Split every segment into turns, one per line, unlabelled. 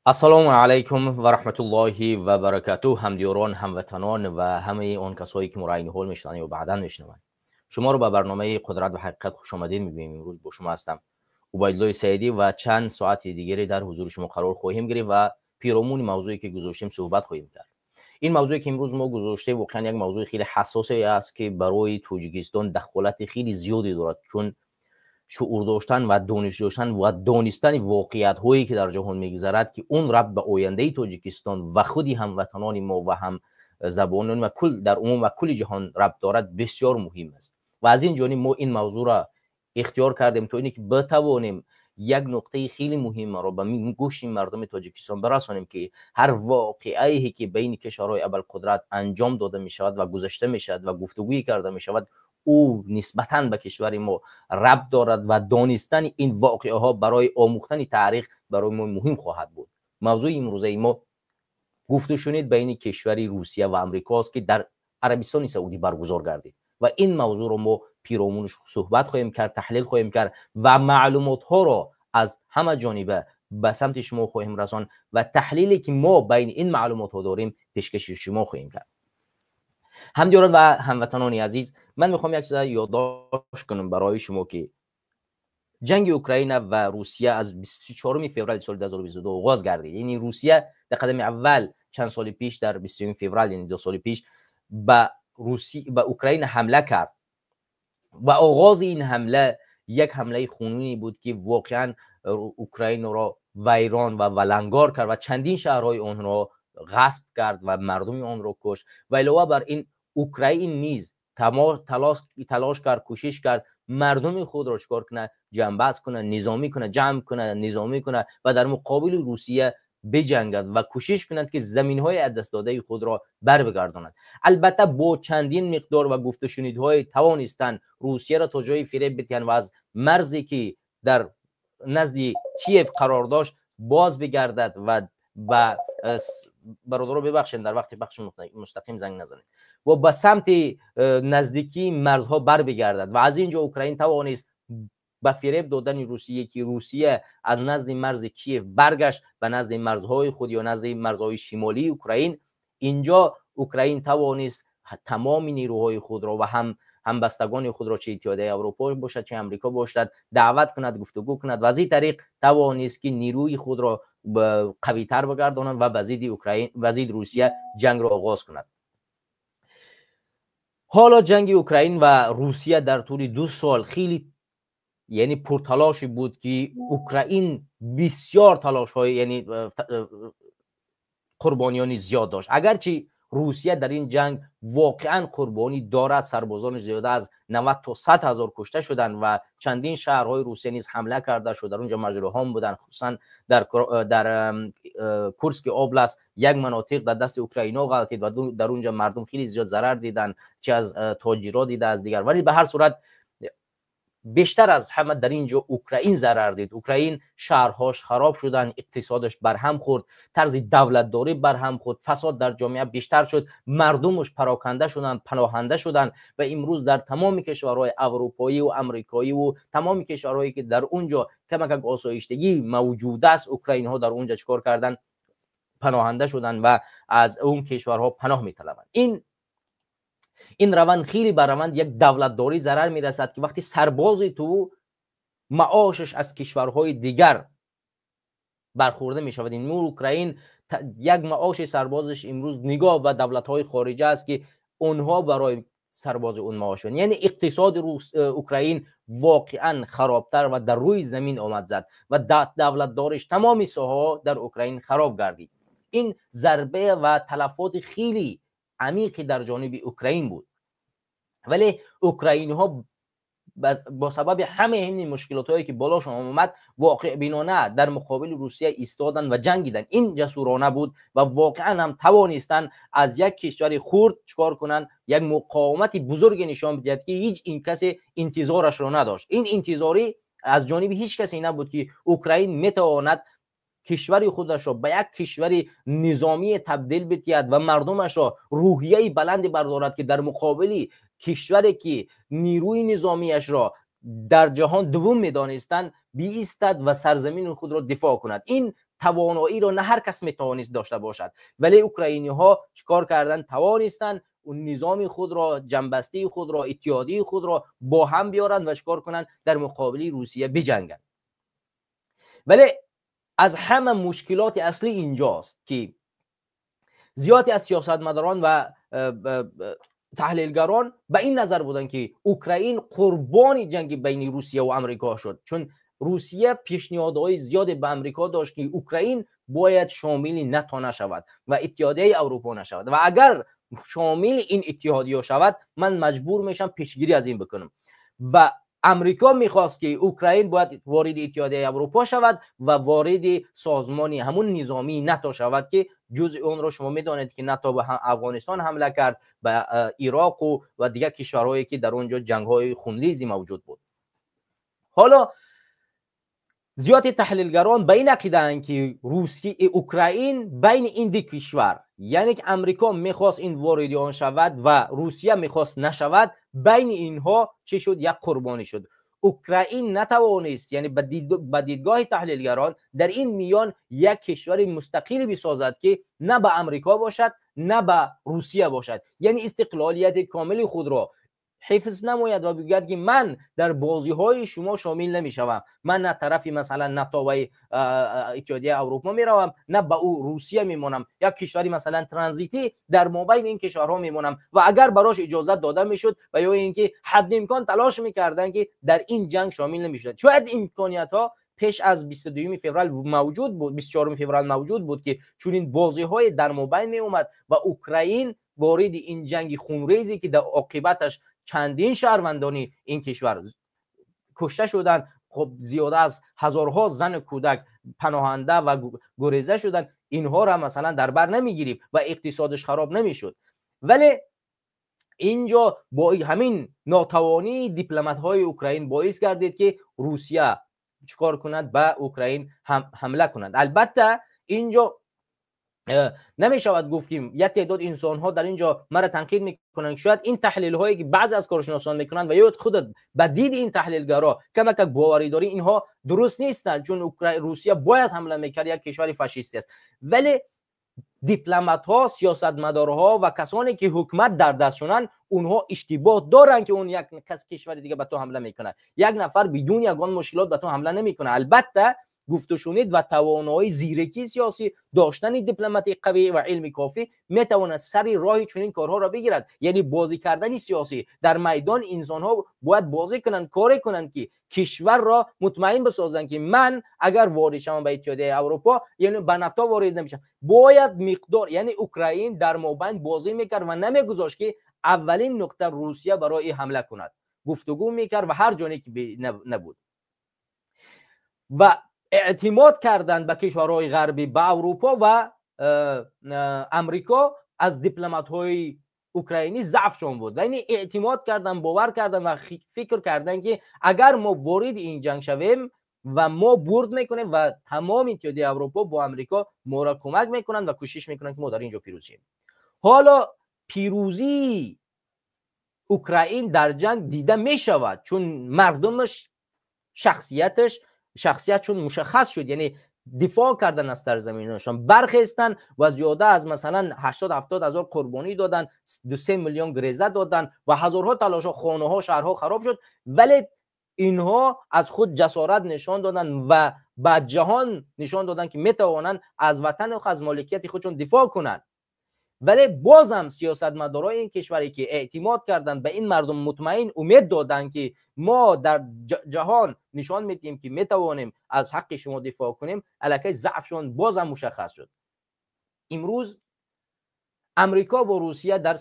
Ассалому алайкум ва раҳматуллоҳи ва баракатуҳ. Ҳамдиёрон, ҳамватанон ва ҳамаи он касое ки моро айни ҳол мешунаванд ё баъдан мешунаванд, шуморо ба барномаи «Қудрат ва ҳақиқат» хушомадед мегӯем. Имрӯз бо шумо ҳастам, Убайдуллои Саидӣ, ва чанд соати дигаре дар ҳузури шумо қарор хоҳем гирифт ва пиромуни мавзӯе ки гузоштем суҳбат хоҳем кард. Ин мавзӯе ки имрӯз мо гузоштем, воқеан як мавзӯи хеле ҳассосе аст, ки барои Тоҷикистон дахолати хеле зиёде дорад, чун шуур доштан ва дониш доштан ва донистани воқеиятҳое ки дар ҷаҳон мегузарад, ки он рабт ба ояндаи Тоҷикистон ва худи ҳамватанони мо ва ҳамзабонон ва кул дар умум ва кулли ҷаҳон рабт дорад, бисёр муҳим аст. Ва аз ин ҷониб мо ин мавзӯъро ихтиёр кардем, то ине ки битавонем як нуқтаи хеле муҳимаро ба гӯши мардуми Тоҷикистон барасонем, ки ҳар воқеае ки байни кишварҳои абарқудрат анҷом дода мешавад ва гузашта мешавад ва гуфтугӯӣ карда мешавад, ӯ нисбатан ба кишвари мо рабт дорад ва донистани ин воқеаҳо барои омӯхтани таърих барои мо муҳим хоҳад буд. Мавзӯи имрӯзаи мо гуфтушунид байни кишвари Русия ва Амрико аст, ки дар Арабистони Саудӣ баргузор гардид, ва ин мавзӯъро мо пиромунаш суҳбат хоҳем кард, таҳлил хоҳем кард ва маълумотҳоро аз ҳама ҷониба ба самти шумо хоҳем расонд ва таҳлиле ки мо байни ин маълумотҳо дорем, пешкаши шумо хоҳем кард. Ҳамдиёрон ва ҳамватанони азиз, ман мехоҳам як чиза ёддошт кунам барои шумо, ки ҷанги Украина ва Русия аз 24 феврали соли 2022 оғоз гардид. Яъне Русия дар қадами аввал чанд соли пеш, дар 21 феврал, яъне 2 соли пеш, ба Украина ҳамла кард ва оғози ин ҳамла як ҳамлаи хунуне буд, ки воқеан Украинаро вайрон ва валангор кард ва чандин шаҳрҳои онро ғасб кард ва мардуми онро кушт. Ва илова бар ин, Украин низ талош кард, кӯшиш кард мардуми худро чикор кунад? Ҷамъбаст кунад, низомӣ кунад, ҷамъ кунад, низомӣ кунад ва дар муқобили Русия биҷангад ва кӯшиш кунад, ки заминҳои аз дастдодаи худро барбигардонад. Албатта, бо чандин миқдор ва гуфтушунидҳое тавонистанд Русияро то ҷои фиреб бидиҳанд ва аз марзе ки дар назди Киев қарор дошт, боз бигардад. Ва ба бародаро бибахшед, дар вақти пахши мустақим занг назанед, ва ба самти наздикии марзҳо барбигардад. Ва аз ин ҷо Украин тавонист ба фиреб додани Русия, ки Русия аз назди марзи Киев баргашт ба назди марзҳои худ ё назди марзҳои шимолии Украин. Инҷо Украин тавонист тамоми нерӯҳои худро ва ҳам ҳамбастагони худро, чи Иттиҳодияи Аврупо бошад, чи Амрико бошад, даъват кунад, гуфтугӯ кунад ва аз ин тариқ тавонист, ки нерӯи худро қавитар бигардонад ва ба зидди Украин, ба зидди Русия ҷангро оғоз кунад. Ҳоло ҷанги Украин ва Русия дар тӯли 2 сол хеле, яъне, пурталоше буд, ки Украин бисёр талошҳои, яъне қурбониёни зиёд дошт. Агарчи Русия дар ин ҷанг воқеан қурбонӣ дорад, сарбозони зиёда аз 90 то 100 ҳазор кушта шуданд ва чандин шаҳрҳои Русия низ ҳамла карда шуд, дар унҷо маҷрӯҳон буданд. Хусусан дар Курски област як манотиқ дар дасти украино ғалтид ва дар унҷо мардум хеле зиёд зарар диданд, чи аз тоҷиро дида, аз дигар. Вале ба ҳар сурат, бештар аз ҳама дар ин ҷо Украин зарар дид. Украин шаҳрҳош хароб шуданд, иқтисодаш барҳам хӯрд, тарзи давлатдорӣ барҳам хӯрд, фасод дар ҷомеа бештар шуд, мардумаш пароканда шуданд, паноҳанда шуданд ва имрӯз дар тамоми кишварҳои аврупоиву амрикоиву тамоми кишварҳое ки дар он ҷо камакак осоиштагӣ мавҷуд аст, украинҳо дар он ҷо чӣ кор карданд? Паноҳанда шуданд ва аз он кишварҳо паноҳ металабанд. Ин раванд хеле ба раванд як давлатдорӣ зарар мерасад, ки вақти сарбози ту маошаш аз кишварҳои дигар бархӯрда мешавад. Имрӯз Украин як маоши сарбозаш имрӯз нигоҳ ба давлатҳои хориҷа аст, ки онҳо барои сарбози он маош, яъне иқтисоди Украин воқеан харобтар ва дар рӯи замин омад зад ва давлатдориш, тамоми соҳаҳо дар Украин хароб гардид. Ин зарбе ва талафоти хеле амиқе дар ҷониби Украин буд. Вале украинҳо бо сабаби ҳамаи ҳамин мушкилотҳое ки болошон омад, воқеъбинона дар муқобили Русия истоданд ва ҷангиданд. Ин ҷасурона буд ва воқеан ҳам тавонистанд аз як кишвари хурд чикор кунанд? Як муқовимати бузурге нишон бидиҳад, ки ҳеҷ ин касе интизорашро надошт. Ин интизорӣ аз ҷониби ҳеҷ касе набуд, ки Украин метавонад кишвари худашро ба як кишвари низомие табдил бидиҳад ва мардумашро рӯҳияи баланде бардорад, ки дар муқобили кишваре ки нерӯи низомиашро дар ҷаҳон дуввум медонистанд, биистад ва сарзамини худро дифоъ кунад. Ин توانایی را نه هر کس میتوانست داشته باشد، ولی اوکراینی ها چیکار کردن؟ توانستند اون نظام خود را، جنبستی خود را، اتحادیه خود را با هم بیارند و چیکار کنند؟ در مقابل روسیه بجنگند. ولی از همه مشکلات اصلی اینجاست که زیادی از سیاستمداران و تحلیلگران به این نظر بودند که اوکراین قربان جنگ بین روسیه و امریکا شد، چون روسیه پیشنهادهای زیاد به امریکا داشت که اوکراین باید شامل ناتو نشود و اتحادیه اروپا نشود و اگر شامل این اتحادیه شود من مجبور میشم پیشگیری از این بکنم. و امریکا میخواست که اوکراین باید وارد اتحادیه اروپا شود و وارد سازمان همون نظامی ناتو شود که جزء اون رو شما میدانید که ناتو به افغانستان حمله کرد، به عراق و دیگر کشورهایی که در اونجا جنگ‌های خونریزی موجود بود. حالا زیاد تحلیلگران به این عقیده اند که روسیه اوکراین بین این دو کشور، یعنی که امریکا میخواست این وارد آن شود و روسیه میخواست نشود، بین اینها چه شد؟ یک قربانی شد. اوکراین نتوانست، یعنی به دیدگاه تحلیلگران در این میان یک کشور مستقل بسازد که نه به امریکا باشد نه به روسیه باشد، یعنی استقلالیت کامل خود را حفظ نماید و بگوید که من در بازی های شما شامل نمیشوم، من نه طرفی مثلا ناتو و اتحادیه اروپا میروم، نه به او روسیه میمونم، یک کشوری مثلا ترانزیتی در مابین این کشورها میمونم. و اگر براش اجازه داده میشد و یا اینکه حد امکان تلاش میکردن که در این جنگ شامل نمیشد. شاید امکانیت ها پیش از 22 فوریه موجود بود، 24 فوریه موجود بود که چون این بازی های در مابین می اومد و اوکراین وارد این جنگ خونریزی که در عاقبتش چندین شهروندانی این کشور کشته شدند، خب زیاده از هزارها زن کودک پناهنده و گریزه شدند، اینها را مثلا در بر نمیگیریم و اقتصادش خراب نمیشد. ولی اینجا با همین ناتوانی دیپلمات های اوکراین باعث گردید که روسیه چیکار کند؟ به اوکراین حمله کند. البته اینجا نمیشود گفت که یک تعداد انسان ها در اینجا مرا تنقید میکنند، شاید این تحلیل هایی که بعضی از کارشناسان میکنند و یا خودت به دید این تحلیلگرا کمک باوری داری، اینها درست نیستند، چون روسیه باید حمله میکرد، یک کشور فاشیستی است. ولی دیپلمات ها، سیاستمدارها و کسانی که حکومت در دستشونن، اونها اشتباه دارن که اون یک کس کشور دیگه به تو حمله میکنه. یک نفر بدون یگان مشکلات به تو حمله نمیکنه. البته گفت و شنید و توانایی زیرکی سیاسی، داشتن دیپلماتی قوی و علم کافی میتواند سر راه چنین کارها را بگیرد. یعنی بازی کردن سیاسی در میدان، انسان ها باید بازی کنند، کاری کنند که کشور را مطمئن بسازند که من اگر وارد شوم به اتحادیه اروپا، یعنی به ناتو وارد نمیشم. باید مقدار، یعنی اوکراین در مابین بازی میکرد و نمیگذاشت که اولین نقطه روسیه برای حمله کند. گفتگو میکرد و هر جانی که نبود و اعتماد کردن به کشورهای غربی، به اروپا و امریکا از دیپلمات‌های اوکراینی ضعفشون بود. یعنی اعتماد کردن، باور کردن و فکر کردن که اگر ما وارد این جنگ شویم و ما برد میکنیم و تمام اتحادیه اروپا با امریکا ما را کمک میکنن و کوشش میکنن که ما در اینجا پیروز شیم. حالا پیروزی اوکراین در جنگ دیده میشود، چون مردمش شخصیتشون مشخص شد، یعنی دفاع کردن از سرزمینشان، برخیستن و زیاده از مثلا 80-70 هزار قربانی دادن، 2-3 میلیون گریزه دادن و هزارها تلاش، خانه ها، شهرها خراب شد، ولی اینها از خود جسارت نشان دادن و به جهان نشان دادن که میتوانند از وطن و از مالکیت خودشون دفاع کنند. ولی بازم سیاستمدارای این کشوری که اعتماد کردن به این مردم، مطمئن امید دادن که ما در جهان نشان میدیم که میتوانیم از حق شما دفاع کنیم، الکی ضعفشون بازم مشخص شد. امروز امریکا با روسیه در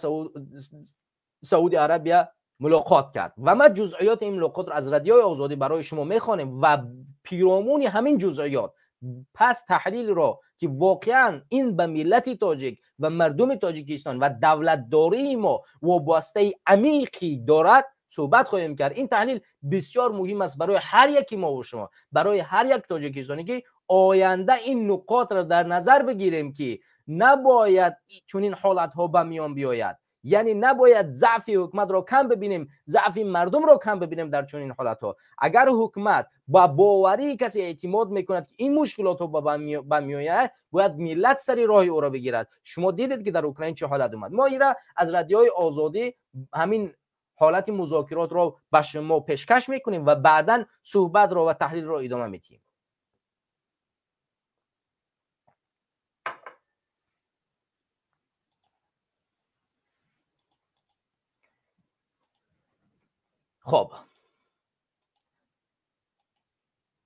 سعودی عربیه ملاقات کرد و ما جزئیات این ملاقات را از رادیوی آزادی برای شما میخوانیم و پیرامون همین جزئیات پس تحلیل را که واقعا این به ملت تاجیک و مردم تاجیکستان و دولتداری ما وابسته عمیقی دارد صحبت خواهیم کرد. این تحلیل بسیار مهم است برای هر یکی ما و شما، برای هر یک تاجیکستانی که آینده این نقاط را در نظر بگیریم که نباید چنین حالت ها به میان بیاید. یعنی نباید ضعف حکومت را کم ببینیم، ضعف مردم را کم ببینیم در چنین حالتها. اگر حکومت با باوری کسی اعتماد میکند که این مشکلات رو به میآید، باید ملت سری راه او را بگیرد. شما دیدید که در اوکراین چه حالت اومد. ما ایرا از رادیوی آزادی همین حالت مذاکرات را به شما پیشکش میکنیم و بعدا صحبت را و تحلیل را ادامه میدیم. خب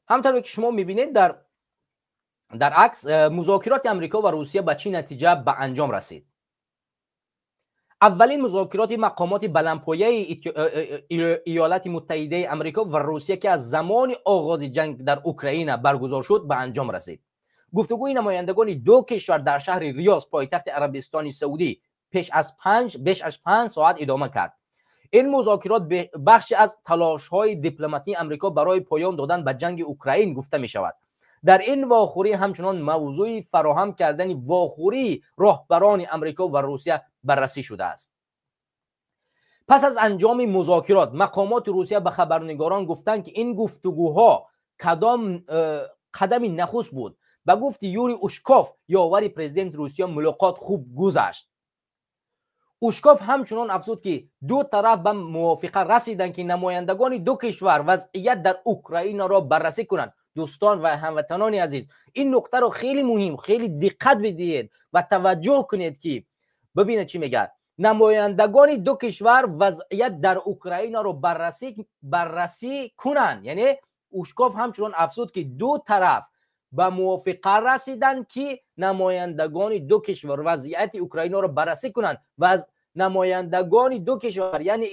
همطور که شما میبینید در عکس مذاکرات امریکا و روسیه به چه نتیجه به انجام رسید. اولین مذاکرات مقامات بلندپایه ایالات متحده امریکا و روسیه که از زمان آغاز جنگ در اوکراین برگزار شد به انجام رسید. گفتگوی نمایندگان دو کشور در شهر ریاض پایتخت عربستان سعودی بیش از 5 ساعت ادامه کرد. این مذاکرات بخشی از تلاش‌های دیپلماتی امریکا برای پایان دادن به جنگ اوکراین گفته می شود. در این واخوری همچنان موضوع فراهم کردن واخوری راهبران امریکا و روسیه بررسی شده است. پس از انجام مذاکرات مقامات روسیه به خبرنگاران گفتند که این گفتگوها کدام قدم نخست بود. به گفت یوری اوشکوف یاور پرزیدنت روسیه ملاقات خوب گذشت. اوشکوف همچنان افزود که دو طرف به موافقه رسیدند که نمایندگان دو کشور وضعیت در اوکراین را بررسی کنند. دوستان و هموطنان عزیز، این نقطه رو خیلی مهم، خیلی دقت بدهید و توجه کنید که ببینید چی میگه. نمایندگان دو کشور وضعیت در اوکراین را بررسی کنند. یعنی اوشکوف همچنان افزود که دو طرف به موافقه رسیدند که نمایندگان دو کشور وضعیت اوکراین را بررسی کنند و از نمایندگان دو کشور یعنی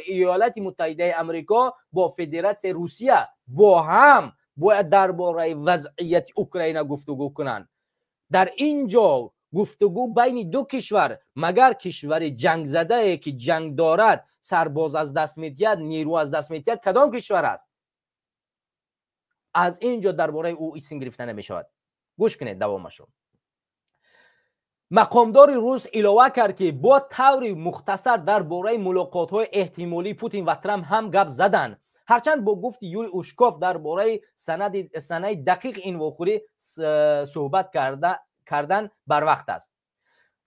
ایالات متحده امریکا با فدراسیون روسیه با هم باید درباره وضعیت اوکراین گفتگو کنند. در اینجا گفتگو بین دو کشور، مگر کشور جنگ زده که جنگ دارد، سرباز از دست میدهد، نیرو از دست میدهد، کدام کشور است؟ از اینجا درباره او ایسین گرفته نمیشود. گوش کنید دوامشو. مقامدار روس علاوه کرد که با طور مختصر درباره ملاقات‌های احتمالی پوتین و ترامپ هم گپ زدند. هرچند با گفت یوری اوشکوف درباره سند دقیق این واخوری صحبت کردن بر وقت است.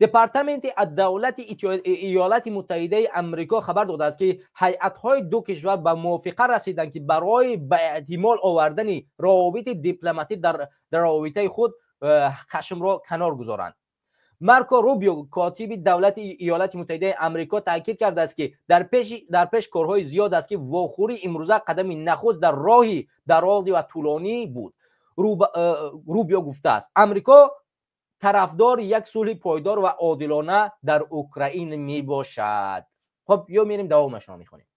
دپارتمنت دولت ایالات متحده امریکا خبر داده است که هیئت‌های دو کشور به موافقه رسیدند که برای به احتمال آوردن روابط دیپلماتی در رابطه خود خشم را کنار گذارند. مارکو روبیو کاتب دولت ایالات متحده امریکا تاکید کرده است که در پیش کارهای زیاد است که واخوری امروزه قدم نخست در راه دراز و طولانی بود. روبیو گفته است امریکا طرفدار یک صلح پایدار و عادلانه در اوکراین می باشد. خب یا میریم دوامش را میخونیم.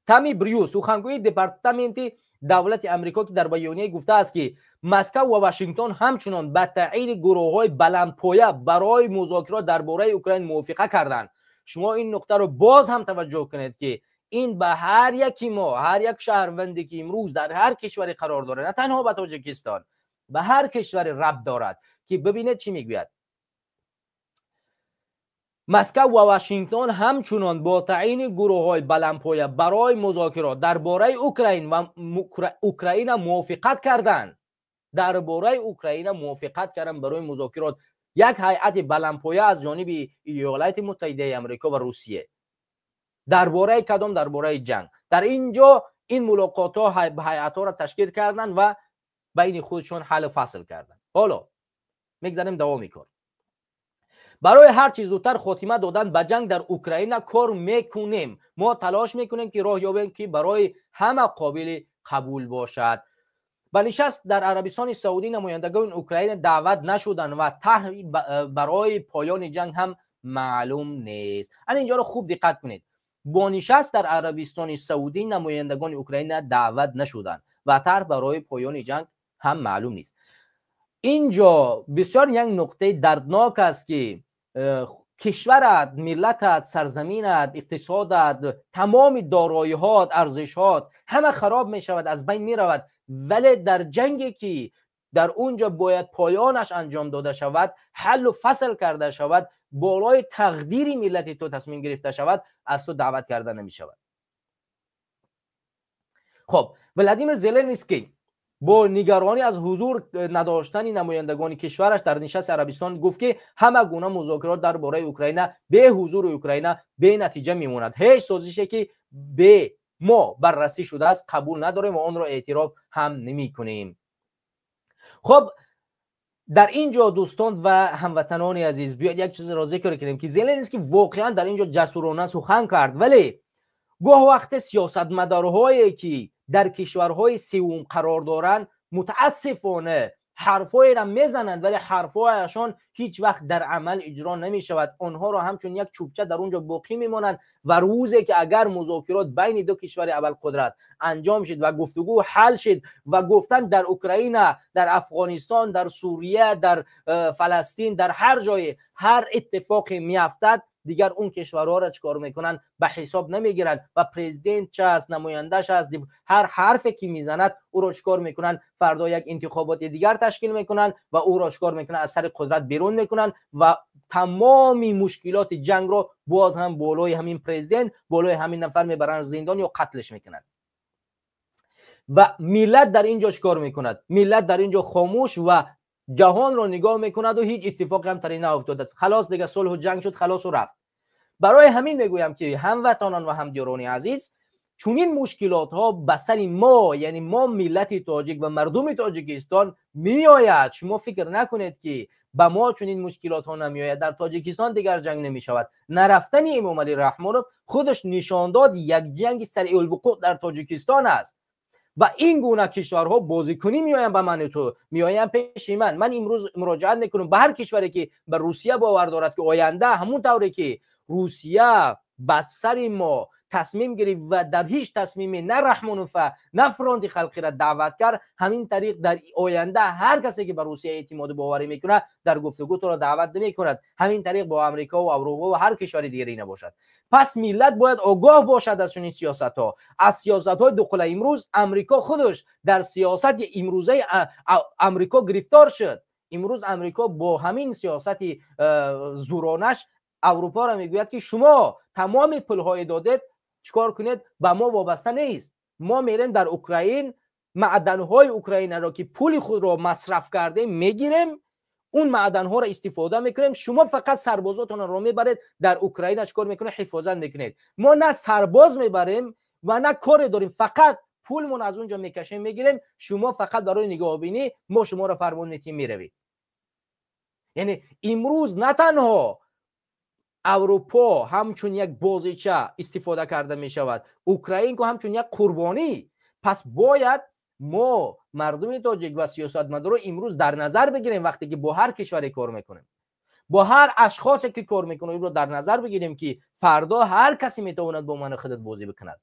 تامی بریوس سخنگوی دپارتمنت دولت امریکا که در بیانیه گفته است که مسکو و واشنگتن همچنان به تعیین گروه‌های بلندپایه برای مذاکرات درباره اوکراین موافقه کردند. شما این نقطه رو باز هم توجه کنید که این به هر یکی ما، هر یک شهروندی که امروز در هر کشوری قرار داره، نه تنها به تاجیکستان، به هر کشور ربط دارد که ببینید چی میگوید. مسکو و واشنگتن همچنان با تعیین گروه‌های بلندپایه برای مذاکرات درباره اوکراین و اوکراین موافقت کردند. درباره اوکراین موافقت کردند برای مذاکرات یک هیئت بلندپایه از جانب ایالات متحده امریکا و روسیه. درباره کدام؟ درباره جنگ. در اینجا این ملاقات‌ها هیئت‌ها را تشکیل کردند و بین خودشون حل فصل کردند. حالا میگذاریم دوام کار. برای هر چیز زودتر خاتمه دادن به جنگ در اوکراین کار میکنیم. ما تلاش میکنیم که راه یابیم که برای همه قابل قبول باشد. به نشست در عربستان سعودی نمایندگان اوکراین دعوت نشدند و طرح برای پایان جنگ هم معلوم نیست. اینجا رو خوب دقت کنید. با نشست در عربستان سعودی نمایندگان اوکراین دعوت نشدند و طرح برای پایان جنگ هم معلوم نیست. اینجا بسیار یک نقطه دردناک است که کشورت، ملتت، سرزمینت، اقتصادت، تمام دارایی‌هات، ارزش‌هات همه خراب می شود، از بین می رود، ولی در جنگی که در اونجا باید پایانش انجام داده شود، حل و فصل کرده شود، болои тақдири миллати ту тасмим гирифта шавад, аз ту даъват карда намешавад. Хуб, Владимир Зеленский бо нигаронӣ аз ҳузур надоштани намояндагони кишвараш дар нишасти Арабистон гуфт, ки ҳама гуна музокирот дар бораи Украина бе ҳузури Украина бенатиҷа мемонад. Ҳеҷ созише, ки бе мо баррасӣ шудааст, қабул надорем ва онро эътироф ҳам намекунем. Хуб, дар ин ҷо, дӯстон ва ҳамватанони азиз, биёед як чизро зикр кунем, ки Зеленский воқеан дар ин ҷо ҷасурона сухан кард, вале гоҳ вақте сиёсатмадорҳое, ки дар кишварҳои севум қарор доранд, мутаассифона ҳарфҳоеро мезананд, вале ҳарфҳояшон ҳеҷ вақт дар амал иҷро намешавад. Онҳоро ҳамчун як чӯбча дар он ҷо боқӣ мемонанд ва рӯзе ки агар музокирот байни ду кишвари абарқудрат анҷом шид ва гуфтугӯ ҳал шид ва гуфтан дар Украина, дар Афғонистон, дар Сурия, дар Фаластин, дар ҳар ҷое ҳар иттифоқе меафтад, дигар он кишварҳоро чӣ кор мекунанд? Ба ҳисоб намегиранд ва президент ча аст, намояндаш аст, ҳар ҳарфе ки мезанад, ӯро чӣ кор мекунанд? Фардо як интихоботи дигар ташкил мекунанд ва ӯро чӣ кор мекунанд? Аз сари қудрат берун мекунанд ва тамоми мушкилоти ҷангро боз ҳам болои ҳамин президент, болои ҳамин нафар мебаранд, зиндон ё қатлш мекунанд. Ва миллат дар ин ҷо чӣ кор мекунад? Миллат дар ин ҷо хомӯш ва ҷаҳонро нигоҳ мекунад ва ҳеҷ иттифоқе ҳам тари наafтодааст. Халос, дига сулҳу ҷанг шуд, халосу рафт. Барои ҳамин мегӯям, ки ҳамватанон ва ҳамдиёрони азиз, чунин мушкилотҳо ба сари мо, яъне мо миллати тоҷик ва мардуми Тоҷикистон меояд. Шумо фикр накунед, ки ба мо чунин мушкилотҳо намеояд, дар Тоҷикистон дигар ҷанг намешавад. Нарафтани Эмомалӣ Раҳмонов худаш нишон дод, як ҷанги сариъулвуқӯъ дар Тоҷикистон аст ва ин гуна кишварҳо бозикунӣ меоянд ба мани ту, меоянд пеши ман. Ман имрӯз муроҷиат мекунам ба ҳар кишваре, ки ба Русия бовар дорад, ки оянда ҳамун тавре ки Русия ба сари мо тасмим гирифт ва дар ҳеҷ тасмиме на Раҳмонова, на Фронти халқиро даъват кард, ҳамин тариқ дар оянда ҳар касе, ки ба Русия эътимоду боварӣ мекунад, дар гуфтугӯ туро даъват намекунад. Ҳамин тариқ бо Амрико ва Аврупо ва ҳар кишвари дигаре набошад. Пас миллат бояд огоҳ бошад аз чунин сиёсатҳо, аз сиёсатҳои дуқула. Имрӯз Амрико худаш дар сиёсати имрӯзаи Амрико гирифтор шуд. Имрӯз Амрико бо ҳамин сиёсати зуронаш Аврупоро мегӯяд, ки шумо тамоми пулҳое додед, чикор кунед, ба мо вобаста нест. Мо мерем дар Украин маъданҳои Украинаро, ки пули худро масраф кардем, мегирем, он маъданҳоро истифода мекунем. Шумо фақат сарбозотонро мебаред дар Украина, чикор мекунед? Ҳифозат мекунед. Мо на сарбоз мебарем ва на коре дорем, фақат пулмон аз он ҷо мекашем, мегирем. Шумо фақат барои нигоҳбинӣ, мо шуморо фармон метиҳем, меравед. Яъне имрӯз на танҳо Аврупо ҳамчун як бозича истифода карда мешавад, Украинку ҳамчун як қурбонӣ. Пас бояд мо мардуми тоҷик ва сиёсатмадоро имрӯз дар назар бигирем, вақте ки бо ҳар кишваре кор мекунем, бо ҳар ашхосе ки кор мекунем, инро дар назар бигирем, ки фардо ҳар касе метавонад бо мани худат бозӣ бикунад,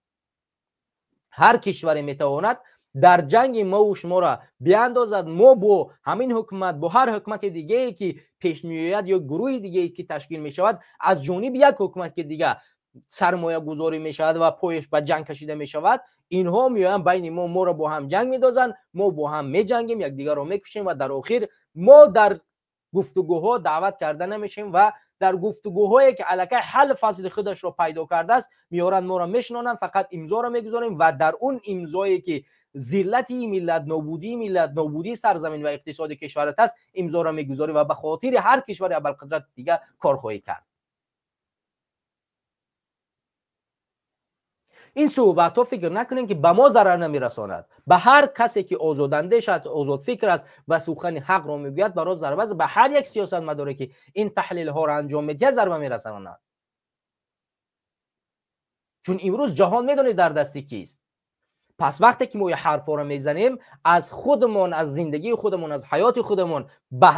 ҳар кишваре метавонад дар ҷанги мову шуморо биандозад. Мо бо ҳамин ҳукумат, бо ҳар ҳукумати дигае, ки пеш меояд, ё гурӯҳи дигае, ки ташкил мешавад, аз ҷониби як ҳукумат, ки дига сармоягузорӣ мешавад ва пояш ба ҷанг кашида мешавад, инҳо меоянд байни мо, моро бо ҳам ҷанг медозанд, мо бо ҳам меҷангем, якдигарро мекушем ва дар охир мо дар гуфтугӯҳо даъват карда намешем ва дар гуфтугӯҳое, ки аллакай ҳал фасли худашро пайдо кардааст, меоранд, моро мешинонанд, фақат имзоро мегузорем ва дар он имзое, ки зиллати миллат, нобудии миллат, нобудии сарзамин ва иқтисоди кишварат аст, имзоро мегузорӣ ва ба хотири ҳар кишвари абарқудрат дига кор хоҳӣ кард. Ин суҳбатҳо, фикр накунем, ки ба мо зарар намерасонад. Ба ҳар касе, ки озодандеш аст, озодфикр аст ва сухани ҳақро мегӯяд, баро зарба аст. Ба ҳар як сиёсатмадоре, ки ин таҳлилҳоро анҷом медиҳад, зарба мерасонад, чун имрӯз ҷаҳон медонед дар дасти кист. Пас вақте ки мо ин ҳарфҳоро мезанем, аз худамон, аз зиндагии худамон, аз ҳаёти худамон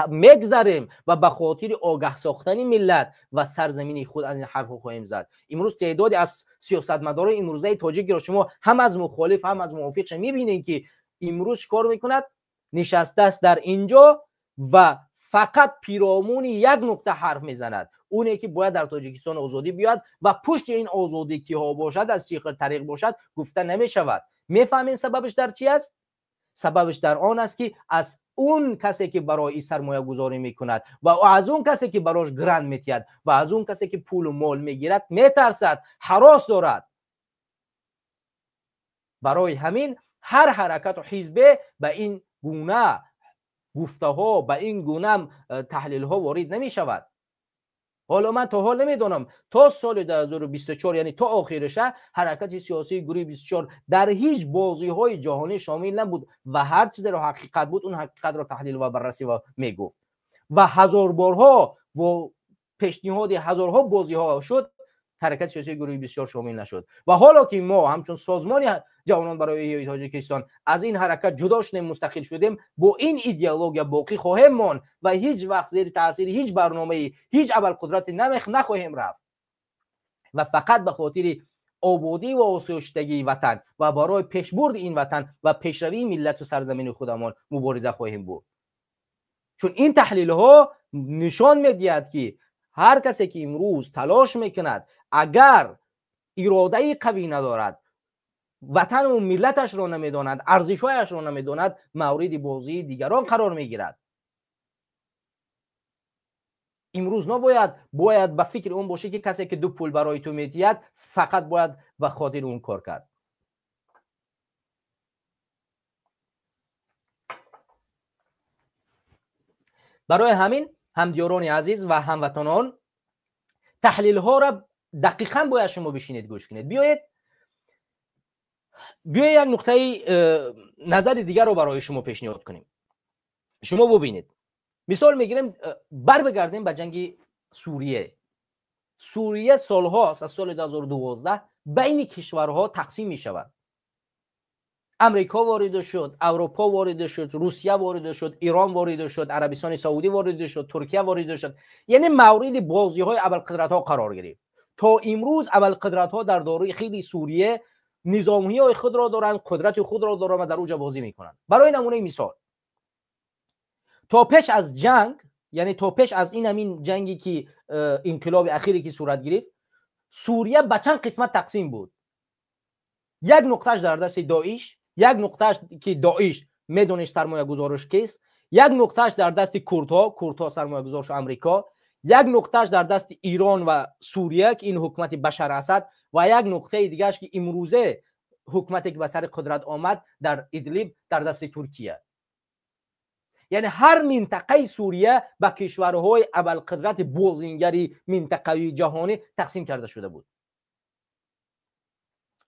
мегзарем ва ба хотири огаҳ сохтани миллат ва сарзамини худ аз ин ҳарфҳо хоҳем зад. Имрӯз теъдоде аз сиёсатмадорои имрӯзаи тоҷикиро шумо ҳам аз мухолиф, ҳам аз мувофиқша мебинед, ки имрӯз чӣ кор мекунад? Нишастааст дар ин ҷо ва фақат пиромуни як нуқта ҳарф мезанад, оне ки бояд дар Тоҷикистон озодӣ биёяд ва пушти ин озодӣ киҳо бошад, аз чӣ тариқ бошад, гуфта намешавад. Мефаҳмед, сабабаш дар чи аст? Сабабаш дар он аст, ки аз он касе ки барои сармоягузорӣ мекунад ва аз он касе ки барош грант метиҳад ва аз он касе ки пулу мол мегирад метарсад, ҳарос дорад. Барои ҳамин ҳар ҳаракату ҳизбе ба ин гуна гуфтаҳо, ба ин гуна таҳлилҳо ворид намешавад. Ҳоло ман то ҳол намедонам, то соли 2024, яъне то охириша, ҳаракати сиёсии гурӯҳи 24 дар ҳеҷ бозиҳои ҷаҳонӣ шомил набуд ва ҳар чизеро ҳақиқат буд, он ҳақиқатро таҳлил ва баррасӣ ва мегуфт ва ҳазорборҳо бо пешниҳоди ҳазорҳо бозиҳо шуд, ҳаракати сиёсии гурӯҳи 24 шомил нашуд. Ва ҳоло ки мо ҳамчун созмони ҷавонон барои эҳёи Тоҷикистон аз ин ҳаракат ҷудо шудем, мустақил шудем, бо ин идеология боқӣ хоҳем монд ва ҳеҷ вақт зери таъсири ҳеҷ барномаи, ҳеҷ абарқудрате нахоҳем рафт ва фақат ба хотири ободӣ ва осоиштагии ватан ва барои пешбурди ин ватан ва пешравии миллату сарзамини худамон мубориза хоҳем бурд. Чун ин таҳлилҳо нишон медиҳад, ки ҳар касе ки имрӯз талош мекунад, агар иродаи қавӣ надорад, ватану миллаташро намедонад, арзишҳояшро намедонад, мавриди бозии дигарон қарор мегирад. Имрӯз набояд, бояд ба фикри он бошӣ, ки касе ки ду пул барои ту медиҳад, фақат бояд ба хотири он кор кард. Барои ҳамин, ҳамдиёрони азиз ва ҳамватанон, таҳлилҳоро дақиқан бояд шумо бишинед, гӯш кунед. Биёед як нуқтаи назари дигарро барои шумо пешниҳод кунем. Шумо бубинед, мисол мегирем, барбигардем ба ҷанги Сурия. Сурия солҳост, аз соли 2012 байни кишварҳо тақсим мешавад. Амрико ворид шуд, Аврупо ворид шуд, Русия ворид шуд, Ирон ворид шуд, Арабистони Саудӣ ворид шуд, Туркия ворид шуд. Яъне мавриди бозиҳои абарқудратҳо қарор гирифт. То имрӯз абарқудратҳо дар дорои хели Сурия низомиҳои худро доранд, қудрати худро доранд ва дар уҷа бозӣ мекунанд. Барои намунаи мисол, то пеш аз ҷанг, яъне то пеш аз ин ҳамин ҷанге ки инқилоби ахире ки сурат гирифт, Сурия ба чанд қисмат тақсим буд. Як нуқтааш дар дасти Доиш, як нуқтааш ки Доиш медониш сармоягузораш кист, як нуқтааш дар дасти курдҳо, курдҳо сармоягузораш Амрико, як нуқтааш дар дасти Ирон ва Сурия, ки ин ҳукумати Башар Асад, ва як нуқтаи дигааш ки имрӯзе ҳукумате ки ба сари қудрат омад дар Идлиб дар дасти Туркия. Яъне ҳар минтақаи Сурия ба кишварҳои абарқудрати бозингари минтақавии ҷаҳонӣ тақсим карда шуда буд.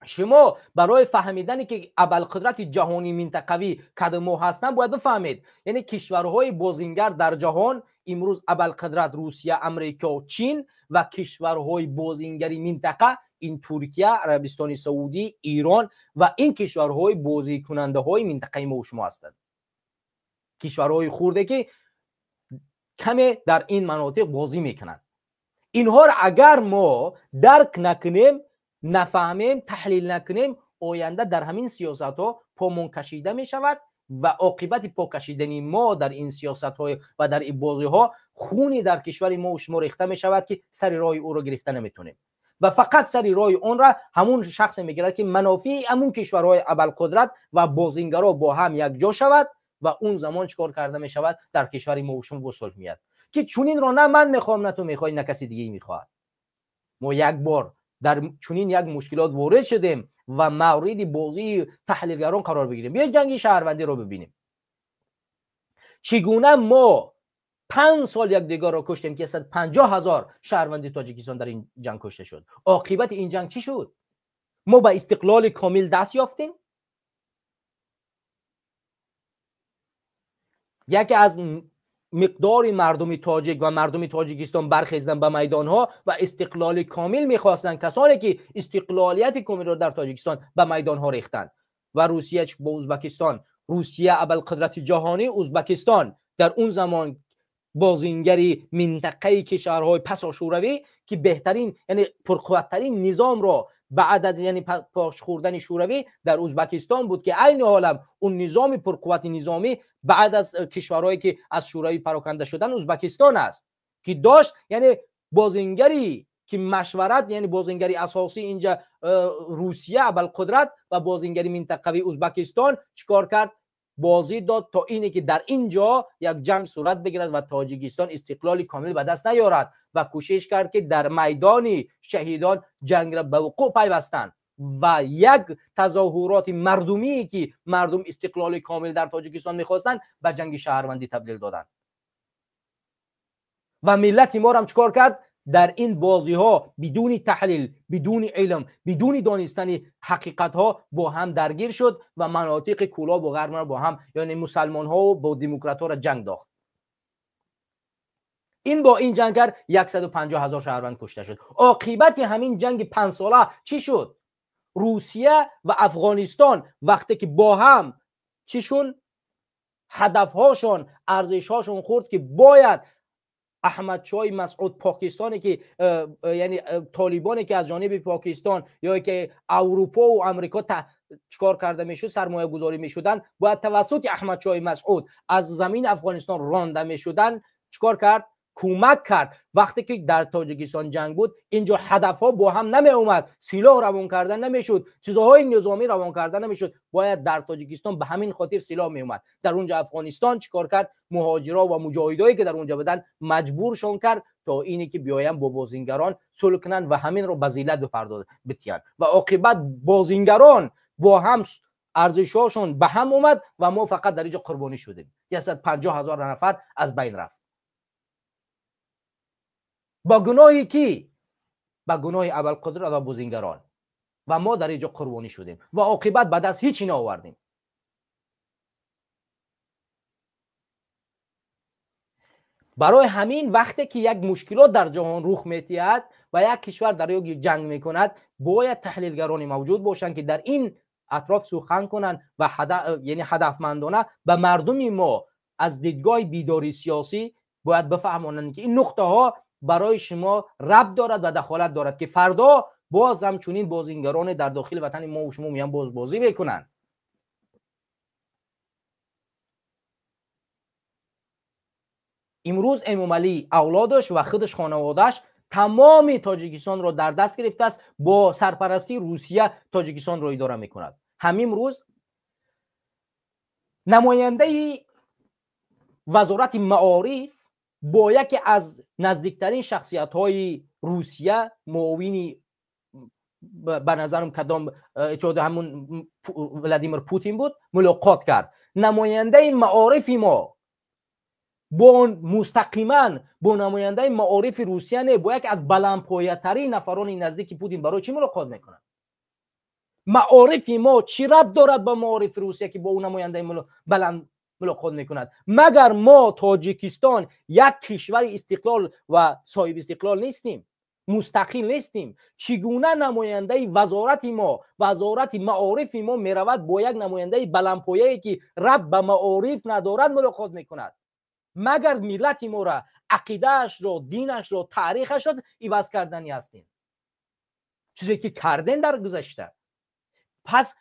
Шумо барои фаҳмидане ки абарқудрати ҷаҳонӣ минтақавӣ кадомо ҳастанд, бояд бифаҳмед. Яъне кишварҳои бозингар дар ҷаҳон имрӯз абарқудрат Русия, Амрико, Чин ва кишварҳои бозингари минтақа ин Туркия, Арабистони Саудӣ, Ирон ва ин кишварҳои бозикунандаҳои минтақаи мо шумо ҳастанд. Кишварҳои хурде ки каме дар ин манотиқ бозӣ мекунанд. Инҳоро агар мо дарк накунем, нафаҳмем, таҳлил накунем, оянда дар ҳамин сиёсатҳо помон кашида мешавад ва оқибати покашидани мо дар ин сиёсатҳо ва дар ин бозиҳо хуни дар кишвари мо шумо рехта мешавад, ки сари роҳи ӯро гирифта наметонем. Ва фақат сари роҳи онра ҳамун шахсе мегирад, ки манофеи ҳамун кишварҳои абарқудрат ва бозингаро бо ҳам якҷо шавад ва он замон чикор карда мешавад дар кишвари мо шумо бо сулҳ меяд. Ки чунинро на ман мехоҳам, на ту мехоҳӣ, на каси дигаре мехоҳад. Мо як бор дар чунин як мушкилот ворид шудем ва мавриди бозии таҳлилгарон қарор бигирем. Биёед ҷанги шаҳрвандиро бибинем. Чӣ гуна мо 5 сол якдигарро куштем, ки 150 000 шаҳрванди Тоҷикистон дар ин ҷанг кушта шуд. Оқибати ин ҷанг чӣ шуд? Мо ба истиқлоли комил даст ёфтем? Яке аз миқдори мардуми тоҷик ва мардуми Тоҷикистон бархездан ба майдонҳо ва истиқлоли комил мехостанд, касоне ки истиқлолияти комилро дар Тоҷикистон ба майдонҳо рехтанд. Ва Русия бо Узбакистон, Русия абарқудрати ҷаҳонӣ, Узбакистон дар он замон бозингари минтақаи кишварҳои пасошӯравӣ, ки беҳтарин, яъне пурқувваттарин низомро баъд аз, яъне пош хӯрдани Шӯравӣ дар Узбакистон буд, ки айни ҳолам он низоми пурқуввати низомӣ баъд аз кишварҳое ки аз Шӯравӣ пароканда шудан Узбакистон аст, ки дошт, яъне бозингари ки машварат, яъне бозингари асосӣ инҷа Русия абарқудрат ва бозингари минтақавии Узбакистон чикор кард? бозӣ дод то ине ки дар ин ҷо як ҷанг сурат бигирад ва Тоҷикистон истиқлоли комил ба даст наёрад ва кӯшиш кард ки дар майдони шаҳидон ҷангра ба вуқӯъ пайвастанд ва як тазоҳуроти мардумие ки мардум истиқлоли комил дар Тоҷикистон мехостанд ба ҷанги шаҳрвандӣ табдил доданд. Ва миллати морам чӣ кор кард? Дар ин бозиҳо бидуни таҳлил, бидуни илм, бидуни донистани ҳақиқатҳо бо ҳам даргир шуд ва манотиқи Кӯлобу Ғарбро бо ҳам, яъне мусалмонҳову бо демократҳоро ҷанг дохт. Ин бо ин ҷанг кард 150 000 шаҳрванд кушта шуд. Оқибати ҳамин ҷанги панҷсола чӣ шуд? Русия ва Афғонистон вақте ки бо ҳам чишун ҳадафҳошон, арзишҳошон хурд ки бояд Аҳмадшоҳи Масъуд Покистоне ки яъне толибоне ки аз ҷониби Покистон ё ки Аврупо ва Амрико чикор карда мешуд, сармоягузорӣ мешуданд, бояд тавассути Аҳмадшоҳи Масъуд аз замини Афғонистон ронда мешуданд, чикор кард? Кӯмак кард. Вақте ки дар Тоҷикистон ҷанг буд, инҷо ҳадафҳо бо ҳам намеомад, силоҳ равон карда намешуд, чизҳои низомӣ равон карда намешуд, бояд дар Тоҷикистон ба ҳамин хотир силоҳ меомад. Дар унҷо Афғонистон чӣ кор кард? Муҳоҷиро ва муҷоҳидое ки дар унҷо буданд маҷбуршон кард то ине ки биёянд бо бозингарон сулҳ кунанд ва ҳаминро ба зиллат бипардозанд битиянд. Ва оқибат бозингарон бо ҳам арзишҳошон ба ҳам омад ва мо фақат дар инҷо қурбонӣ шудем. 150 000 нафар аз байн рафт. Ба гуноҳи кӣ? Ба гуноҳи абалқудрат ва бозингарон. Ва мо дар инҷо қурбонӣ шудем ва оқибат ба даст ҳеҷ наовардем. Барои ҳамин вақте ки як мушкилот дар ҷаҳон рух метиҳад ва як кишвар дар як ҷанг мекунад, бояд таҳлилгарони мавҷуд бошанд ки дар ин атроф сухан кунанд ва яъне ҳадафмандона ба мардуми мо аз дидгоҳи бедории сиёсӣ бояд бифаҳмонанд ки ин нуқтаҳо барои шумо рабт дорад ва дахолат дорад ки фардо боз ҳам чунин бозингароне дар дохили ватани мо ва шумо меян боз бозӣ мекунанд. Имрӯз Эмомалӣ авлодаш ва худаш хонаводааш тамоми Тоҷикистонро дар даст гирифтааст, бо сарпарастии Русия Тоҷикистонро идора мекунад. Ҳамин рӯз намояндаи вазорати маориф бо яке аз наздиктарин шахсиятҳои Русия, муовини ба назарам кадом иттиҳоди ҳамун Владимир Путин буд, мулоқот кард. Намояндаи маорифи мо бо мустақиман бо намояндаи маорифи Русия не, бо яке аз баландпоятарин нафарони наздики Путин барои чӣ мулоқот мекунад? Маорифи мо чӣ рабт дорад ба маорифи Русия ки бо ӯ намояндаи баланд мулоқот мекунад? Магар мо Тоҷикистон як кишвари истиқлол ва соҳиби истиқлол нестем, мустақил нестем? Чӣ гуна намояндаи вазорати мо, вазорати маорифи мо меравад бо як намояндаи баландпояе ки рабт ба маориф надорад мулоқот мекунад? Магар миллати моро, ақидаашро, динашро, таърихашро иваз кардани ҳастем? Чизе ки кардем дар гузашта. Пас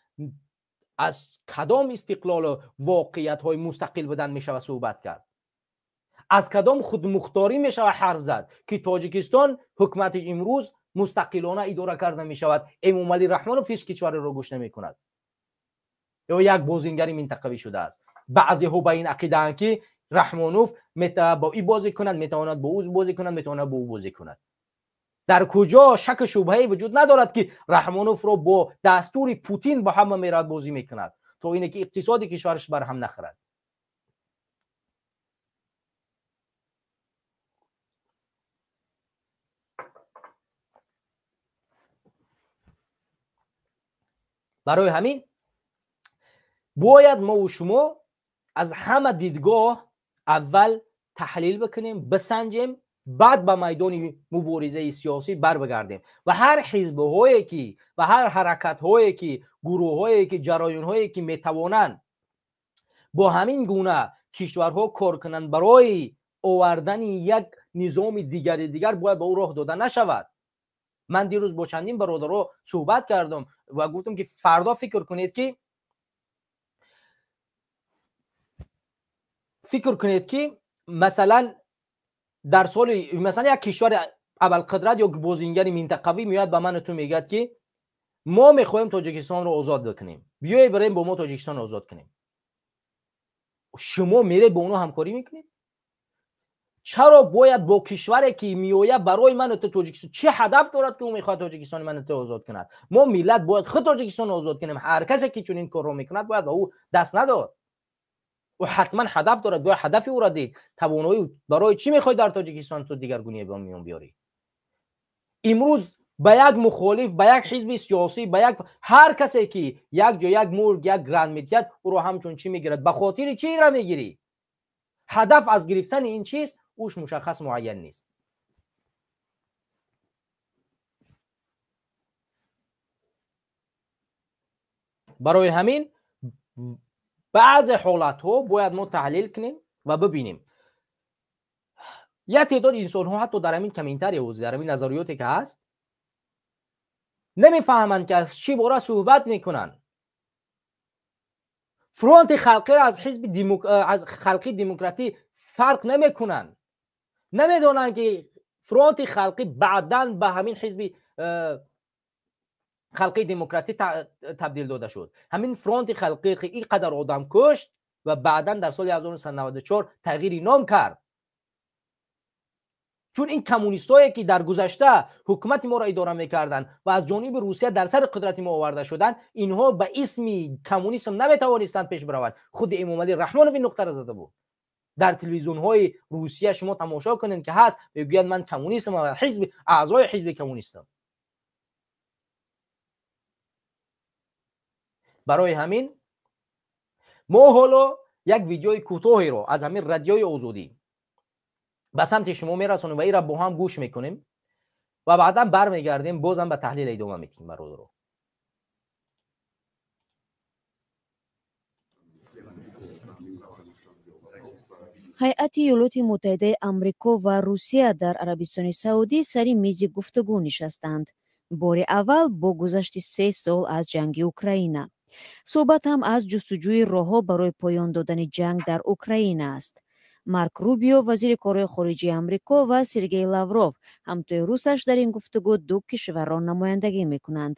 аз кадом истиқлолу воқеиятҳои мустақил будан мешавад суҳбат кард? Аз кадом худмухторӣ мешавад ҳарф зад ки Тоҷикистон ҳукумати имрӯз мустақилона идора карда мешавад? Эмомалӣ Раҳмонов ҳеҷ кишвареро гӯш намекунад ё як бозингари минтақавӣ шудааст. Баъзеҳо ба ин ақидаанд ки Раҳмонов метавонад бо ин бозӣ кунад, метавонад бо ӯ бозӣ кунад, метавонад бо ӯ бозӣ кунад. Дар куҷо шаку шубҳае вуҷуд надорад ки Раҳмоновро бо дастури Путин ба ҳама меравад бозӣ мекунад то ине ки иқтисоди кишвараш барҳам нахӯрад. Барои ҳамин бояд мо шумо аз ҳама дидгоҳ аввал таҳлил бикунем, бисанҷем, баъд ба майдони муборизаи сиёсӣ барбигардем ва ҳар ҳизбҳое ки ва ҳар ҳаракатҳое ки гурӯҳҳое ки ҷараёнҳое ки метавонанд бо ҳамин гуна кишварҳо кор кунанд барои овардани як низоми дигари дигар, бояд ба ӯ роҳ дода нашавад. Ман дирӯз бо чандин бародаро суҳбат кардам ва гуфтам ки фардо фикр кунед ки масалан дар соли масалан як кишвари абалқудрат ё бозингари минтақавӣ меояд ба ман ту мегӯяд ки мо мехоҳем Тоҷикистонро озод бикунем, биёед барем бо мо Тоҷикистонро озод кунем. Шумо меред, бо онҳо ҳамкорӣ мекунед? Чаро бояд бо кишваре ки меояд барои ман ту Тоҷикистон чӣ ҳадаф дорад, ки ӯ мехоҳад Тоҷикистони ман ту озод кунад? Мо миллат бояд худ Тоҷикистонро озод кунем. Ҳар касе ки чунин корро мекунад, бояд ба ӯ даст надод. Ӯ ҳатман ҳадаф дорад, бояд ҳадафи ӯро дид. Тавоноӣ барои чӣ мехоҳӣ дар Тоҷикистон ту дигаргунӣ ба миён биёрӣ? Имрӯз ба як мухолиф, ба як ҳизби сиёсӣ, ба як ҳар касе ки як ҷо як мулк, як грант медиҳад, ӯро ҳамчун чӣ мегирад? Ба хотири чӣ ира мегирӣ? Ҳадаф аз гирифтани ин чиз уш мушаххас муайян нест. Барои ҳамин баъзе ҳолатҳо бояд мо таҳлил кунем ва бибинем. Як теъдоди инсонҳо ҳатто дар ҳамин комментария, дар ҳамин назариёте ки ҳаст, намефаҳманд, ки аз чӣ бора суҳбат мекунанд. Фронти халқиро аз ҳизби аз халқи демократӣ фарқ намекунанд. Намедонанд, ки фронти халқӣ баъдан ба ҳамин ҳизби халқи демократӣ табдил дода шуд. Ҳамин фронти халқӣ ки ин қадар одам кушт ва баъдан дар соли 1994 тағйири ном кард, чун ин коммунистое ки дар гузашта ҳукумати моро идора мекарданд ва аз ҷониби Русия дар сари қудрати мо оварда шуданд, инҳо ба исми коммунизм наметавонистанд пеш бираванд. Худи Эмомалӣ Раҳмонов ин нуқтаро зада буд. Дар телевизионҳои Русия шумо тамошо кунед, ки ҳаст, мегӯянд: ман коммунистам ва ҳизби аъзои ҳизби коммунистам. Барои ҳамин мо ҳоло як видеои кӯтоҳеро аз ҳамин Радиои Озодӣ ба самти шумо мерасонем ва инро бо ҳам гӯш мекунем ва баъдан бармегардем, бозам ба таҳлил идома медиҳем, бародаро.
Ҳайати Иёлоти Муттаҳидаи Амрико ва Русия дар Арабистони Саудӣ сари мизи гуфтугӯ нишастанд. Бори аввал бо гузашти 3 сол аз ҷанги Украина. Суҳбат ҳам аз ҷустуҷӯи роҳҳо барои поён додани ҷанг дар Украина аст. Марк Рубио, вазири корҳои хориҷии Амрико, ва Сергей Лавров, ҳамтои русаш, дар ин гуфтугӯ ду кишварро намояндагӣ мекунанд.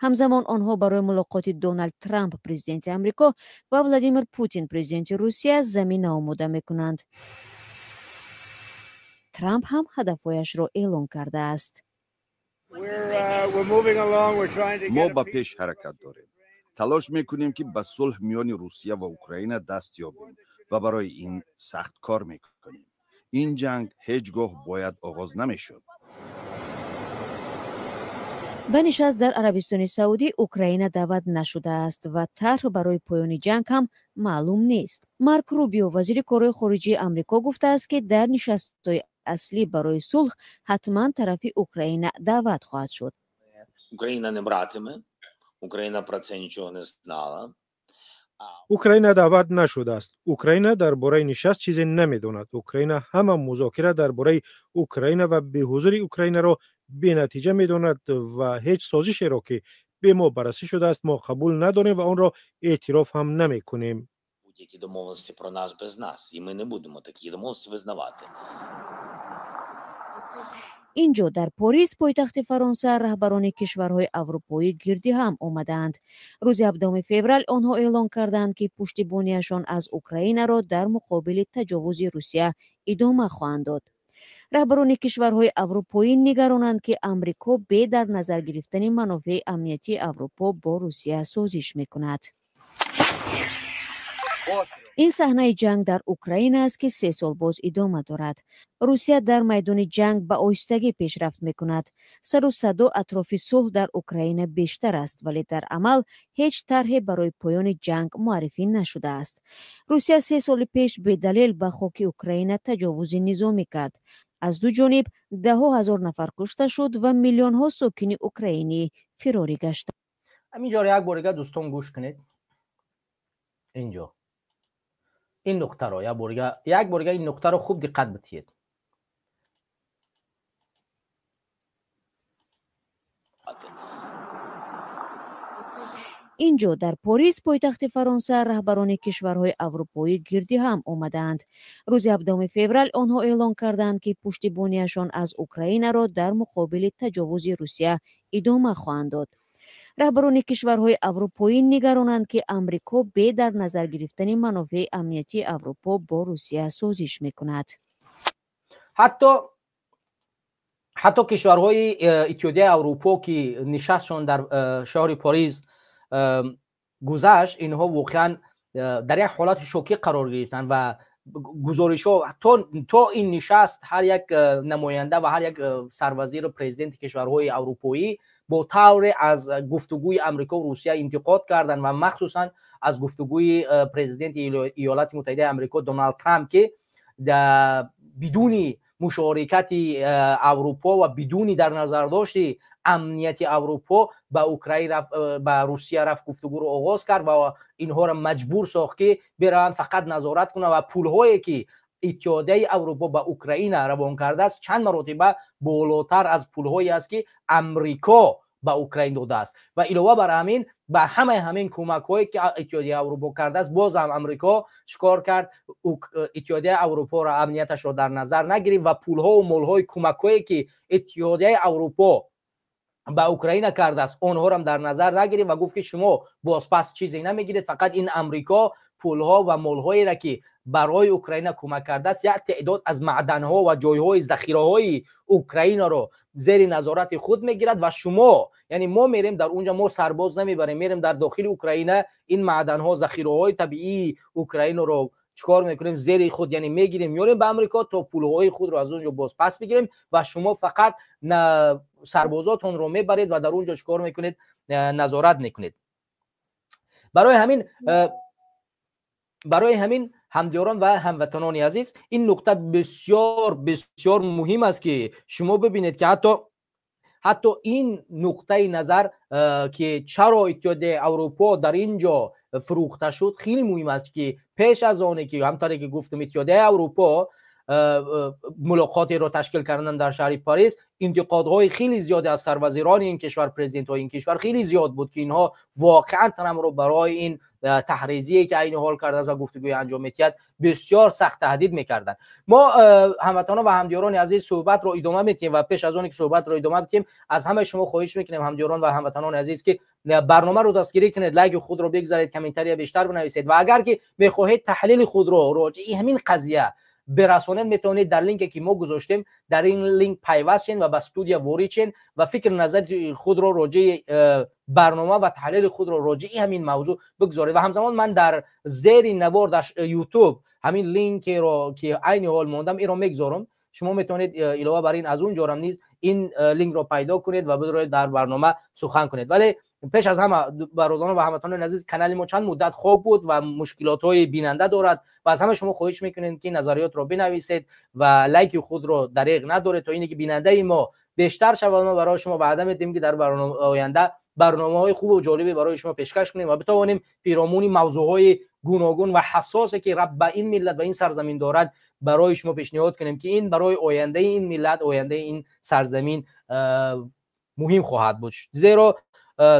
Ҳамзамон онҳо барои мулоқоти Доналд Трамп, президенти Амрико, ва Владимир Путин, президенти Русия, замина омода мекунанд. Трамп ҳам ҳадафҳояшро эълон кардааст.
Мо ба пеш ҳаракат дорем, талош мекунем, ки ба сулҳ миёни Русия ва Украина даст ёбем ва барои ин сахт кор мекунем. Ин ҷанг ҳеҷ гоҳ бояд оғоз намешуд.
Ба нишаст дар Арабистони Саудӣ Украина даъват нашудааст ва тарҳ барои поёни ҷанг ҳам маълум нест. Марк Рубио, вазири корҳои хориҷии Амрико, гуфтааст, ки дар нишастҳои аслӣ барои сулҳ ҳатман тарафи Украина даъват хоҳад шуд.
Україна не братиме. Україна про це нічого не знала.
Украина даъват нашудааст. Украина дар бораи нишаст чизе намедонад. Украина ҳама музокира дар бораи Украина ва беҳузури Украинаро бенатиҷа медонад ва ҳеҷ созишеро, ки бе мо баррасӣ шудааст, мо қабул надорем ва онро эътироф ҳам намекунем.
Будь-які домовленості про нас без нас, і ми не будемо такі домовленості визнавати.
Ин ҷо, дар Порис, пойтахти Фаронса, раҳбарони кишварҳои аврупоӣ гирди ҳам омадаанд. Рӯзи 17 феврал онҳо эълон карданд, ки пуштибонияшон аз Украинаро дар муқобили таҷовузи Русия идома хоҳанд дод. Раҳбарони кишварҳои аврупоӣ нигаронанд, ки Амрико бе дар назар гирифтани манофеи амниятии Аврупо бо Русия созиш мекунад. Ин саҳнаи ҷанг дар Украина аст, ки 3 сол боз идома дорад. Русия дар майдони ҷанг ба оҳистагӣ пешрафт мекунад. Сару садо атрофи сулҳ дар Украина бештар аст, вале дар амал ҳеҷ тарҳе барои поёни ҷанг муаррифӣ нашудааст. Русия 3 соли пеш бедалел ба хоки Украина таҷовузи низомӣ кард. Аз ду ҷониб даҳҳо ҳазор нафар кушта шуд ва миллионҳо сокини украинӣ фирорӣ гаштанд.
Ҳаминҷоро як бор дига, дӯстон, гӯш кунед. Инҷо ин нуқтаро як бор дига, ин нуқтаро хуб диққат битиҳед.
Ин ҷо, дар Порис, пойтахти Фаронса, раҳбарони кишварҳои аврупоӣ гирди ҳам омадаанд. Рӯзи 17 феврал онҳо эълон карданд, ки пуштибонияшон аз Украинаро дар муқобили таҷовузи Русия идома хоҳанд дод. Раҳбарони кишварҳои аврупоӣ нигаронанд, ки Амрико бе дар назар гирифтани манофеи амниятии Аврупо бо Русия созиш мекунад.
Ҳатто кишварҳои Иттиҳодияи Аврупо, ки нишастшон дар шаҳри Париз гузашт, инҳо воқеан дар як ҳолати шокӣ қарор гирифтанд ва гузоришҳо то ин нишаст ҳар як намоянда ва ҳар як сарвазиру президенти кишварҳои аврупоӣ бо тавре аз гуфтугӯи Амрикову Русия интиқод карданд ва махсусан аз гуфтугӯи президенти Иёлати Муттаҳидаи Амрико Доналд Трамп, ки бидуни мушорикати Аврупо ва бидуни дар назардошти амнияти Аврупо ба Украина, ба Русия рафт, гуфтугӯро оғоз кард ва инҳоро маҷбур сохт, ки бираванд, фақат назорат кунанд ва пулҳое, ки Иттиҳодияи Аврупо ба Украина равон кардааст, чанд маротиба болотар аз пулҳое аст, ки Амрико ба Украин додааст. Ва илова бар ҳамин, ба ҳамаи ҳамин кӯмакҳое, ки Иттиҳодияи Аврупо кардааст, боз ҳам Амрико чӣ кор кард? Иттиҳодияи Аврупоро амнияташро дар назар нагирифт ва пулҳову молҳои кӯмакҳое, ки Иттиҳодияи Аврупо ба Украина кардааст, онҳоро дар назар нагирифт ва гуфт, ки шумо бозпас чизе намегиред. Фақат ин Амрико пулҳо ва молҳоеро, ки барои Украина кӯмак кардааст, як теъдод аз маъданҳо ва ҷойҳои захираҳои Украинаро зери назорати худ мегирад ва шумо, яъне мо мерем дар унҷа, мо сарбоз намебарем, мерем дар дохили Украина, ин маъданҳо, захираҳои табиии Украинаро чикор мекунем? Зери худ, яъне мегирем, меорем ба Амрико, то пулҳои худро аз он ҷо боз пас бигирем ва шумо фақат сарбозотонро мебаред ва дар он ҷо чикор мекунед? Назорат мекунед. Барои ҳамин, ҳамдиёрон ва ҳамватанони азиз, ин нуқта бисёр бисёр муҳим аст, ки шумо бибинед, ки ҳатто ин нуқтаи назар, ки чаро Иттиҳодияи Аврупо дар ин ҷо фурӯхта шуд, хеле муҳим аст, ки пеш аз оне ки, ҳамтаре ки гуфтам, Иттиҳодияи Аврупо мулоқотеро ташкил кардан дар шаҳри Париз, интиқодҳои хеле зиёде аз сарвазирони ин кишвар, президентҳои ин кишвар хеле зиёд буд, ки инҳо воқеан Трампро барои ин таҳризие, ки айни ҳол кардааст ва гуфтугӯи анҷом медиҳад, бисёр сахт таҳдид мекарданд. Мо, ҳамватанон ва ҳамдиёрони азиз, суҳбатро идома медиҳем ва пеш аз оне ки суҳбатро идома бидиҳем, аз ҳамаи шумо хоҳиш мекунем, ҳамдиёрон ва ҳамватанони азиз, ки барномаро дастгирӣ кунед, лайки худро бигзаред, комментария бештар бинависед ва агар ки мехоҳед таҳлили худро роҷеи ҳамин қазия бирасонед, метавонед дар линке, ки мо гузоштем, дар ин линк пайваст шен ва ба студия ворид шен ва фикр назари худро роҷеи барнома ва таҳлили худро роҷеи ҳамин мавзӯъ бигзоред. Ва ҳамзамон ман дар зери навор дар Ютуб ҳамин линкеро, ки айни ҳол мондам, инро мегузорам. Шумо метавонед илова бар ин аз он ҷорам низ ин линкро пайдо кунед ва бидроед, дар барнома сухан кунед. Вале пеш аз ҳама, бародарон ва ҳамватанони азиз, канали мо чанд муддат хоб буд ва мушкилотҳои бинанда дорад ва аз ҳама шумо хоҳиш мекунем, ки назариётро бинависед ва лайки худро дареғ надоред, то ине ки бинандаи мо бештар шавад. Мо барои шумо ваъда медиҳем, ки дар оянда барномаҳои хубу ҷолибе барои шумо пешкаш кунем ва битавонем пиромуни мавзӯъҳои гуногун ва ҳассосе, ки рабт ба ин миллат ва ин сарзамин дорад, барои шумо пешниҳод кунем, ки ин барои ояндаи ин миллат, ояндаи ин сарзамин муҳим хоҳад буд. Зеро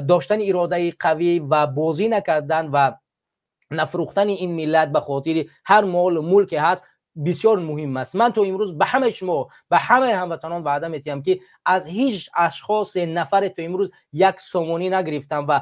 доштани иродаи қавӣ ва бозӣ накардан ва нафрӯхтани ин миллат ба хотири ҳар молу мулке ҳаст, бисёр муҳим аст. Ман то имрӯз ба ҳамаи шумо, ба ҳамаи ҳамватанон ваъда метиҳам, ки аз ҳеҷ ашхосе, нафаре то имрӯз як сомонӣ нагирифтам ва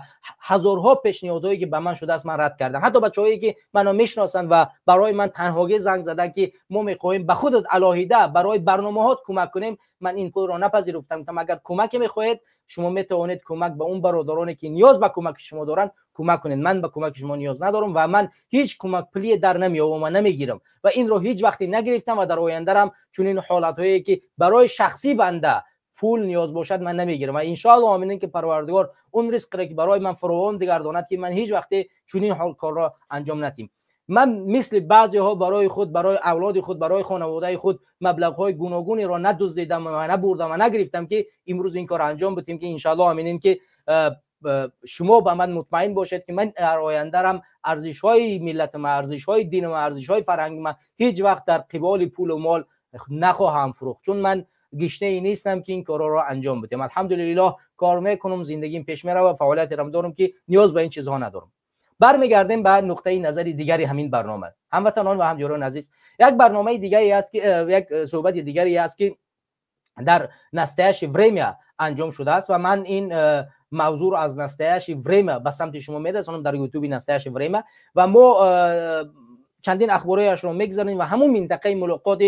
ҳазорҳо пешниҳодҳое, ки ба ман шудааст, ман рад кардам. Ҳатто бачаҳое, ки маро мешиносанд ва барои ман танҳогӣ занг заданд, ки мо мехоҳем ба худат алоҳида барои барномаҳот кӯмак кунем, ман ин пулро напазируфтам. Гуфтам, агар кӯмаке мехоҳед, шумо метавонед кӯмак ба он бародароне, ки ниёз ба кӯмаки шумо доранд, кӯмак кунед. Ман ба кӯмаки шумо ниёз надорам ва ман ҳеҷ кӯмак пулие дар намеёбам ва намегирам ва инро ҳеҷ вақте нагирифтам ва дар ояндарам чунин ҳолатҳое, ки барои шахсӣ банда пул ниёз бошад, ман намегирам. Ва иншоалло, оминин, ки Парвардигор он ризқре, ки барои ман фаровон бигардонад, ки ман ҳеҷ вақте чунин ҳол корро анҷом надиҳам. Ман мисли баъзеҳо барои худ, барои авлоди худ, барои хонаводаи худ маблағҳои гуногунеро надуздидам ва набурдам ва нагирифтам, ки имрӯз ин корро анҷом бидем, ки иншоалло, аминин, ки шумо ба ман мутмаин бошед, ки ман дар ояндарам арзишҳои миллатам, арзишҳои динам, арзишҳои фарҳангима ҳеҷ вақт дар қиболи пулу мол нахоҳам фурӯхт, чун ман гишнае нестам, ки ин корҳоро анҷом бидем. Алҳамдулиллоҳ, кор мекунам, зиндагим пеш мерава, фаъолиятерам дорам, ки ниёз ба ин чизҳо надорам. Бармегардем ба нуқтаи назари дигари ҳамин барнома. Ҳамватанон ва ҳамдиёрони азиз, як барномаи дигаре аст, ки як суҳбати дигаре аст, ки дар Настоящее время анҷом шудааст ва ман ин موضوع رو از Настоящее Время به سمت شما میرسانم در یوتیوب Настоящее Время و ما چندین اخبارهایش رو میگذاریم و همون منطقه ملاقات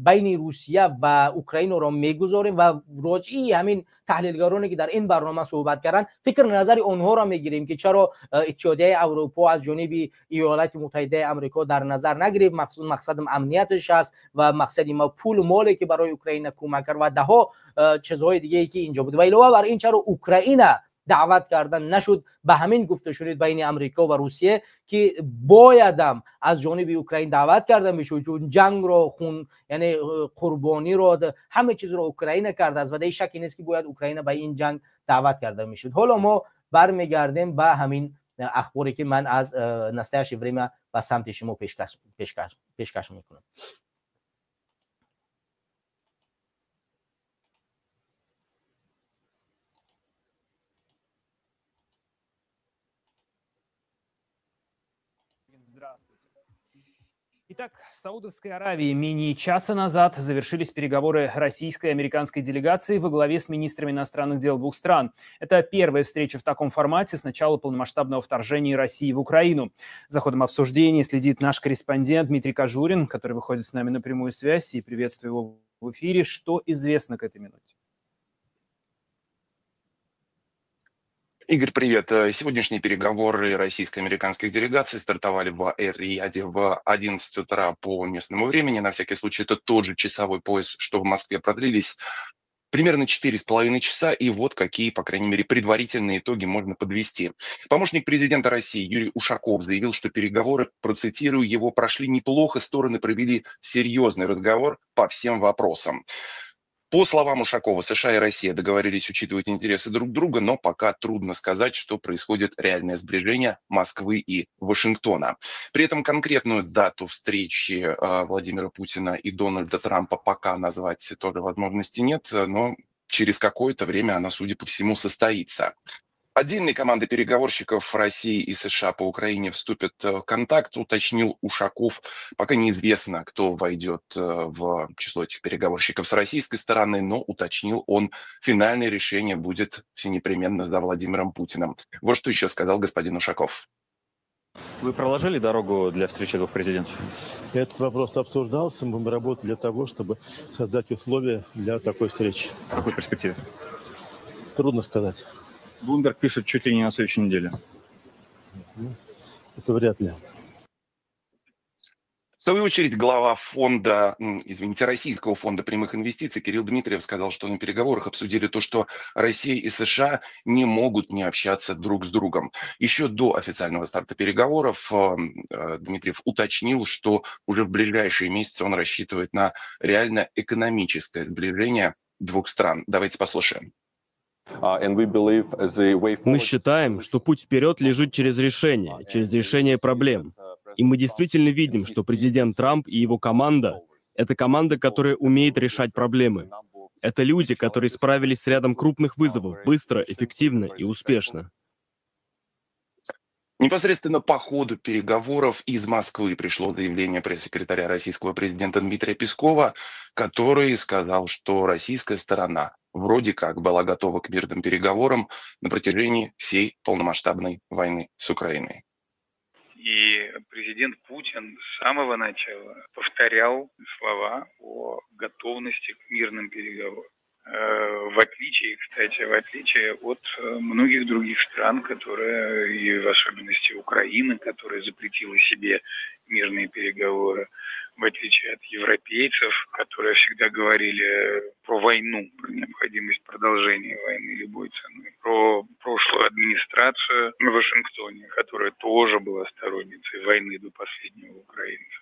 بین روسیه و اوکراین را میگذاریم و راجعی همین تحلیلگرانی که در این برنامه صحبت کردن فکر نظر آنها را میگیریم که چرا اتحادیه اروپا از جانب ایالات متحده آمریکا در نظر نگرفت. مقصدم امنیتش است و مقصد ما پول و مالی که برای اوکراین کمک کرد و ده ها چیزهای دیگه که اینجا بود. و علاوه بر این چرا اوکراین دعوت کردن نشد به همین گفته شد بین امریکا و روسیه که بایدم از جانب اوکراین دعوت کردن میشد، چون جنگ رو خون یعنی قربانی رو همه چیز رو اوکراین کرده است و در شکی نیست که باید اوکراین به این جنگ دعوت کرده میشد. حالا ما برمیگردیم به همین اخباری که من از Настоящее Время به سمت شما پیشکش میکنم.
Итак, в Саудовской Аравии менее часа назад завершились переговоры российской и американской делегации во главе с министрами иностранных дел двух стран. Это первая встреча в таком формате с начала полномасштабного вторжения России в Украину. За ходом обсуждений следит наш корреспондент Дмитрий Кожурин, который выходит с нами на прямую связь, и приветствую его в эфире. Что известно к этой минуте?
Игорь, привет. Сегодняшние переговоры российско-американских делегаций стартовали в Эр-Рияде в 11 утра по местному времени. На всякий случай, это тот же часовой пояс, что в Москве, продлились примерно 4,5 часа. И вот какие, по крайней мере, предварительные итоги можно подвести. Помощник президента России Юрий Ушаков заявил, что переговоры, процитирую его, прошли неплохо, стороны провели серьезный разговор по всем вопросам. По словам Ушакова, США и Россия договорились учитывать интересы друг друга, но пока трудно сказать, что происходит реальное сближение Москвы и Вашингтона. При этом конкретную дату встречи Владимира Путина и Дональда Трампа пока назвать тоже возможности нет, но через какое-то время она, судя по всему, состоится. Отдельные команды переговорщиков России и США по Украине вступят в контакт, уточнил Ушаков. Пока неизвестно, кто войдет в число этих переговорщиков с российской стороны, но, уточнил он, финальное решение будет всенепременно за Владимиром Путиным. Вот что еще сказал господин Ушаков.
Вы проложили дорогу для встречи двух президентов?
Этот вопрос обсуждался. Мы работали для того, чтобы создать условия для такой встречи.
В какой перспективе?
Трудно сказать.
Блумберг пишет чуть ли не на следующей неделе.
Это вряд ли.
В свою очередь, глава фонда, извините, Российского фонда прямых инвестиций Кирилл Дмитриев сказал, что на переговорах обсудили то, что Россия и США не могут не общаться друг с другом. Еще до официального старта переговоров Дмитриев уточнил, что уже в ближайшие месяцы он рассчитывает на реально экономическое сближение двух стран. Давайте послушаем.
Мы считаем, что путь вперед лежит через решение проблем. И мы действительно видим, что президент Трамп и его команда — это команда, которая умеет решать проблемы. Это люди, которые справились с рядом крупных вызовов быстро, эффективно и успешно.
Непосредственно по ходу переговоров из Москвы пришло заявление пресс-секретаря российского президента Дмитрия Пескова, который сказал, что российская сторона вроде как была готова к мирным переговорам на протяжении всей полномасштабной войны с Украиной.
И президент Путин с самого начала повторял слова о готовности к мирным переговорам. В отличие, кстати, в отличие от многих других стран, которые, и в особенности Украины, которая запретила себе мирные переговоры, в отличие от европейцев, которые всегда говорили про войну, про необходимость продолжения войны любой ценой, про прошлую администрацию в Вашингтоне, которая тоже была сторонницей войны до последнего украинца.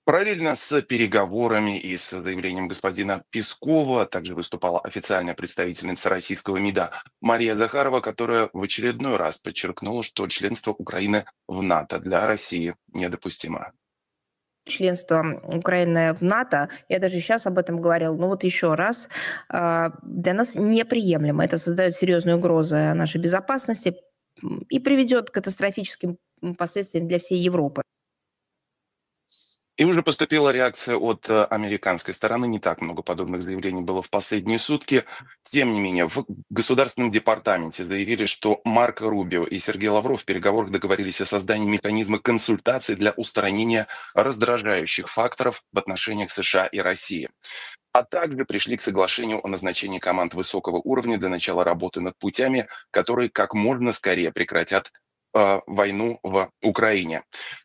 Параллельно с переговорами и с заявлением господина Пескова также выступала официальная представительница российского МИДа Мария Захарова, которая в очередной раз подчеркнула, что членство Украины в НАТО для России недопустимо.
Членство Украины в НАТО, я даже сейчас об этом говорила, но вот еще раз, для нас неприемлемо. Это создает серьезные угрозы нашей безопасности и приведет к катастрофическим последствиям для всей Европы.
И уже поступила реакция от американской стороны. Не так много подобных заявлений было в последние сутки. Тем не менее, в Государственном департаменте заявили, что Марко Рубио и Сергей Лавров в переговорах договорились о создании механизма консультаций для устранения раздражающих факторов в отношениях США и России. А также пришли к соглашению о назначении команд высокого уровня для начала работы над путями, которые как можно скорее прекратят войну в Украине.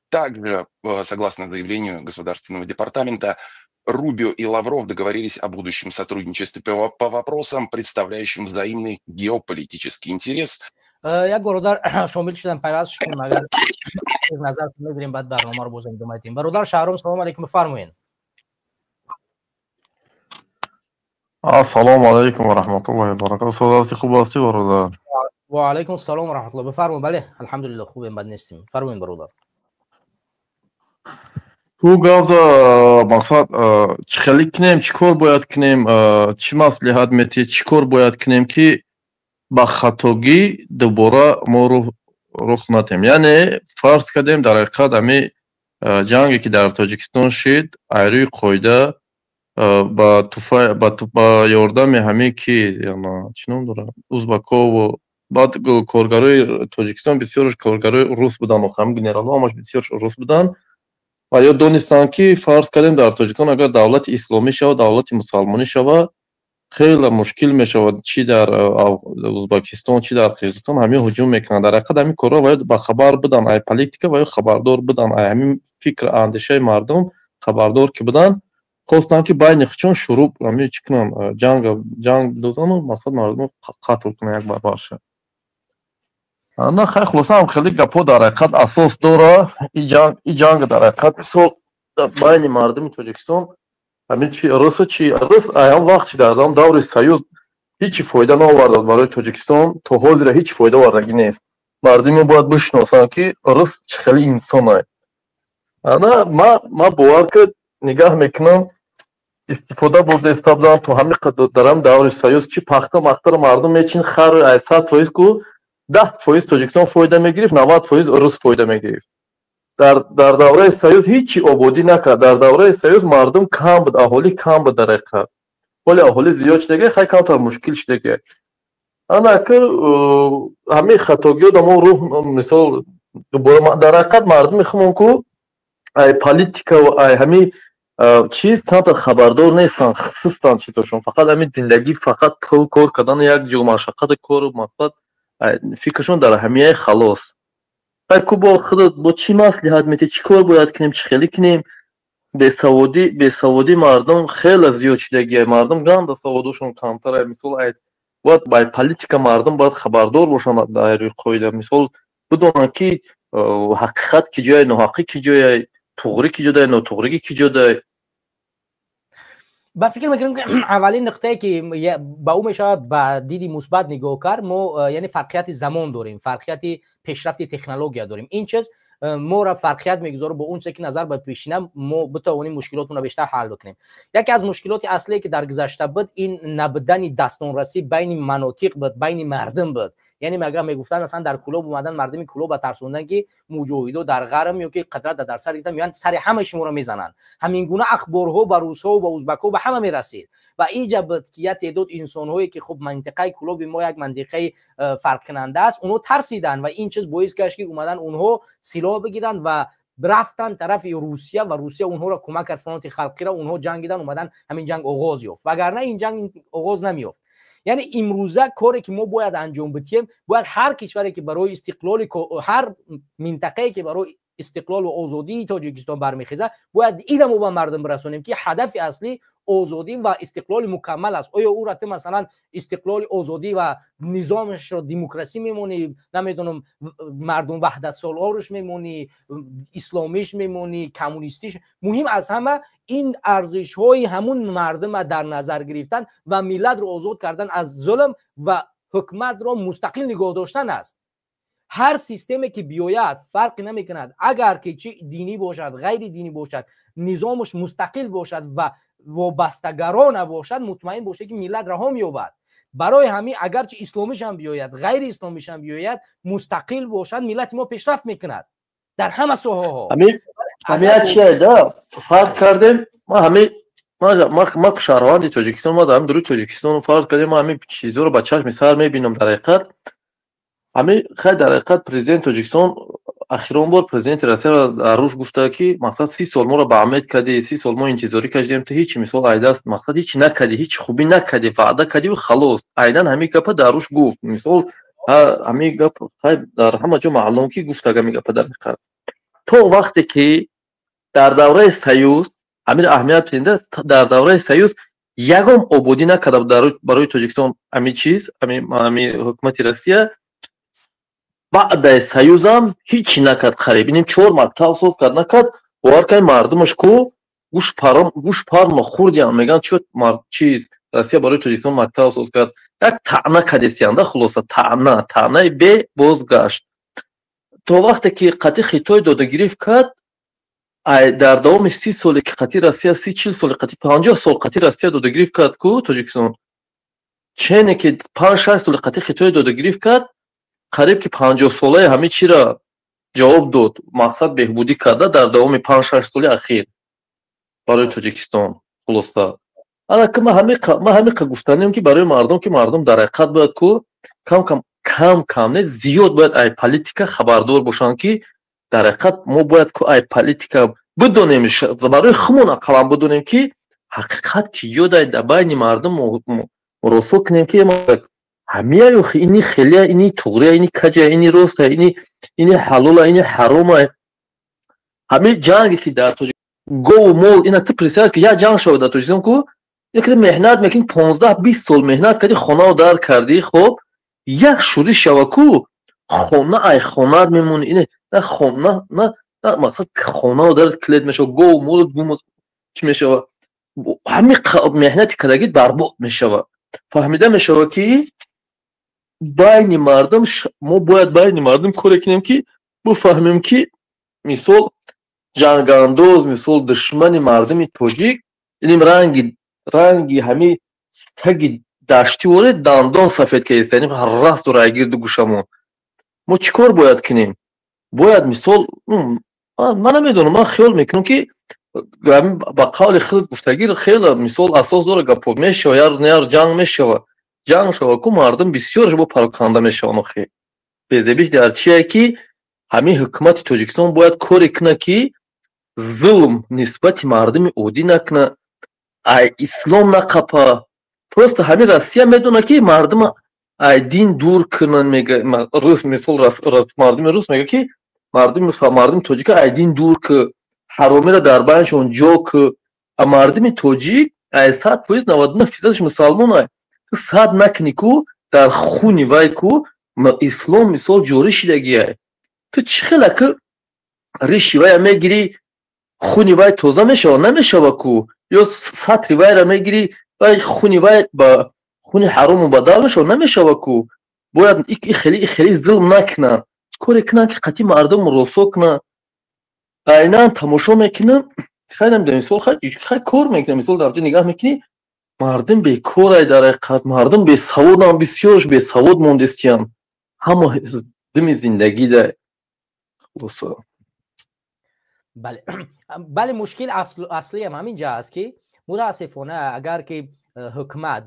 Также, согласно заявлению Государственного департамента, Рубио и Лавров договорились о будущем сотрудничестве по вопросам, представляющим взаимный геополитический интерес.
Як бародар шомил шудан, пайваст шудем, агар назар мегирем, баъд барномаро боз идома медиҳем. Бародар Шаҳром, салому алейкум, бифармоед.
Ассалому алайкум ва раҳматуллоҳи ва баракатуҳ. Устод, ҳасти, хуб ҳастӣ, бародар?
Ва алайкум ассалом ва раҳматуллоҳ. Бифармоед. Бале, алҳамдулиллоҳ, хубем, бад нестем. Фармоед, бародар.
Ку гап за мақсад, чӣ хеле кунем, чӣ кор бояд кунем, чӣ маслиҳат метиҳед, чӣ кор бояд кунем, ки ба хатогӣ дубора мо рух надиҳем? Яъне фарз кардем, дар ҳақиқат ҳами ҷанге ки дар Тоҷикистон шид, айрӯи қоида ба туфа ба ёрдами ҳамин ки чӣ ном дорад, узбакову баъд коргарои Тоҷикистон бисёрш коргарои рус буданд, ҳами генералҳо ҳамаш бисёрш рус буданд ва ё донистанд, ки фарз кардем, дар Тоҷикистон агар давлати исломӣ шавад, давлати мусалмонӣ шавад, хеле мушкил мешавад, чӣ дар Узбакистон, чӣ дар Қирғизистон ҳамин ҳуҷум мекунанд. Дар ҳақиқат ҳамин корҳо ва ё бахабар буданд, ай политика ва ё хабардор буданд, ай ҳамин фикр андешаи мардум хабардор ки буданд, хостанд, ки байни худшон шурӯъ ҳамин чӣ кунанд, ҷанг дозану мақсад мардумро қатл кунанд як барбарша. На хай, хулоса, ҳам хеле гапҳо дар ҳақиқат асос дора. И ҷанг дар ҳақиқат мисол дар байни мардуми Тоҷикистон ҳамин чи руса, чи рус аям вақт, чи дар даври Союз ҳеҷ фоида наовардад барои Тоҷикистон, то ҳозира ҳеҷ фоида овардагӣ нест. Мардуми бояд бишиносанд, ки рус чӣ хеле инсонай. Ана ма бовар ки нигаҳ мекунам, истифода бурда истода буданд то ҳамин дар ҳам даври Союз, чи пахта махтаро мардум мечин, хар ай 100% ку 10% Тоҷикистон фоида мегирифт, 90% рус фоида мегирифт. Дар давраи Союз ҳеҷ ободӣ накард. Дар давраи Союз мардум кам буд, аҳолӣ кам буд дар ҳақиқат. Ҳоли аҳолӣ зиёд шудаги, хай камтар мушкил шудаги. Ана ки ҳамин хатогиҳо мо рӯҳ мисол дубора дар ҳақиқат мардуми худмон ку ай политика ва ай ҳамин чиз камтар хабардор нестанд, сустанд чизошон. Фақат ҳамин зиндагӣ, фақат пул кор кардан, як ҷо машаққати кору мақсад фикрашон дар ҳамияи халос. Ай ку бо худат бо чӣ маслиҳат метиҳӣ, чӣ кор бояд кунем, чӣ хеле кунем? Бесаводии мардум хеле зиёд шудагия, мардум ганда саводошон камтар. Мисол, бояд ба политика мардум бояд хабардор бошанд дар рӯи қоида, мисол бидонанд, ки ҳақиқат ки ҷое, ноҳақӣ ки ҷое, туғрӣ ки ҷодай, нотуғригӣ ки ҷодай.
Ба фикр мекунам, ки аввалин нуқтае, ки ба ӯ мешавад ба диди мусбат нигоҳ кард, мо яъне фарқияти замон дорем, фарқияти пешрафти технология дорем. Ин чиз моро фарқият мегузорад бо он чизе, ки назар ба пешина мо битавонем мушкилотонро бештар ҳал бикунем. Яке аз мушкилоти аслие, ки дар гузашта буд, ин набудани дастонрасӣ байни манотиқ буд, байни мардум буд. Яъне магар мегуфтанд, масалан, дар Кӯлоб омадан, мардуми Кӯлоба тарсондан, ки муҷоҳидо дар ғарм ё ки қудрат дар сар гирифтан, меоянд, сари ҳамаи шуморо мезананд. Ҳамин гуна ахборҳо ба русҳо, ба узбакҳо, ба ҳама мерасид ва иҷа буд, ки як теъдод инсонҳое, ки хуб минтақаи Кӯлоби мо як минтақаи фарқкунанда аст, онҳо тарсиданд ва ин чиз боис гашт, ки омадан онҳо силоҳ бигиранд ва рафтан тарафи Русия ва Русия онҳоро кӯмак кард, фронти халқиро. Онҳо ҷангидан, омадан, ҳамин ҷанг оғоз ёфт, вагарна ин ҷанг оғоз намеёфт. Яъне имрӯза коре, ки мо бояд анҷом бидиҳем, бояд ҳар кишваре, ки барои истиқлоли, ҳар минтақае, ки барои истиқлол ва озодии Тоҷикистон бармехезад, бояд ина мо ба мардум бирасонем, ки ҳадафи аслӣ озодӣ ва истиқлоли мукаммал аст. Оё ӯ ратта, масалан, истиқлоли, озодӣ ва низомашро демократсӣ мемонӣ, намедонам, мардум ваҳдатсолоруш мемонӣ, исломиш мемонӣ, коммунистиш, муҳим аз ҳама ин арзишҳои ҳамун мардума дар назар гирифтан ва миллатро озод кардан аз зулм ва ҳукуматро мустақил нигоҳ доштан аст. Ҳар системе, ки биёяд, фарқе намекунад, агар ки чи динӣ бошад, ғайри динӣ бошад, низомаш мустақил бошад ва вобастагаро набошад, мутмаин бошед, ки миллат раҳо меёбад. Барои ҳамин агарчи исломишам биёяд, ғайри исломишам биёяд, мустақил бошад, миллати мо пешрафт мекунад дар ҳама соҳаҳо.
Ҳамия чия да, фарз кардем, ма ҳами ма шаҳрванди Тоҷикистон, ма дар дуруи Тоҷикистон, фарз кардем, ма ҳами чизҳоро ба чашми сар мебинам. Дар ҳақиқат ҳами хай, дар ҳақиқат президенти Тоҷикистон ахирон бор президенти Россияро дар руш гуфта, ки мақсад 30 сол моро ба амед кардӣ, 30 сол мо интизорӣ кашидем, ту ҳечи мисол айдаст мақсад ҳечи накардӣ, ҳеч хубӣ накардӣ, ваъда кардиву халос. Айнан ҳамин гапа дар руш гуфт. Мисол, ҳамин гап хай дар ҳама ҷо маълум, ки гуфта ҳамин гапа. Дар ҳақиқат то вақте ки дар давраи союз, ҳамин аҳамият дида, дар давраи союз ягон ободӣ накарда барои Тоҷикистон ҳамин чиз, ҳами ҳукумати Россия. Баъдаи союзам ҳичи накард, қариб инем чор мактаб соз кард, накард. Бовар кунед, мардумаш ку гӯш парма хурдиам, мегӯянд, чӣ чиз Россия барои Тоҷикистон мактаб соз кард. Як таъна кадесианда, хулоса, таъна, таънаи бе бозгашт. То вақте ки қатъи Хитой додагирифт кард, дар давоми 30 соле ки қатъи Россия, 30-40 соли, қатъи 50 сол қатъи Россия додагирифт кард ку Тоҷикистон, чене ки 5-6 соли қатъи Хитой додагирифт кард, қариб ки 50-солаи ҳамин чиро ҷавоб дод, мақсад беҳбудӣ карда дар давоми 5-6 соли ахир барои Тоҷикистон. Хулоса, ана ки ман ҳамиқа гуфтанем, ки барои мардум, ки мардум дар ҳақиқат бояд ку кам кам, кам кам не, зиёд бояд ай политика хабардор бошанд, ки дар ҳақиқат мо бояд ку ай политика бидонем, барои худмон ақаллан бидонем, ки ҳақиқат ки ҷо дар байни мардум муросо кунем, ки ҳамияю ини хелия, ини туғрия, ини каҷа, ини роста, ини ҳалола, ини ҳарома. Ҳамин ҷанге ки дар Тоҷик, гову мол, ина ту представь, ки як ҷанг шавад дар Тоҷикистон ку, яке меҳнат мекунӣ, 15-20 сол меҳнат кардӣ, хонао дар кардӣ, хоб, як шӯриш шава ку, хона ай хонаат мемонӣ, ина на хона, на мақсад хонао дар клет мешава, гову молот гум чӣ мешава, ҳамин меҳнати кардагит барбод мешава. Фаҳмида мешава, ки байни мардум мо бояд байни мардум коре кунем, ки бифаҳмем, ки мисол ҷангандоз, мисол душмани мардуми тоҷик иним ранги ҳами таги даштӣ воре дандон сафед каиста, иним раст дора гирду гӯшамон. Мо чӣ кор бояд кунем? Бояд мисол, ман намедонам, ман хиёл мекунам, ки ба қавли худ гуфтагӣ хеле мисол асос дора гапо. Мешава, яр яр ҷанг мешава, ҷанг шава ку, мардум бисёрш бо пароканда мешаванд. Охи безебиш дар чие, ки ҳамин ҳукумати Тоҷикистон бояд коре кунад, ки зулм нисбати мардуми оддӣ накунад, ай ислом нақапа. Просто ҳамин Россия медонад, ки мардума ай дин дур кунанд. Мега рус, мисол, мардуми рус мега, ки мардуми тоҷика ай дин дур ку, ҳаромиро дар байншон ҷо ку. А мардуми тоҷик ай 100%, 99 фисадаш мусалмон. Ай сад накунӣ ку, дар хуни вай ку ислом мисол ҷорӣ шидагиай. Ту чӣ хела ку риши вая мегирӣ, хуни вай тоза мешава? Намешава ку. Ё сатри вайра мегирӣ, вай хуни вай ба хуни ҳарому бадал мешава? Намешава ку. Бояд хеле хеле зулм накунанд, коре кунанд, ки қатъи мардум муросо кунанд. Айнан тамошо мекунам, хай намедонам, мисол хай кор мекунам, мисол дар ҷо нигаҳ мекунӣ, мардум бекорай, дар ҳақиқат мардум бесаводам, бисёрш бесавод мондестиям, ҳама дими зиндагӣ да. Хулоса.
Бале, бале, мушкил аслиам ҳамин ҷа аст, ки мутаассифона агар ки ҳукумат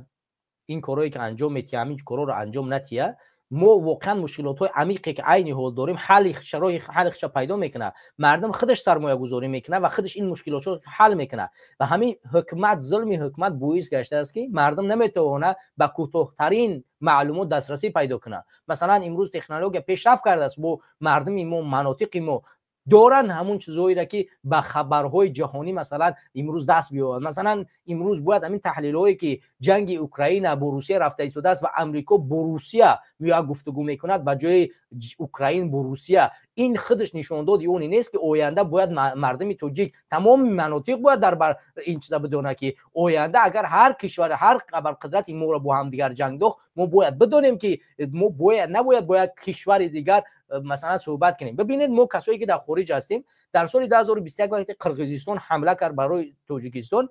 ин корое ки анҷом метиҳа, ҳамин корҳоро анҷом натиҳа, мо воқеан мушкилотҳои амиқе ки айни ҳол дорем, ҳалли роҳи ҳалли худша пайдо мекунад. Мардум худаш сармоягузорӣ мекунад ва худаш ин мушкилотҳо ҳал мекунад. Ва ҳамин ҳукумат, зулми ҳукумат боис гаштааст, ки мардум наметавонад ба кӯтоҳтарин маълумот дастрасӣ пайдо кунад. Масалан, имрӯз технология пешрафт кардааст, бо мардуми мо, манотиқи мо доранд ҳамун чизҳоеро, ки ба хабарҳои ҷаҳонӣ, масалан, имрӯз даст биёбанд. Масалан, имрӯз бояд ҳамин таҳлилҳое, ки ҷанги Украина бо Русия рафта истодааст ва Амрико бо Русия меояд гуфтугӯ мекунад ба ҷои Украин бо Русия, ин худаш нишондоди оне нест, ки оянда бояд мардуми тоҷик, тамоми манотиқ бояд дар бар ин чиза бидонад, ки оянда агар ҳар кишвар, ҳар абарқудрати моро бо ҳамдигар ҷанг дохт, мо бояд бидонем, ки мо бояд набояд бо як кишвари дигар масалан суҳбат кунем. Бибинед, мо касое ки дар хориҷ ҳастем, дар соли 2021 вақте Қирғизистон ҳамла кард барои Тоҷикистон.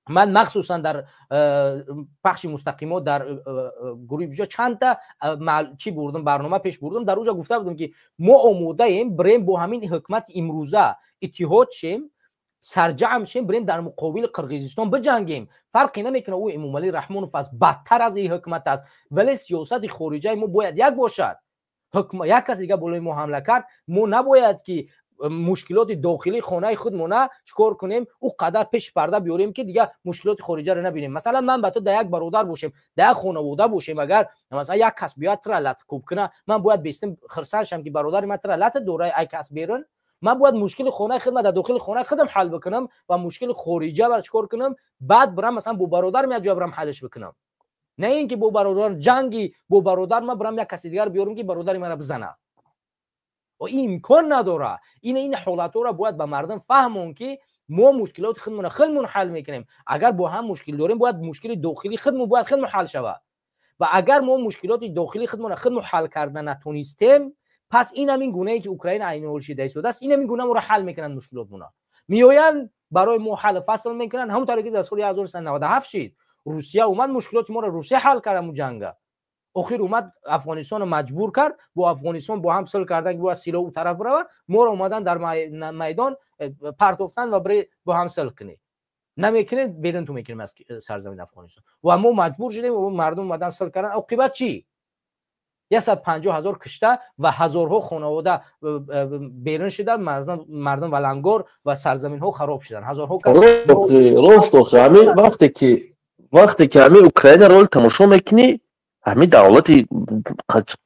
Ман махсусан дар пахши мустақимо дар гурӯҳи биҷо чандта чӣ бурдам, барнома пеш бурдам. Дар уҷа гуфта будам, ки мо омодаем бирем, бо ҳамин ҳукумати имрӯза иттиҳод шем, сарҷамъ шем, бирем дар муқобили Қирғизистон биҷангем. Фарқе намекунад, ӯ Эмомалӣ Раҳмонов аст, бадтар аз ин ҳукумат аст, вале сиёсати хориҷаи мо бояд як бошад. Як кас дига болои мо ҳамла кард, мо набояд ки мушкилоти дохилии хонаи худмона чикор кунем, ӯ қадар пеши парда биёрем, ки дига мушкилоти хориҷаро набинем. Масалан, ман ба ту дар як бародар бошем, дар як хонавода бошем, агар масалан як кас биёяд, тура латкӯб куна, ман бояд бестим хирсанд шам, ки бародари ман тура лата дора ай кас берун? Ман бояд мушкили хонаи худма дар дохили хонаи худам ҳал бикунам ва мушкили хориҷа бар чикор кунам, баъд бирам, масалан, бо бародарам як ҷоя бирам ҳалш бикунам, на ин ки бо бародар ҷанги бо бародар ман бирам, як каси дигар биёрам, ки бародари маро бизана. Ин имкон надора. Ин ҳолатҳоро бояд ба мардум фаҳмон, ки мо мушкилоти худмонро худмон ҳал мекунем. Агар бо ҳам мушкил дорем, бояд мушкили дохилии худмон бояд худмон ҳал шавад. Ва агар мо мушкилоти дохилии худмонро худмон ҳал карда натонистем, пас ин ҳамин гунае, ки Украина айни ҳол шида истодааст, ин ҳамин гуна моро ҳал мекунанд. Мушкилотмона меоянд, барои мо ҳаллу фасл мекунанд, ҳамон тавре ки дар соли 1997 шид. Русия омад, мушкилоти моро Русия ҳал кард. Ҳамун ҷанга охир омад, Афғонистонро маҷбур кард бо Афғонистон бо ҳам сулҳ кардан, ки бояд силоҳ ӯ тараф бирава. Моро омадан дар майдон партофтан ва бире бо ҳам сулҳ кунед, намекунед, берун ту мекунем аз сарзамини Афғонистон. Ва мо маҷбур шудем, мардум омадан сулҳ кардан. Оқибат чӣ? 150 000 кушта ва ҳазорҳо хонавода берун шуда, мардум валангор ва сарзаминҳо хароб шуданд, ҳазорҳо.
Рост, охи ҳамин вақте ки ҳамин Украинаро тамошо мекунӣ, ҳамин давлати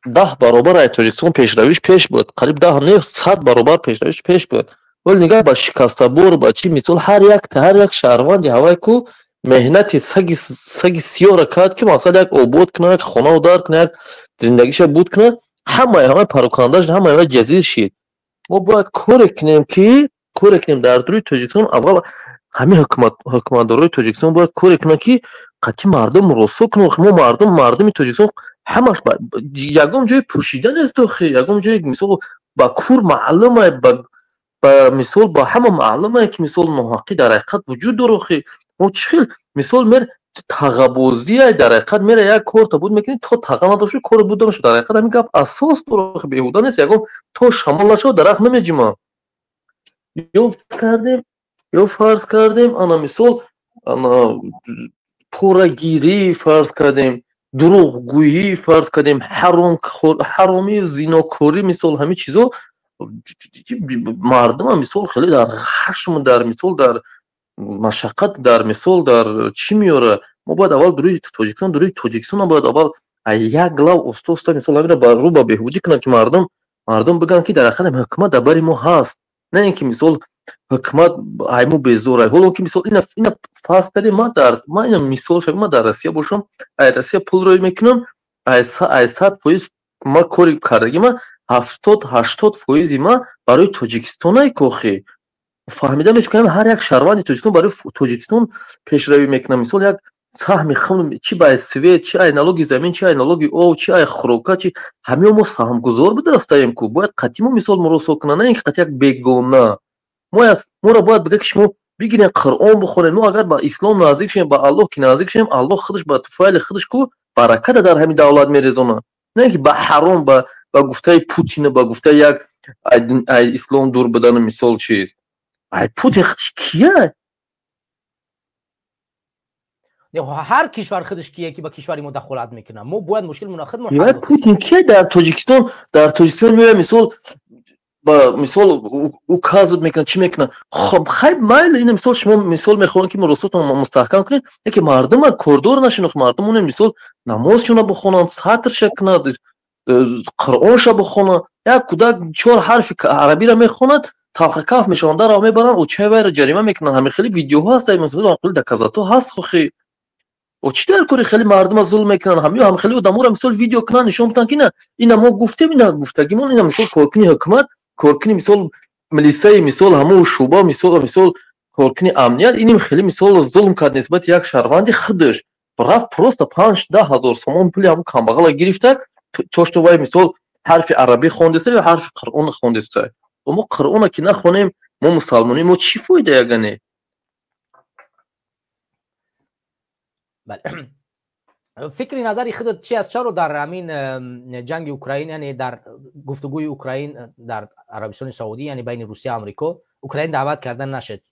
10 баробар аз Тоҷикистон пешравиш пеш буд, қариб 10 не, 100 баробар пешравиш пеш буд, вале нигаҳ ба шикастабор, ба чӣ, мисол, ҳар як шаҳрванди ҳавай ку меҳнати саги сиёҳро кард, ки мақсад як обод кунад, як хона дар кунад, як зиндагиша буд кунад. Ҳамаи пароканда шуд, ҳамаи ҷазир шид. Мо бояд коре кунем дар дуруи Тоҷикистон. Аввал ҳамин ҳукуматдорои Тоҷикистон бояд коре кунанд, ки қатъи мардум росо кунанд. Мо мардуми Тоҷикистон ҳамаш ягон ҷои пӯшида нест, охи ягон ҷои, мисол, ба кур маълума, ба мисол, ба ҳама маълума, ки, мисол, ноҳақӣ дар ҳақиқат вуҷуд дорад. Охи мо чӣ хел, мисол, мер тағабозия дар ҳақиқат мера як корта буд мекунӣ, то таға надошта кор буд намешавад. Дар ҳақиқат ҳамин гап асос дорад, охи беҳуда нест. Ягон то шамол нашавад, дарахт намеҷима. Ё фарз кардем, ана, мисол, ана порагирӣ фарз кардем, дурӯғгӯӣ фарз кардем, ҳаромӣ, зинокорӣ, мисол, ҳамин чизо мардума, мисол, хеле дар хашм, дар, мисол, дар машаққат, дар, мисол, дар чӣ меёрад. Мо бояд аввал дуруи Тоҷикистон бояд аввал як лав оста оста, мисол, ҳаминро рӯ ба беҳбудӣ кунанд, ки мардум бигӯянд, ки дар ҳақиқат ҳукумат дар бари мо ҳаст, на ин ки, мисол, ҳукумат айму безор. Ҳоло ки, мисол, ина фарз кардем, ман ина мисол шавем, ман дар Россия бошам, ай Россия пул рӯй мекунам, ай 100% ма кори кардагӣ ма 70-80 фоизи ма барои Тоҷикистонай. Кохи фаҳмида мешавам, ҳар як шаҳрванди Тоҷикистон барои Тоҷикистон пешравӣ мекунам. Мисол, як саҳми хун, чи ба свет, чи ай налоги замин, чи ай налоги об, чи ай хӯрока, чи ҳамио мо саҳмгузор будастаем ку бояд қатъи мо, мисол, муросо кунанд, на ин ки қатъи як бегона. Моро бояд бигӯяд, ки шумо бигирем, Қуръон бихонем. Мо агар ба ислом наздик шавем, ба Аллоҳ ки наздик шавем, Аллоҳ худаш ба туфайли худаш ку бараката дар ҳамин давлат мерезонад, на ин ки ба ҳаром, ба гуфтаи Путину, ба гуфтаи як ай ислом дур будану, мисол, чиз. Ай Путин худаш кия?
Ҳар кишвар худаш кие, ки ба кишвари мо дахолат мекунад? Мо бояд мушкилмона худ
Путин кия дар Тоҷикистон меояд, мисол, ба мисол, указывать мекунад, чӣ мекунад? Хоб, хай, майли, ина, мисол, шумо, мисол, мехоҳем, ки муросотон мустаҳкам кунед, яке мардума кордор нашинохт. Мардум оне, мисол, намозшона бихонанд, сатрша кунад, Қуръонша бихонад. Як кӯдак чор ҳарфи арабиро мехонад, талхакаф мешаванд, дарав мебаранд, очаи вайро ҷарима мекунанд. Ҳамин хеле видеоҳо ҳаст, мисол, хеле доказательство ҳаст. Хохи о чӣ дар кори хеле мардума зулм мекунанд? Ҳамё ҳам хеле одаморо, мисол, видео кунанд, нишон биданд, ки ина, ина мо гуфтем, ина гуфтагимон, ина, мисол, коркуни ҳукумат, коркуни, мисол, милисаи, мисол, ҳамун шӯъба, мисол, коркуни амният иним хеле, мисол, зулм кард нисбати як шаҳрванди худаш. Рафт, просто 5-10 ҳазор сомон пули ҳамун камбағала гирифта, то что вай, мисол, ҳарфи арабӣ хондеста ё ҳарфи Қуръон хондеста. Мо Қуръона ки нахонем, мо мусалмонӣ, мо чӣ фоида ягане?
Бале, фикри назари худат чи аст? Чаро дар ҳамин ҷанги Украин, яъне дар гуфтугӯи Украин дар Арабистони Саудӣ, яъне байни Русия, Амрико, Украин даъват карда нашед?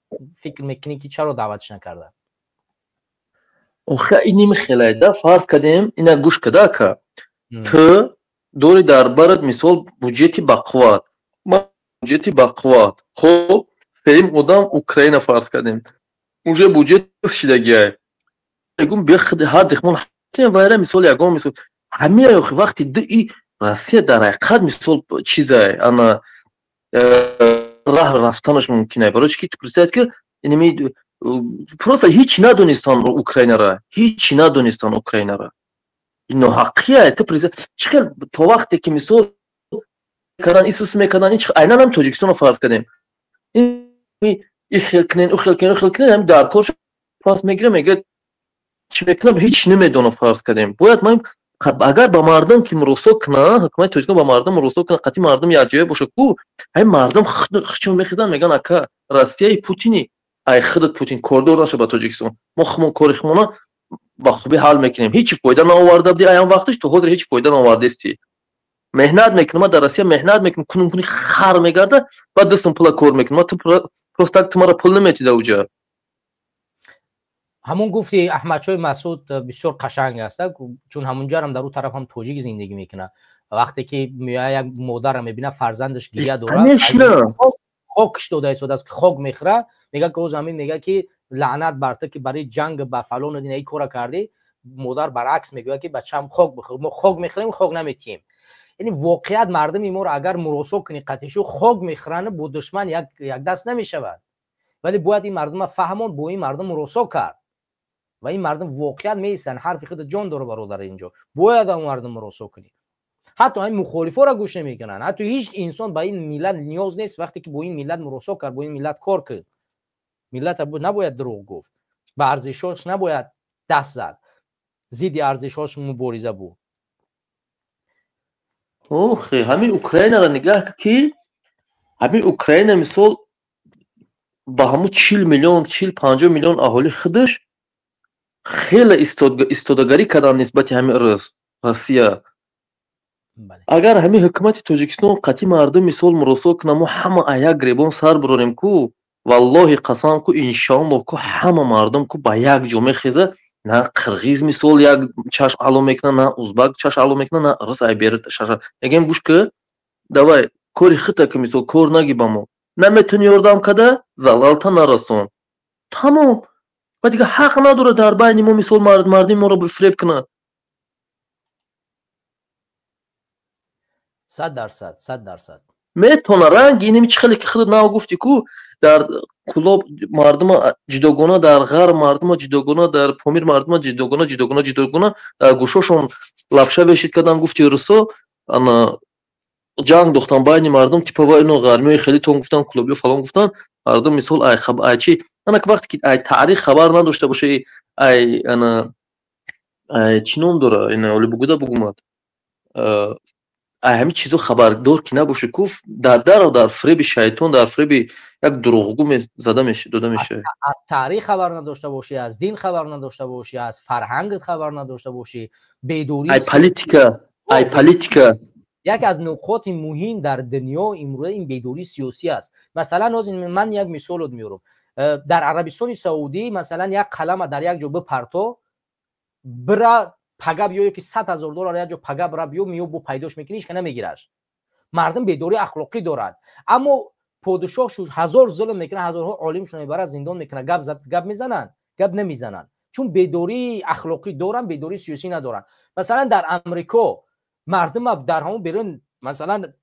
Фикр мекунӣ, ки чаро даъватш накарда?
Охи, иним хелайда, фарз кардем, ина гӯш када, ака, ту дори дар барат, мисол, буҷети бақувват, буҷети бақувват. Хоб, сеюм одам Украина, фарз кардем, уже буҷет шидагиай, мегум, ҳардихмон вайра, мисол, ягон мисол ҳамия. Охи, вақти и Россия дар ҳақиқат, мисол, чизай, ана раҳ рафтанаш мумкин ай. Барои чи ки представить ки иними просто ҳеҷ надонистан Украинара, ҳеҷ надонистан Украинара, ноҳаққия. Ту чӣ хел то вақте ки, мисол, кардан, исус мекардан, айнан ҳам Тоҷикистонро фарз кардем, и хел кунен, у хел кунен, у хел кунен, ҳам дар кор пас мегирам, мегӯяд, чӣ мекунам, ҳеҷ намедонам. Фарз кардем, бояд ман агар ба мардум ки муросо кунам, ҳукумати Тоҷикистон ба мардум муросо кунад, қатъи мардум якҷоя боша ку, ҳамин мардум хичон мехезанд, мегӯянд: «Ака, Россияи Путини, ай худат Путин кордор наша ба Тоҷикистон, мо хумон кори хумона ба хубӣ ҳал мекунем. Ҳеҷ фоида наоварда буди аям вақташ, то ҳозир ҳеҷ фоида наовардасти. Меҳнат мекунам, ман дар Россия меҳнат мекунам, кунун куни хар мегарда, баъд дастам пула кор мекунам. Ту просто так ту мара пул наметида уҷа.»
Ҳамон гуфти Аҳмадшоҳи Масуд бисёр қашанг аст, чун ҳамунҷарам дар ӯ тараф ҳам тоҷик зиндагӣ мекунад. Вақте ки меоя, як модарро мебина, фарзандаш гиря дорад, хокш дода истодааст, ки хок мехӯра, мега ки замин мега ки лаънат бар ту, ки барои ҷанг ба фалон ин кора кардӣ. Модар баръакс мегӯяд, ки бачаам, хок бихӯр, мо хок мехӯрем, хок наметиҳем. Яъне воқеият, мардуми моро агар муросо кунӣ қатишу, хок мехӯранд, бо душман якдаст намешавад. Вале бояд ин мардума фаҳмон, бо ин мардум муросо кард ва ин мардум воқеият меистанд. Ҳарфи худ ҷон дора, бародар, инҷо бояд он мардум муросо кунӣ. Ҳатто ҳамин мухолифоро гӯш намекунанд. Ҳатто ҳеҷ инсон ба ин миллат ниёз нест. Вақте ки бо ин миллат муросо кард, бо ин миллат кор кард, миллата набояд дурӯғ гуфт, ба арзишҳош набояд даст зад, зидди арзишҳош мубориза буд.
Охе, ҳамин Украинаро нигаҳ, ки ҳамин Украина, мисол, ба ҳамун 40 миллион, 40-50 миллион аҳоли худаш хеле истодагарӣ кардан нисбати ҳамин рӯз Россия. Агар ҳамин ҳукумати Тоҷикистон қатъи мардум, мисол, муросо кунам, мо ҳама а як гребон сар бирорем ку, валлоҳи қасам ку, иншоаллоҳ ку, ҳама мардум ку ба як ҷо мехеза. На қирғиз, мисол, як чашм ало мекунад, на узбак чашм ало мекунад, на рус. Ай бери шаша мегӯем: «Гӯш ки, давай кори хита ки, мисол, кор наги ба мо, наметони ёрдам када, залалта нарасон, тамом.» Ва дигар ҳақ надорад дар байни мо, мисол, мардуми моро фиреб кунад.
100%, 100%.
Метавона ранги инами чӣ хеле ки худат нав гуфтӣ ку, дар Кулоб мардума ҷудогона, дар Ғарб мардума ҷудогона, дар Помир мардума ҷудогона, ҷудогона, ҷудогона, дар гӯшошон лапша вешид кардан, гуфти русо, ана ҷанг дохтан байни мардум, типа ва ино ғармиҳои хеле тон гуфтан, кулобиё фалон гуфтан. Мардум, мисол, ай чи, ана вақте ки ай таърих хабар надошта боши, ай ана ай чӣ ном дора, ина оли бугуда бугумад, ай ҳамин чизо хабардор ки набоши ку, дар даро дар фиреби шайтон, дар фиреби як дурӯғгӯ зада дода мешавад.
Аз таърих хабар надошта бошӣ, аз дин хабар надошта бошӣ, аз фарҳангат хабар надошта бошӣ, бедорӣ.
Ай политика, ай политика.
Яке аз нуқоти муҳим дар дунё имрӯза ин бедории сиёсӣ аст. Масалан, ҳозир ман як мисолот меорам. Дар Арабистони Саудӣ, масалан, як қалама дар як ҷо бипарто, бира пага биё, ки 100 000 доллар як ҷо пага бира биё, миё бо пайдош мекунӣ, ҳеч намегираш. Мардум бедории ахлоқӣ дорад, аммо подшоҳ ҳазор зулм мекунад, ҳазорҳо олимшон мебарад, зиндон мекунад, гап мезананд? Гап намезананд, чун бедории ахлоқӣ доранд, бедории сиёсӣ надоранд. Масалан, дар Амрико мардума дар ҳамон берун, масалан,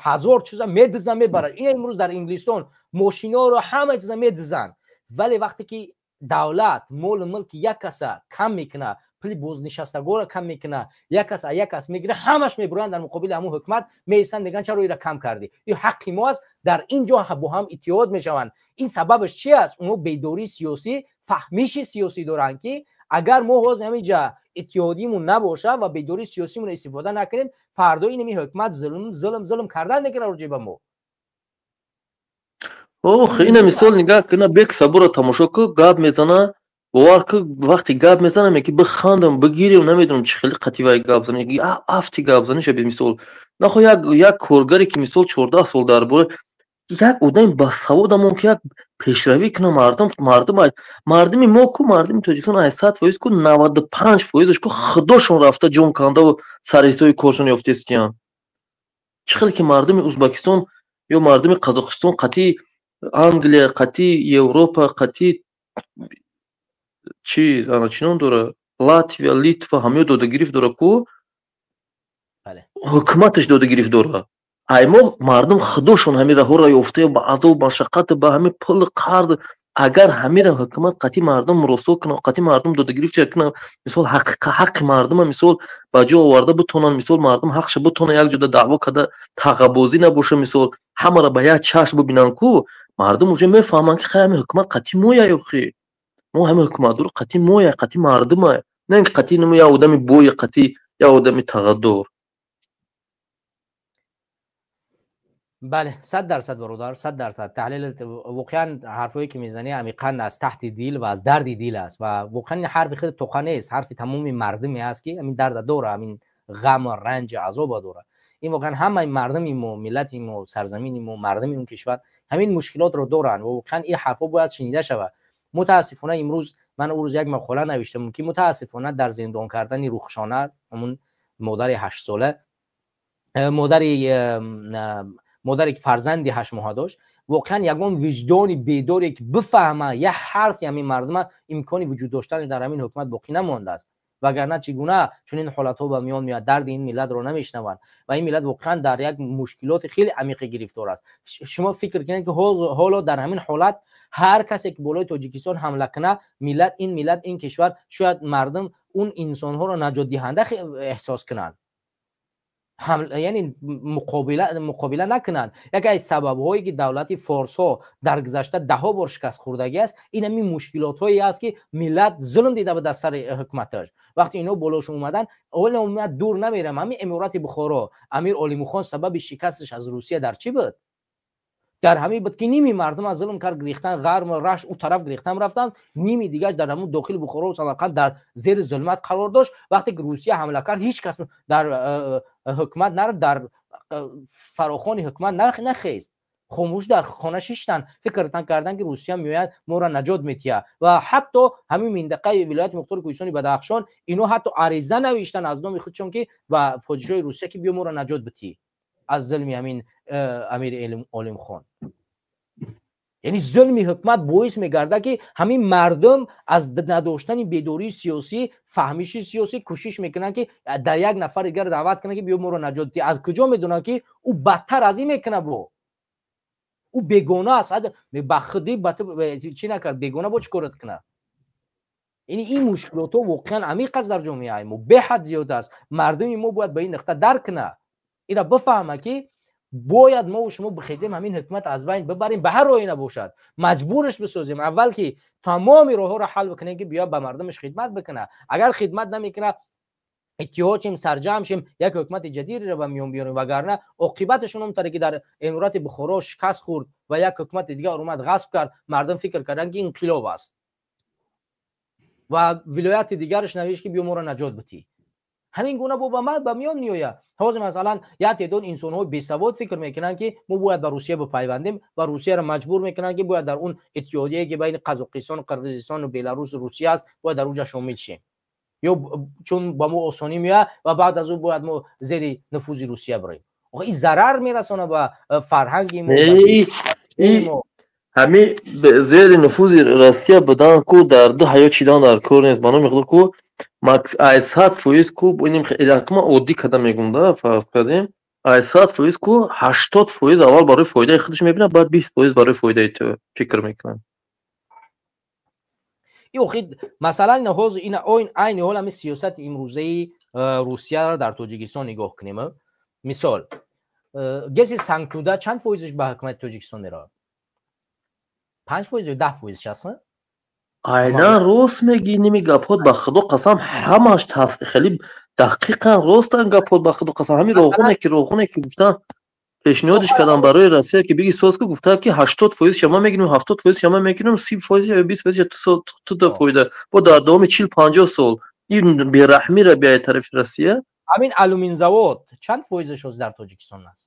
ҳазор чиза медизан, мебарад. Ин имрӯз дар Инглистон мошиноро, ҳама чиза медизанд, вале вақте ки давлат молу мулки як каса кам мекунад, пули бознишастагоро кам мекунад, як кас як кас мегирад, ҳамаш мебуранд, дар муқобили ҳамун ҳукумат меистанд, мегӯянд: «Чаро ира кам кардӣ? Ин ҳаққи мо аст.» Дар ин ҷо бо ҳам иттиҳод мешаванд. Ин сабабаш чи аст? Онҳо бедории сиёсӣ, фаҳмиши сиёсӣ доранд, ки агар мо ҳозир ҳаминҷа иттиҳодимон набошад ва бедории сиёсимон истифода накунем, фардо инами ҳукумат зулм, зулм, зулм кардан мекунад роҷеъ ба мо.
Ох, ина мисол нигаҳ кина, Бек Сабура тамошо ку, гап мезана. Бовар ку, вақте гап мезанам, яки бихандам, бигирем, намедонам чӣ хеле қативай гап занем, афти гап заниша. Мисол, нахо як коргаре ки мисол 14 сол дар бора як одами басаводамон ки як пешравӣ кунам. Мардуми мо ку, мардуми Тоҷикистон ай 100% ку 95 фоизаш ку худошон рафта ҷон кандаву сарҳисоби коршон ёфтестиянд. Чӣ хеле ки мардуми Узбакистон ё мардуми Қазоқистон қатъи Англия, қатъи Европа, қатъи чиз, ана чӣ ном дора, Латвия, Литва, ҳамаё додагирифт дора ку, ҳукуматаш додагирифт дора. Ай мо мардум худошон ҳамин раҳоро ёфта ба азобу машаққат, ба ҳамин пули қарз. Агар ҳамира ҳукумат қатъи мардум муросо кунад, қатъи мардум додагирифт кунад, мисол ҳаққи мардума мисол ба ҷо оварда битонанд, мисол мардум ҳақша битонад як ҷода даъво карда, тағабозӣ набоша, мисол ҳамаро ба як чашм бибинанд ку, мардум уже мефаҳманд, ки хай, ҳамин ҳукумат қатъи моя, ёхи мо ҳамин ҳукуматдор қатъи моя, қатъи мардума, на ин ки қатъи як одами бои, қатъи як одами тағаддор.
Бале, 100%, бародар, 100%. Таҳлил воқеан ҳарфое ки мезанӣ, амиқан аз таҳти дил ва аз дарди дил аст ва воқеан ҳарфи худ тоқа нест, ҳарфи тамоми мардуме аст, ки ҳамин дарда дора, ҳамин ғаму ранҷу азоба дора. Ин воқеан ҳамаи мардуми мо, миллати мо, сарзамини мо, мардуми он кишвар ҳамин мушкилотро доранд ва воқеан ин ҳарфҳо бояд шунида шавад. Мутаассифона, имрӯз ман он рӯз як мақола навиштам, ки мутаассифона дар зиндон кардани Рухшона, ҳамун модари ҳаштсола, модаре ки фарзанди 8 моҳа дошт, воқеан ягон виҷдони бедоре ки бифаҳма як ҳарфи ҳамин мардума, имкони вуҷуд доштанаш дар ҳамин ҳукумат боқӣ намондааст. Вагарна чӣ гуна чунин ҳолатҳо ба миён меояд? Дарди ин миллатро намешнаванд ва ин миллат воқеан дар як мушкилоти хеле амиқе гирифтор аст. Шумо фикр кунед, ки ҳоло дар ҳамин ҳолат ҳар касе ки болои Тоҷикистон ҳамла кунад, миллат, ин миллат, ин кишвар, шояд мардум он инсонҳоро наҷотдиҳанда эҳсос кунанд, яъне муқобила накунанд. Яке аз сабабҳое ки давлати форсҳо дар гузашта даҳо бор шикастхӯрдагӣ аст, ин ҳамин мушкилотҳое аст, ки миллат зулм дида буд аз сари ҳукуматаш. Вақте ино болошон омадан, ҳоло дур намерам, ҳамин Аморати Бухоро, Амир Олимухон сабаби шикасташ аз Русия дар чӣ буд? Дар ҳамин буд, ки ними мардум аз зулм кард, гирифтан ғарм, Рашт, ӯ тараф гирифтан рафтанд, ними дигараш дар ҳамун дохили Бухоро, Самарқанд дар зери зулмат қарор дошт. Вақте ки Русия ҳамла кард, ҳеҷ кас дар ҳукумат нар дар фарохони ҳукумат нахест, хомӯш дар хона шиштанд. Фикр карданд, ки Русия меояд, моро наҷот метиҳад. Ва ҳатто ҳамин минтақаи вилояти мухтори Кӯҳистони Бадахшон, ино ҳатто ариза навиштанд аз номи худшон, ки ба подишоҳи Русия, ки биё моро наҷот битӣ аз зулми ҳамин Амири Олимхон. Яъне зулми ҳукумат боис мегардад, ки ҳамин мардум аз надоштани бедории сиёсӣ, фаҳмиши сиёсӣ кӯшиш мекунанд, ки дар як нафар дигар даъват кунанд, ки биё моро наҷот диҳ. Аз куҷо медонанд, ки ӯ бадтар аз ин мекунад? Бо ӯ бегона аст, ба худӣ чӣ накард, бегона бо чӣ корат кунад? Яъне ин мушкилотҳо воқеан амиқ аст, дар ҷомеаи мо беҳад зиёд аст. Мардуми мо бояд ба ин нуқта дарк кунад, ина бифаҳма, ки бояд мо шумо бихезем, ҳамин ҳукумат аз байн бибарем, ба ҳар роҳе набошад маҷбураш бисозем. Аввал ки тамоми роҳҳоро ҳал бикунем, ки биё ба мардумаш хидмат бикунад. Агар хидмат намекунад, иттиҳод шем, сарҷамъ шем, як ҳукумати ҷадидро ба миён биёрем. Вагарна оқибаташон он таре ки дар Аморати Бухоро шикаст хӯрд ва як ҳукумати дигар омад, ғасб кард, мардум фикр карданд, ки инқилоб аст ва вилояти дигараш навишт, ки биё моро наҷот битӣ. Ҳамин гуна бо ба миён меояд. Ҳозир масалан як теъдод инсонҳои бесавод фикр мекунанд, ки мо бояд ба Русия бипайвандем ва Русияро маҷбур мекунанд, ки бояд дар он иттиҳодие, ки байни Қазоқистон, Қирғизистону Беларус, Русия аст, бояд дар онҷа шомил шем ё чун ба мо осонӣ меояд ва баъд аз ӯ бояд мо зери нуфузи Русия бирем. Ин зарар мерасонад ба фарҳанги
мо. Ҳамин зери нуфузи Россия будан ку дар ду ҳаёт чидан дар кор нест. Ба номи Худо ку, ай 100% ку, ма оддӣ карда мегум да, фарз кардем, ай 100% ку 80% аввал барои фоидаи худаш мебинад, баъд 20% барои фоидаи ту фикр мекунад.
Охи, масалан, ҳозир ина айни ҳол ҳамин сиёсати имрӯзаи Русияро дар Тоҷикистон нигоҳ кунем. Мисол, ГЭСи Сангтуда чанд фоизаш ба ҳукумати Тоҷикистон меравад? 5% ё 10 фоизш аст.
Айнан рост мегӣ, ними гапҳот, ба Худо қасам, ҳамаш хеле дақиқан ростан гапҳот, ба Худо қасам. Ҳамин роғоне ки гуфтан. Пешниҳодиш кардам барои Россия, ки биги соз ку, гуфта ки 80% шама мегирем, 70% шама мегирем, 30% ё 20% ту да фоида. Бо дар давоми 40-50 сол ин бераҳмиро бияй тарафи Россия.
Ҳамин алюминзавод чанд фоизаш ҳозир дар Тоҷикистон аст?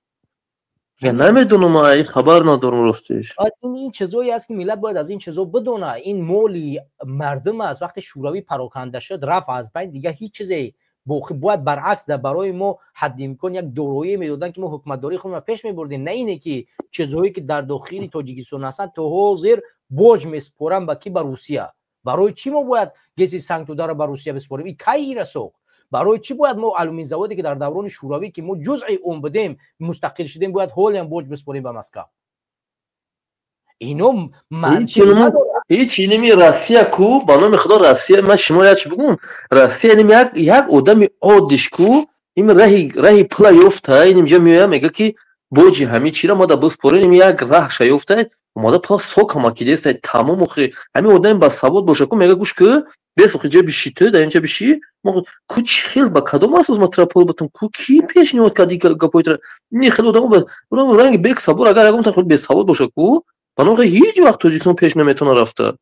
Я намедонам, ай хабар надорам ростиш.
Ин чизое аст, ки миллат бояд аз ин чизо бидона. Ин моли мардум аст. Вақте Шӯравӣ пароканда шуд, рафт аз байн, дигар ҳеҷ чизе боқӣ бояд баръакс дар барои мо ҳадди имкон як дороие медоданд, ки мо ҳукуматдории худро пеш мебурдем, на ине ки чизҳое ки дар дохили Тоҷикистон ҳастанд, то ҳозир боҷ месупоранд ба ки? Ба Русия. Барои чӣ мо бояд ГЭСи Сангтударо ба Русия бисупорем? И кай ира сохт? Барои чӣ бояд мо алюминзаводе, ки дар даврони Шӯравӣ, ки мо ҷузъи он будем, мустақил шудем, бояд ҳолиам боҷ бисупорем ба Москав? Ино
ҳеҷ иними Россия ку, ба номи Худо, Россия, ман шумо як чи бигӯм, Россия иним як одами оддиш ку, ин раҳи пула ёфта, инимҷа меоя, мега ки боҷи ҳамин чиро мо да биспорем, ин як раҳша ёфта, омада пула сокама кидеста, тамом. Охи ҳамин одами басавод боша ку, мега гӯш ку, бес охи ҷа биши, ту дар инҷа биши, ку чӣ хел, ба кадом асос ма тура пул бутам, ку ки пешниҳод карди гапои тура? Ин хел одамо ранги бексабур, агар ягон та худ бесавод боша ку, ба номи ҳеҷ вақт Тоҷикистон пеш наметавона рафта.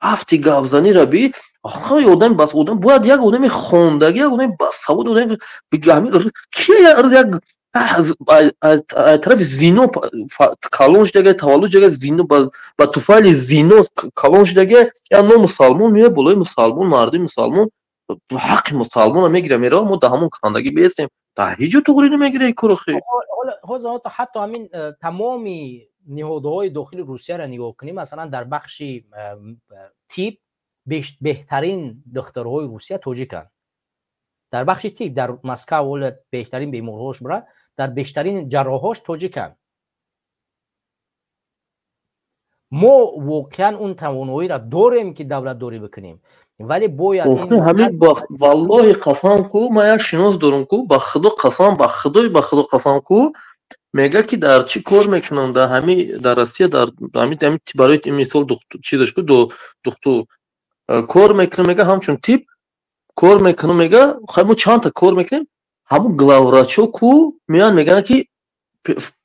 Ҳафти гапзанира би охи одами бас одам бояд як одами хондагӣ, як одами басавод, одами ки як тарафи зино калон шудага, таваллуд шудага, зино ба туфайли зино калон шудага, як номусалмон меояд болои мусалмон, мардуми мусалмон, ҳаққи мусалмона мегира, мерава, мо дар ҳамон кандагӣ бестем, дар ҳеҷ ҷо туғрӣ намегира ин кор охи.
Ҳатто ҳамин тамоми ниҳодҳои дохили Русияро нигоҳ кунем, масалан, дар бахши тиб беҳтарин духтарҳои Русия тоҷиканд. Дар бахши тиб дар Москав ҳоло беҳтарин беморҳош бира, дар бештарин ҷарроҳҳош тоҷиканд. Мо воқеан он тавоноиро дорем, ки давлатдорӣ бикунем, вале бояд
ҳамин. Валлоҳи қасам ку, ман як шинос дорам ку, ба Худо қасам, ба Худои ба Худо қасам ку, мега ки дар чӣ кор мекунам, дар ҳами дар Россия, дар ҳами барои мисол чизаш ку, духтур кор мекунам, мега ҳамчун тиб кор мекунам, мега хай мо чандта кор мекунем, ҳамун главврачо ку меоянд, мегӯянд ки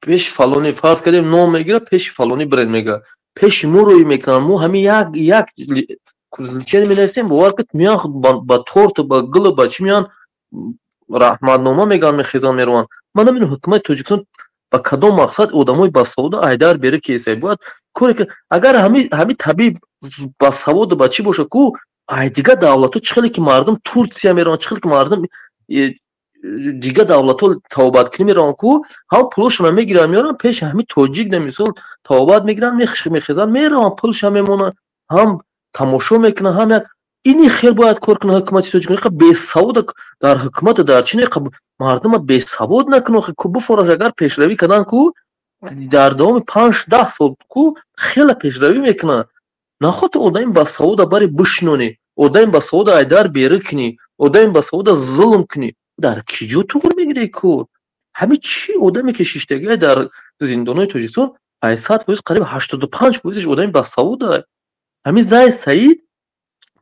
пеши фалонӣ, фарз кардем, ном мегира, пеши фалонӣ биред, мега пеши мо рӯй мекунанд, мо ҳамин як як лечение менависем, бовар кунед, меоянд ба торту ба гулу ба чӣ меоянд, раҳматнома мегӯянд, мехезанд, мераванд. Ман намедонам, ҳукумати Тоҷикистон ба кадом мақсад одамои басаводу айдар бера кесай, бояд коре ки агар ҳами табиб басаводу ба чӣ боша ку, ай дигар давлатҳо чӣ хеле ки мардум Турсия мераванд, чӣ хеле ки мардум дигар давлатҳо тавобаткунӣ мераванд ку, ҳам пулошона мегиранд, меоранд пеши ҳами тоҷик, на мисол тавобат мегиранд, мехезанд, мераванд, пулша мемонанд, ҳам тамошо мекунанд, ҳам як ини хел бояд кор кунад ҳукумати Тоҷикистон. Бесавод дар ҳукумата дар чӣ, мардума бесавод накунад ку, буфораш агар пешравӣ кардан ку, дар давоми 5-10 сол ку хеле пешравӣ мекунад. Нахоҳ ту одами басавода бари бишинонӣ, одами басавода айдар берӣ кунӣ, одами басавода зулм кунӣ, дар ки ҷо туғр мегирӣ кор? Ҳамин чӣ одаме ки шиштагиа дар зиндонҳои Тоҷикистон, ай 100% қариб 85%-ш одами басавода. Ҳамин Зай Саид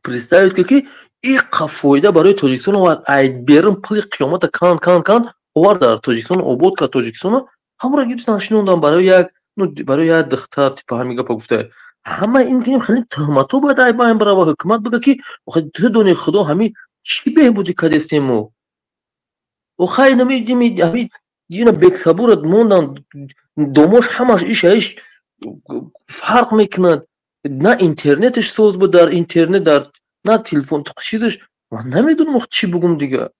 представить ки иқа фоида барои Тоҷикистон овард, ай берун пули қиёмата канд, канд, канд овард, дар Тоҷикистон обод кард Тоҷикистонро, ҳамонро гирифтан шинондан барои як, ну, барои як духтар, типа ҳамин гапа гуфта. Ҳама ин хеле туҳматҳо бояд ай байн барава, ҳукумат бига ки охи ту дони Худо ҳамин чӣ беҳбудӣ кардестем мо? Охай намедими ҳамин ина бексабурат мондан, домош ҳамаш иша иш фарқ мекунад, на интернеташ соз буд, дар интернет, дар на телефон чизаш, ман намедонам чӣ бугум дига.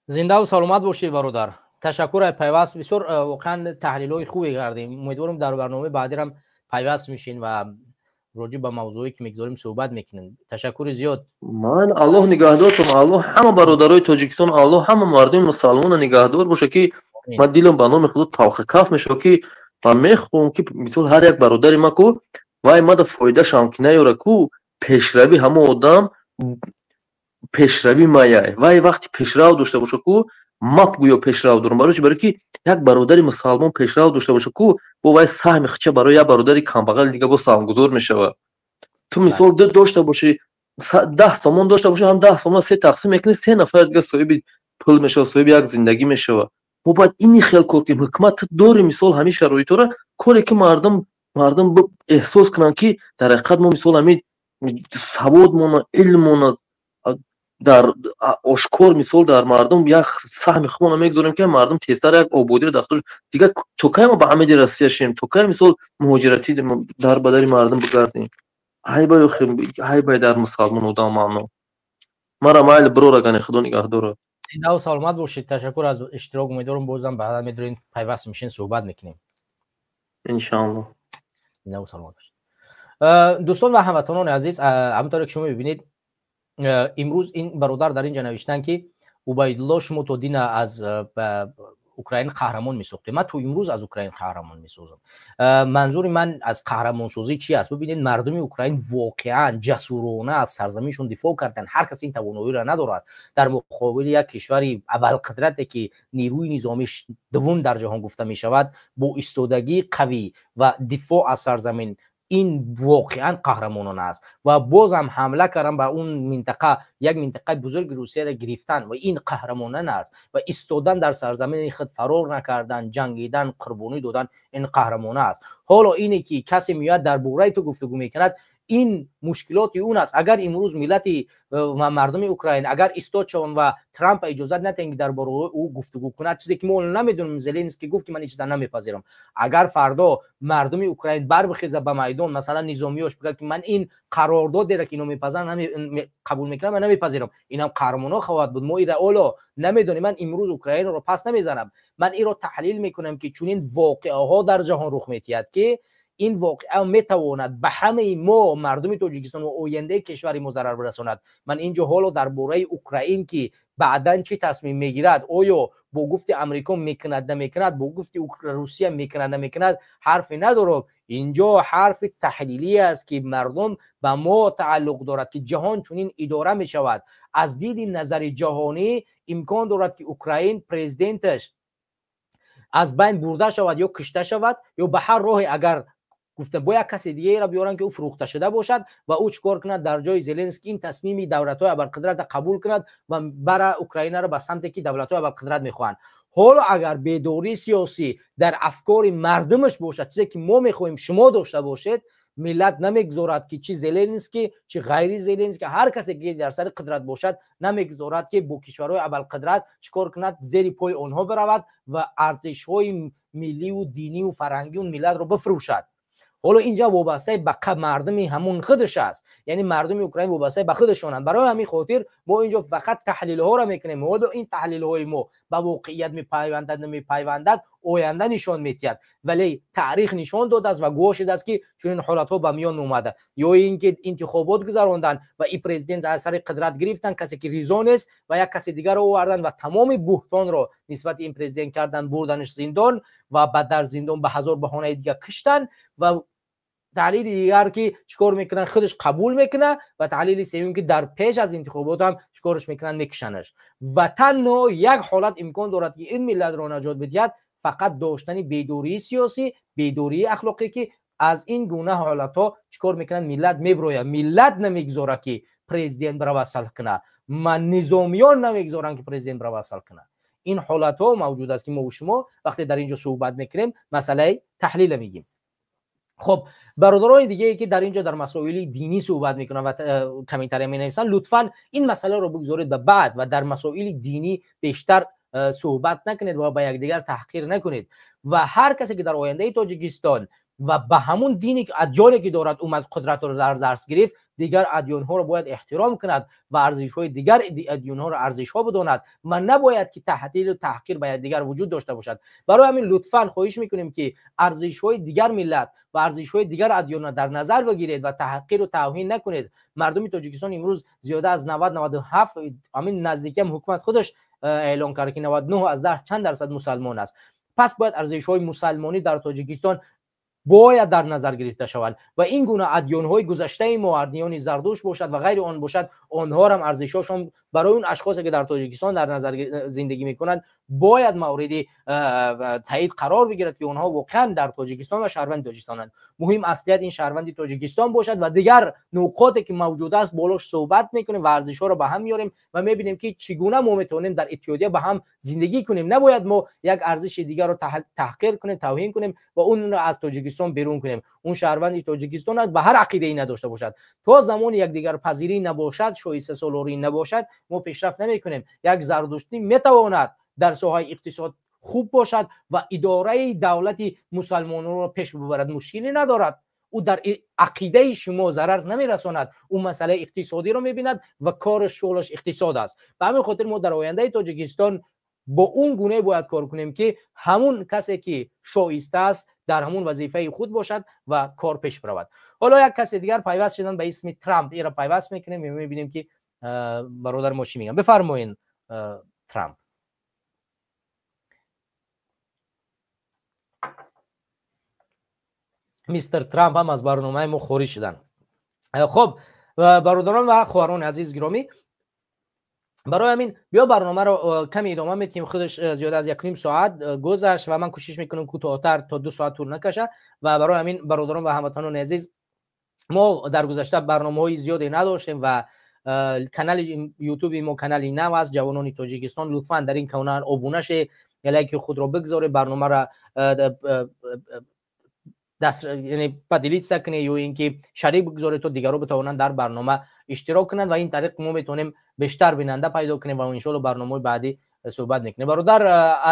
Зиндаву саломат бошед, бародар, ташаккур ай пайваст, бисёр воқеан таҳлилҳои хубе кардем. Умедворам, дар барномаи баъдирам пайваст мешин ва роҷиб ба мавзӯе ки мегузорем суҳбат мекунем. Ташаккури зиёд.
Ман Аллоҳ нигаҳдортон, Аллоҳ ҳама бародарои Тоҷикистон, Аллоҳ ҳама мардуми мусалмона нигаҳдор боша, ки ман дилам ба номи Худо талхакаф мешавад, ки ман мехоҳам ки мисол ҳар як бародари ма ку вай мада фоидашам ки наёра ку, пешравӣ ҳамон одам пешравӣ маяй, вай вақти пешрав дошта боша ку, мап гӯё пешрав дорам. Барои чи? Барои ки як бародари мусалмон пешрав дошта боша ку, бо вай саҳми хича барои як бародари камбағали дига бо саҳмгузор мешавад. Ту мисол дошта бошӣ, 10 сомон дошта боша ҳам, 10 сомон се тақсим мекунӣ, се нафар дига соҳиби пул мешава, соҳиби як зиндагӣ мешава. Мо бояд ини хел кор кунем. Ҳукумат дори, мисол, ҳамин шароитҳоро коре ки мардум эҳсос кунанд, ки дар ҳақиқат мо, мисол, ҳамин саводмона, илммона дар ошкор, мисол, дар мардум як саҳми худмона мегузорем, ки мардум тезтар як ободиро дар худ. Дигар то кай мо ба ҳамиди Россия шем? То кай, мисол, муҳоҷиратӣ дар бадари мардум бигардем? Айбай, айбай дар мусалмон одам маъно. Мара майли, бирорагане, Худо нигаҳдорад.
Зиндаву саломат бошед. Ташаккур аз иштирок. Умедворам, бозам баъдан медорем, пайваст мешин, суҳбат мекунем.
Иншоалло.
Зиндаву саломат бошед. Дӯстон ва ҳамватанони азиз, ҳамонтавре ки шумо мебинед, имрӯз ин бародар дар инҷа навиштанд, ки Убайдулло, шумо то дина аз Украин қаҳрамон месохтем. Ман то имрӯз аз Украин қаҳрамон месозам. Манзури ман аз қаҳрамонсозӣ чи аст? Бибинед, мардуми Украин воқеан ҷасурона аз сарзаминшон дифоъ карданд. Ҳар кас ин тавоноиро надорад. Дар муқобили як кишвари абарқудрате, ки нерӯи низомиш дуввум дар ҷаҳон гуфта мешавад, бо истодагии қавӣ ва дифоъ аз сарзамин, ин воқеан қаҳрамонона аст. Ва бозам ҳамла кардан ба он минтақа, як минтақаи бузурги Русияро гирифтан, ва ин қаҳрамонона аст. Ва истодан дар сарзамини худ, фарор накардан, ҷангидан, қурбонӣ додан, ин қаҳрамона аст. Ҳоло ине ки касе меояд, дар бораи ту гуфтугӯ мекунад, ин мушкилоти он аст. Агар имрӯз миллати ва мардуми Украина агар истод шаванд ва Трампа иҷозат надиҳанд, ки дар бораи ӯ гуфтугӯ кунад, чизе ки мо намедонем, Зеленский гуфт, ки ман ин чиза намепазирам. Агар фардо мардуми Украин барбихеза ба майдон, масалан, низомиёш бигӯяд, ки ман ин қарордодеро, ки ино мепазиранд, қабул мекунам, ман намепазирам, инам қаҳрамоно хоҳад буд. Мо ира ҳоло намедонем. Ман имрӯз Украинаро пас намезанам. Ман инро таҳлил мекунам, ки чунин воқеаҳо дар ҷаҳон рух метиҳад, ки ин воқеа метавонад ба ҳамаи мо, мардуми Тоҷикистон ва ояндаи кишвари мо зарар бирасонад. Ман инҷо ҳоло дар бораи Украин, ки баъдан чӣ тасмим мегирад, оё бо гуфти Амрико мекунад, намекунад, бо гуфти Русия мекунад, намекунад, ҳарфе надорам. Инҷо ҳарфи таҳлилӣ аст, ки мардум ба мо тааллуқ дорад, ки ҷаҳон чунин идора мешавад. Аз диди назари ҷаҳонӣ имкон дорад, ки Украин президенташ аз байн бурда шавад ё кушта шавад, ё ба ҳар роҳе агар гуфта бо як касе дигаеро биёранд, ки ӯ фурӯхта шуда бошад ва ӯ чӣ кор кунад дар ҷои Зеленский, ин тасмими давлатҳои абарқудратро қабул кунад ва бара Украинаро ба самте, ки давлатҳои абарқудрат мехоҳанд. Ҳоло агар бедории сиёсӣ дар афкори мардумаш бошад, чизе ки мо мехоҳем шумо дошта бошед, миллат намегузорад, ки чи Зеленский, чи ғайри Зеленский, ҳар касе ки дар сари қудрат бошад, намегузорад, ки бо кишварҳои абарқудрат чӣ кор кунад, зери пои онҳо биравад ва арзишҳои милливу диниву фарҳангии он миллатро бифурӯшад. Ҳоло инҷа вобастаи ба мардуми ҳамун худаш аст, яъне мардуми Украин вобастаи ба худашонанд. Барои ҳамин хотир мо инҷо фақат таҳлилҳоро мекунем. Ҳоло ин таҳлилҳои мо ба воқеият мепайвандад, намепайвандад, оянда нишон медиҳад. Вале таърих нишон додааст ва гувоҳ шудааст, ки чунин ҳолатҳо ба миён омада, ё ин ки интихобот гузаронданд ва и президент аз сари қудрат гирифтанд, касе ки ризо нест, ва як каси дигарро оварданд ва тамоми буҳтонро нисбати ин президент карданд, бурданаш зиндон ва ба дар зиндон ба ҳазор баҳонаи дигар киштанд. Ва таҳлили дигар, ки чӣ кор мекунанд, худаш қабул мекунад. Ва таҳлили сеюм, ки дар пеш аз интихобот ҳам чӣ корш мекунанд, мекушанаш. Ва танҳо як ҳолат имкон дорад, ки ин миллатро наҷот бидиҳад: фақат доштани бедории сиёсӣ, бедории ахлоқӣ, ки аз ин гуна ҳолатҳо чӣ кор мекунанд, миллат меброяд. Миллат намегузорад, ки президент баравад сулҳ кунад. Ман низомиён намегузоранд, ки президент баравад сулҳ кунад. Ин ҳолатҳо мавҷуд аст, ки мо шумо вақте дар ин ҷо суҳбат мекунем, масъалаи таҳлила мегим. Хоб, бародарони дигае, ки дар ин ҷо дар масоили динӣ суҳбат мекунанд ва комментария менависанд, лутфан ин масъаларо бигузоред ба баъд ва дар масоили динӣ бештар суҳбат накунед ва ба якдигар таҳқир накунед. Ва ҳар касе ки дар ояндаи Тоҷикистон ва ба ҳамун дине, адёне ки дорад, омад, қудратро дар даст гирифт, дигар адёнҳоро бояд эҳтиром кунад ва арзишҳои дигар адёнҳоро арзишҳо бидонад ва набояд ки таҳдиду таҳқир ба якдигар вуҷуд дошта бошад. Барои ҳамин лутфан хоҳиш мекунем, ки арзишҳои дигар миллат ва арзишҳои дигар адёнро дар назар бигиред ва таҳқиру тавҳин накунед. Мардуми Тоҷикистон имрӯз зиёда аз 90, 97, ҳамин наздикиам ҳукумат худаш эълон кард, ки 99 аз 10 чанд дарсад мусалмон аст. Пас бояд арзишҳои мусалмонӣ дар Тоҷикистон Бояд дар назар гирифта шавад ва ин гуна адёнҳои гузаштаи мо, адёни Зардушт бошад ва ғайри он бошад, онҳоам арзишҳошон барои он ашхосе ки дар Тоҷикистон дар назар зиндагӣ мекунанд, бояд мавриди таъид қарор бигирад, ки онҳо воқеан дар Тоҷикистон ва шаҳрванди Тоҷикистонанд. Муҳим аслият ин шаҳрванди Тоҷикистон бошад ва дигар нуқоте ки мавҷуд аст, болош суҳбат мекунем ва арзишҳоро ба ҳам меорем ва мебинем, ки чӣ гуна мо метавонем дар иттиҳодия ба ҳам зиндагӣ кунем. Набояд мо як арзиши дигарро таҳқир кунем, тавҳин кунем ва онро аз Тоҷикистон берун кунем. Он шаҳрванди Тоҷикистон аст, ба ҳар ақидае надошта бошад. То замони якдигарпазирӣ набошад, шоистасолорӣ набошад, мо пешрафт намекунем. Як зардуштӣ метавонад дар соҳаи иқтисод хуб бошад ва идораи давлати мусалмононро пеш бибарад, мушкиле надорад. Ӯ дар ақидаи шумо зарар намерасонад. Ӯ масъалаи иқтисодиро мебинад ва кори шуғлаш иқтисод аст. Ба ҳамин хотир мо дар ояндаи Тоҷикистон бо он гуна бояд кор кунем, ки ҳамун касе ки шоиста аст, дар ҳамун вазифаи худ бошад ва кор пеш биравад. Ҳоло як касе дигар пайваст шудан ба исми Трамп, инро пайваст мекунем ва мебинем, ки бародар мо чӣ мегӯянд. Бифармоед, Трамп. Мистер Трамп ҳам аз барномаи мо хориҷ шуданд. Хуб, бародарон ва хоҳарони азиз гиромӣ, барои ҳамин биё барномаро каме идома медиҳем. Худаш зиёда аз 1.5 соат гузашт ва ман кӯшиш мекунам кӯтоҳтар, то 2 соат тӯл накаша. Ва барои ҳамин, бародарон ва ҳамватанони азиз, мо дар гузашта барномаҳои зиёде надоштем ва канали Ютуби мо канали нав аст, Ҷавонони Тоҷикистон. Лутфан дар ин канал обуна шед, лайки худро бигзоред, барномаро даст, яъне поделиться кунед ё ин ки шарик бигзоред, то дигарон битавонанд дар барнома иштирок кунанд ва ин тариқ мо метавонем бештар бинанда пайдо кунем ва иншоалло барномаҳои баъдӣ суҳбат мекунем. Бародар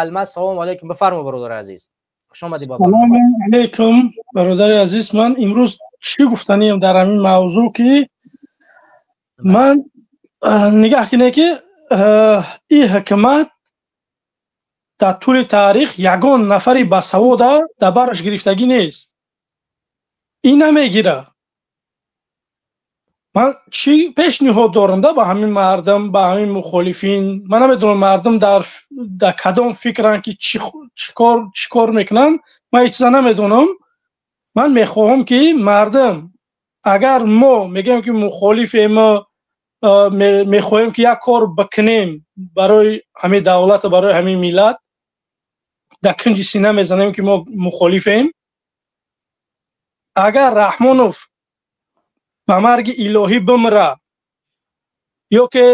Алмаз, салому алайкум, бифармо, бародари азиз, хуш омадӣ ба
Салому алайкум, бародари азиз. Ман имрӯз чӣ гуфтаниям дар ҳамин мавзӯъ, ки ман нигаҳ кунед, ки ин ҳукумат дар тӯли таърих ягон нафари басавода дар бараш гирифтагӣ нест, ин намегира. Ман чӣ пешниҳод дорам да ба ҳамин мардум, ба ҳамин мухолифин? Ман намедонам, мардум дар кадом фикранд, ки чӣ кор мекунанд, ман ҳеҷ чиза намедонам. Ман мехоҳам, ки мардум, агар мо мегӯем, ки мухолифем, мехоҳем, ки як кор бикунем барои ҳамин давлату барои ҳамин миллат, дар кунҷи сина мезанем, ки мо мухолифем. Агар Раҳмонов ба марги илоҳӣ бимра ё ки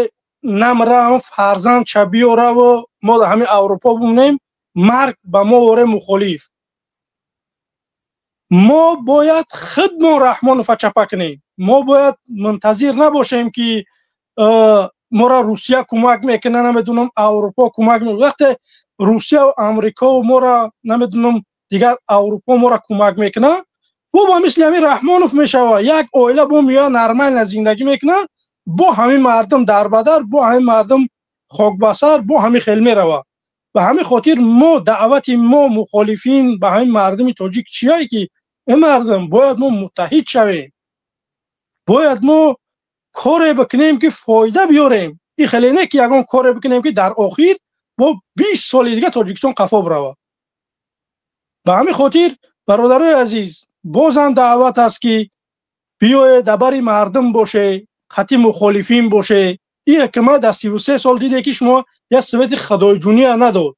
намра, фарзанд ча биёраву мо дар ҳамин Аврупо бимонем, марг ба мо воре мухолиф. Мо бояд худмон Раҳмонова чапа кунем. Мо бояд мунтазир набошем, ки моро Русия кӯмак мекуна, намедонам, Аврупо кӯмак. Вақте Русия Амрико моро, намедонам, дигар Аврупо моро кӯмак мекуна, бо ба мисли ҳамин Раҳмонов мешава, як оила бо меоя, нормально зиндагӣ мекуна, бо ҳамин мардум дарбадар, бо ҳамин мардум хокбасар, бо ҳамин хел мерава. Ба ҳамин хотир мо даъвати мо мухолифин ба ҳамин мардуми тоҷик чие, ки ин мардум, бояд мо муттаҳид шавем, бояд мо коре бикунем, ки фоида биёрем. Ин хеле не, ки ягон коре бикунем, ки дар охир бо 20 соли дига Тоҷикистон қафо бирава. Ба ҳамин хотир, бародарои азиз, бозам даъват аст, ки биёед, дар бари мардум боше, хати мухолифин боше. Ин ҳукумат дар 33 сол диде, ки шумо як совети худоиҷуния надод.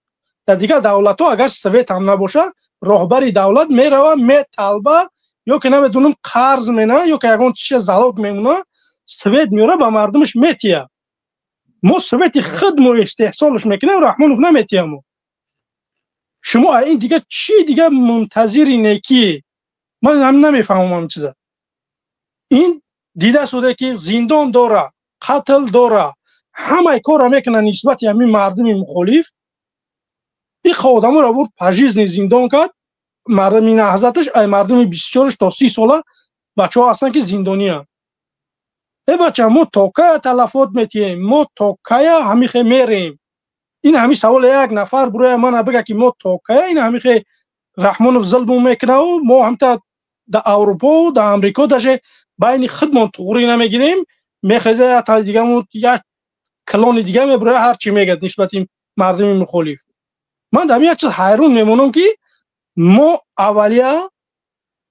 Дар дигар давлатҳо агар совет ҳам набоша, роҳбари давлат мерава, металба, ё ки намедонам, қарз мена, ё ки ягон чизе залог мемона, совет меёра, ба мардумаш метия. Мо совети худмо истеҳсолш мекунем, Раҳмонов наметия мо. Шумо ин дига чӣ дига мунтазири некӣ? Ман ҳам намефаҳмам ҳамин чиза. Ин дида шуда, ки зиндон дора, қатл дора, ҳамаи корро мекунад нисбати ҳамин мардуми мухолиф. Ин одаморо бурд, пожизненно зиндон кард. Мардуми наҳзаташ, ай мардуми 24 то 30 сола бачаҳо ҳастанд, ки зиндониянд. Э бача, мо то кая талафот метиҳем? Мо то кая ҳамихе мерем? Ин ҳамин саволе як нафар буроя мана бига, ки мо то кая ин ҳамихе Раҳмонов зулму мекунаву мо ҳамта дар Аврупо, дар Амрико даже байни худмон туғрӣ намегирем. Мехеза як дигаму, як клони дига мебуроя, ҳар чӣ мегӯяд нисбати мардуми мухолиф. Ман дар як чиз ҳайрон мемонам, ки мо аввалия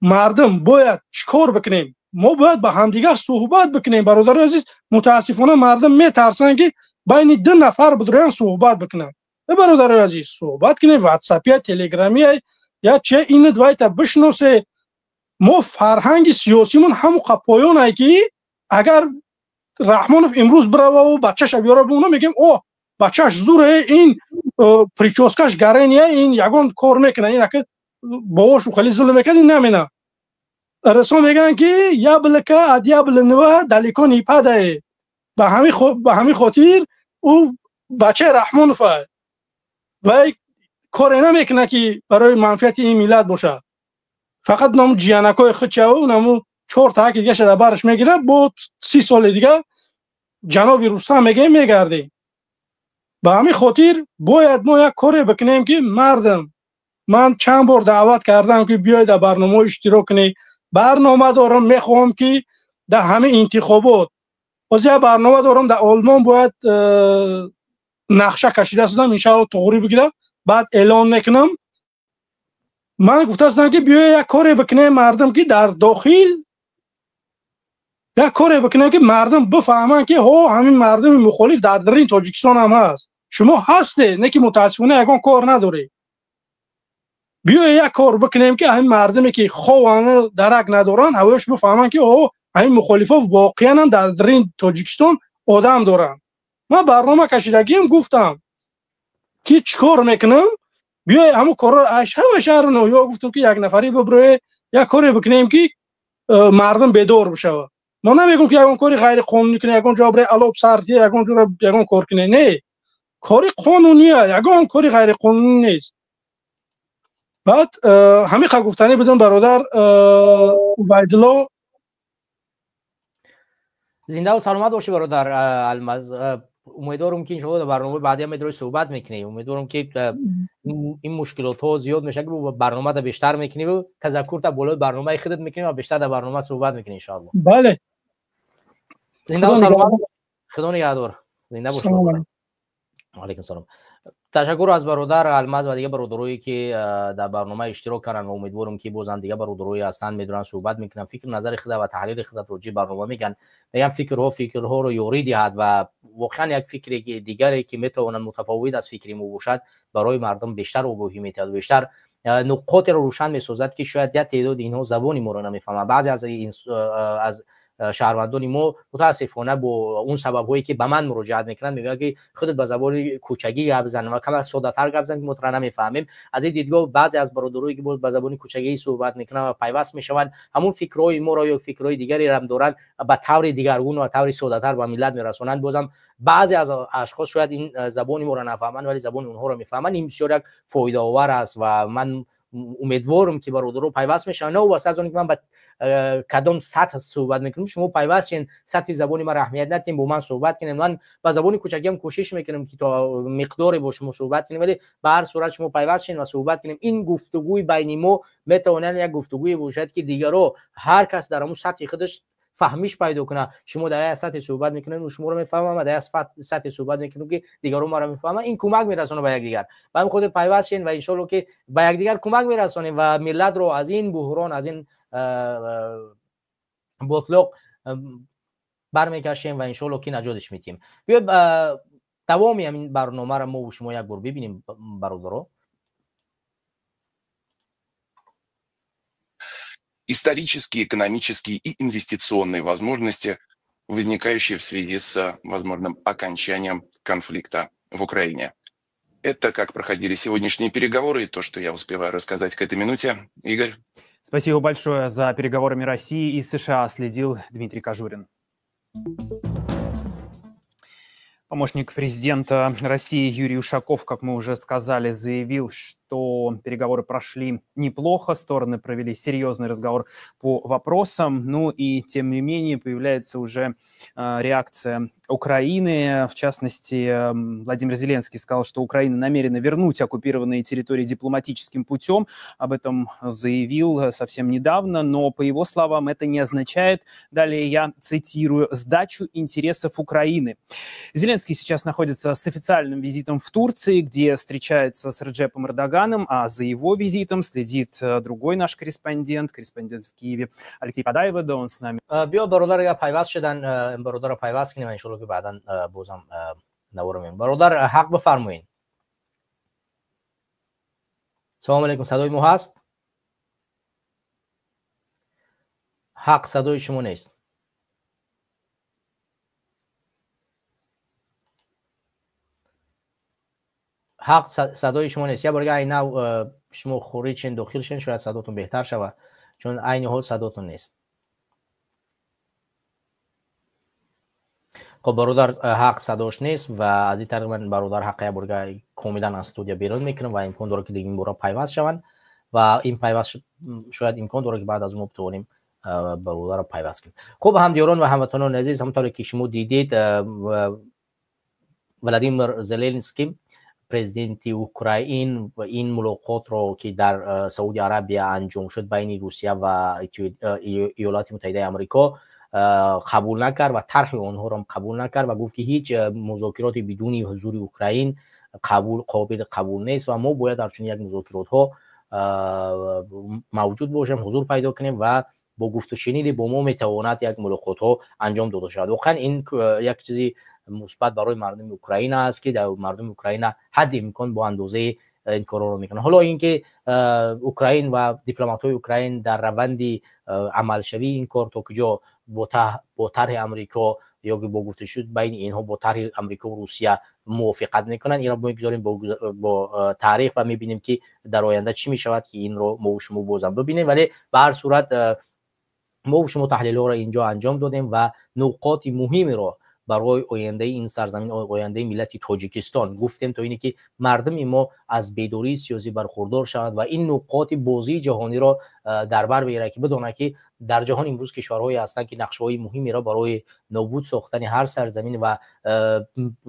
Мардум бояд чӣ кор бикунем? Мо бояд ба ҳамдигар суҳбат бикунем, бародари азиз. Мутаассифона, мардум метарсанд, ки байни ду нафар бидроян суҳбат бикунанд. Бародари азиз, суҳбат кунем, ватсапия, телеграмия я че ин двайта бишносе. Мо фарҳанги сиёсимон ҳамуқа поёнае, ки агар Раҳмонов имрӯз бирававу бачаша биёра, бимона, мегӯем: «О, бачаш зуре, ин прическаш гарения, ин ягон кор мекунад, ин ака бобошу хеле зулм мекунад, ин намена». Русо мегӯянд, ки яблоко от яблони далеко не падает. Ба ҳамин хотир ӯ бачаи Раҳмонов вай коре намекунад, ки барои манфиати ин миллат бошад. Фақат наму ҷиянакҳои худчаву наму чор таки дигаша дар бараш мегирад. Бо 30 соли дига ҷаноби Рустам мегӯем, мегардем. Ба ҳамин хотир бояд мо як коре бикунем, ки мардум, ман чанд бор даъват кардам, ки биёед, дар барномаҳо иштирок кунед. Барнома дорам, мехоҳам, ки дар ҳамин интихобот боз як барнома дорам. Дар Олмон бояд нақша кашида шудам, иншаалло, туғрӣ бигирам, баъд эълон мекунам. Ман гуфтастам, ки биё, як коре бикунем, мардум, ки дар дохил як коре бикунем, ки мардум бифаҳманд, ки ҳо, ҳамин мардуми мухолиф дар дарини Тоҷикистон ҳам ҳаст. Шумо ҳастед, не ки мутаассифона ягон кор надоред. Биё, як кор бикунем, ки ҳамин мардуме, ки хованд, дарак надоранд, ҳавояш бифаҳманд, ки о, ҳамин мухолифо воқеан ҳам дар дарини Тоҷикистон одам доранд. Ман барнома кашидагиам, гуфтам, ки чӣ кор мекунам. Биёй, ҳамун корро ҳама шаҳру ноҳияҳо гуфтам, ки як нафарӣ биброe, як коре бикунем, ки мардум бедор бишавад. Мо намегӯм, ки ягон кори ғайриқонунӣ кунед, ягон ҷо бре алоб сартия, ягон ҷоро ягон кор кунед. Не, кори қонуния, ягон кори ғайриқонунӣ нест. Баъд ҳамин гуфтанӣ будам, бародар Убайдулло.
Зиндаву саломат бошӣ, бародар Алмаз. Умедворам, ки иншоалло дар барномаи баъдӣ ҳам медрои суҳбат мекунӣ. Умедворам, ки ин мушкилотҳо зиёд мешавад, ки барномада бештар мекунӣ, тазаккур та болои барномаи худат мекунӣ ва бештар дар барнома суҳбат мекунӣ, иншоалло.
Бале.
Зиндаву саломат, худо нигаҳдор, зинда бош. Алайкум салом. Ташаккур аз бародар Алмаз ва дигар бародарое, ки дар барнома иштирок карданд, ва умедворам, ки бозам дигар бародарое ҳастанд, медонанд, суҳбат мекунанд, фикр назари худа ва таҳлили худа роҷеъ барнома мегӯянд. Мегӯянд, фикрҳоро ёрӣ диҳад ва воқеан як фикре дигаре, ки метавонад мутафовит аз фикри мо бошад, барои мардум бештар огоҳӣ метиҳад, бештар нуқотеро рӯшан месозад, ки шояд як теъдоди инҳо забони моро намефаҳманд. Баъзе аз шаҳрвандони мо, мутаассифона, бо он сабабҳое, ки ба ман муроҷиат мекунанд, мегӯянд, ки худат ба забони кӯчагӣ гап зан ва каме соддатар гап зан, ки мо тура намефаҳмем. Аз ин дидгоҳ баъзе аз бародарое, ки боз ба забони кӯчагӣ суҳбат мекунанд ва пайваст мешаванд, ҳамун фикрҳои моро ё фикрҳои дигареам доранд, ба таври дигаргун ва таври соддатар ба миллат мерасонанд. Бозам баъзе аз ашхос шояд ин забони моро нафаҳманд, вале забони онҳоро мефаҳманд. Ин бисёр як фоидаовар аст ва ман умедворам, ки бародаро пайваст мешаванд. Новобаста аз он ки ман ба кадом сатҳ суҳбат мекунам, шумо пайваст шен, сатҳи забони ман аҳамият надиҳем, бо ман суҳбат кунем. Ман ба забони кӯчакиам кӯшиш мекунам, ки то миқдоре бо шумо суҳбат кунем, вале ба ҳар сурат шумо пайваст шен ва суҳбат кунем. Ин гуфтугӯи байни мо метавонад як гуфтугӯе бошад, ки дигаро ҳар кас дар ҳамун сатҳи худаш фаҳмиш пайдо кунад. Шумо дар як сатҳе суҳбат мекунед, шуморо мефаҳмам, ва дар як сатҳе суҳбат мекунем, ки дигарон маро мефаҳманд. Ин кӯмак мерасонад ба якдигар. Ба ҳамин хотир пайваст шен ва иншоалло, ки ба якдигар кӯмак мерасонем ва миллатро аз ин буҳрон, аз ин ботлоқ бармекашем ва иншоалло, ки наҷотиш медиҳем. Биёед, давоми ҳамин барномаро мо шумо як бор бибинем, бародаро.
Исторические, экономические и инвестиционные возможности, возникающие в связи с возможным окончанием конфликта в Украине. Это как проходили сегодняшние переговоры и то, что я успеваю рассказать к этой минуте. Игорь.
Спасибо большое. За переговорами России и США следил Дмитрий Кожурин. Помощник президента России Юрий Ушаков, как мы уже сказали, заявил, что переговоры прошли неплохо, стороны провели серьезный разговор по вопросам, ну и тем не менее появляется уже реакция Украины. В частности, Владимир Зеленский сказал, что Украина намерена вернуть оккупированные территории дипломатическим путем. Об этом заявил совсем недавно, но, по его словам, это не означает, далее я цитирую, сдачу интересов Украины. Зеленский Зеленский сейчас находится с официальным визитом в Турции, где встречается с Реджепом Эрдоганом, а за его визитом следит другой наш корреспондент, корреспондент в Киеве Алексей Подаева. Да, он с нами.
Биё бародар агар пайваст шудан, бародарро пайваст кунем, иншоалло ки баъдан бозам навора меем. Бародар Ҳақ, бифармоед. Салом алейкум, садои мо ҳаст? Ҳақ, садои шумо нест. Ҳақ, садои шумо нест. Як бор дига айнав шумо хориҷ шен, дохил шен, шояд садотон беҳтар шавад, чун айни ҳол садотон нест. Хоб, бародар Ҳақ садош нест ва аз ин тариқ ман бародар Ҳақ як бор дига комилан аз студия берун мекунам ва имкон дорад, ки дига ин бора пайваст шаванд ва ин пайваст шояд имкон дорад, ки баъд аз мо битавонем бародарро пайваст кунем. Хуб, ҳамдиёрон ва ҳамватанони азиз, ҳамонтавре ки шумо дидед, Владимир Зеленский, президенти Украин, ин мулоқотро, ки дар Сауди Арабия анҷом шуд байни Русия ва Иёлоти Муттаҳидаи Амрико, қабул накард ва тарҳи онҳоро қабул накард ва гуфт, ки ҳеҷ музокироти бидуни ҳузури Украин қабул қобили қабул нест ва мо бояд дар чунин як музокиротҳо мавҷуд бошем, ҳузур пайдо кунем ва бо гуфтушуниди бо мо метавонад як мулоқотҳо анҷом дода шавад. Воқеан ин як чизи мусбат барои мардуми Украина аст, ки дар мардуми Украина ҳадди имкон бо андозаи ин корҳоро мекунанд. Ҳоло ин ки Украин ва дипломатҳои Украин дар раванди амалшавии ин кор то куҷо бо тарҳи Амрико ё ки бо гуфтушуд байни инҳо бо тарҳи Амрико ва Русия мувофиқат мекунанд, инро мегузорем бо таърих ва мебинем, ки дар оянда чӣ мешавад, ки инро мо шумо бозам бибинем. Вале ба ҳар сурат мо шумо таҳлилҳоро инҷо анҷом додем ва нуқоти муҳимеро барои ояндаи ин сарзамин, ояндаи миллати Тоҷикистон гуфтем, то ине ки мардуми мо аз бедории сиёсӣ бархурдор шавад ва ин нуқоти бозии ҷаҳониро дар бар бигирад, ки бидонад, ки дар ҷаҳон имрӯз кишварҳое ҳастанд, ки нақшаҳои муҳимеро барои нобуд сохтани ҳар сарзамин ва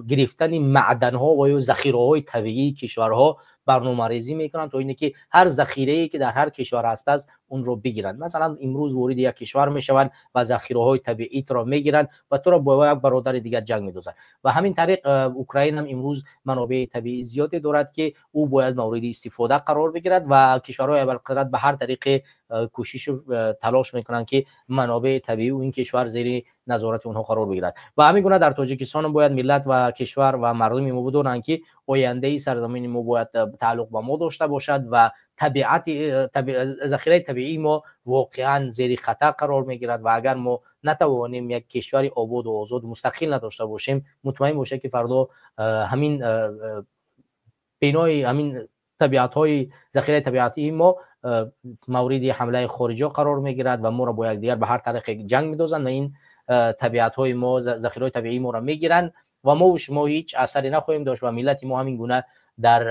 гирифтани маъданҳо ва ё захираҳои табиии кишварҳо барномарезӣ мекунанд, то ине ки ҳар захирае, ки дар ҳар кишвар ҳаст, онро бигиранд. Масалан, имрӯз вориди як кишвар мешаванд ва захираҳои табиитро мегиранд ва туро бо як бародари дигар ҷанг медозанд. Ва ҳамин тариқ Украина ҳам имрӯз манобеи табиӣ зиёде дорад, ки ӯ бояд мавриди истифода қарор бигирад ва кишварҳои абарқудрат ба ҳар тариқе кӯшишу талош мекунанд, ки манобеи табиии ин кишвар зери назорати онҳо қарор бигирад. Ва ҳамин гуна дар Тоҷикистон бояд миллат ва кишвар ва мардуми мо бидонанд, ки ояндаи сарзамини мо бояд тааллуқ ба мо дошта бошад ва табиати захираи табиии мо воқеан зери хатар қарор мегирад. Ва агар мо натавонем як кишвари ободу озоду мустақил надошта бошем, мутмаин бошед, ки фардо ҳамин бинои ҳамин табиатҳои захираи табиатии мо мавриди ҳамлаи хориҷиҳо қарор мегирад ва моро бо якдигар ба ҳар тариқе ҷанг медозанд ва ин табиатҳои мо, захираҳои табиии моро мегиранд ва мо шумо ҳеҷ асаре нахоҳем дошт ва миллати мо ҳамин гуна дар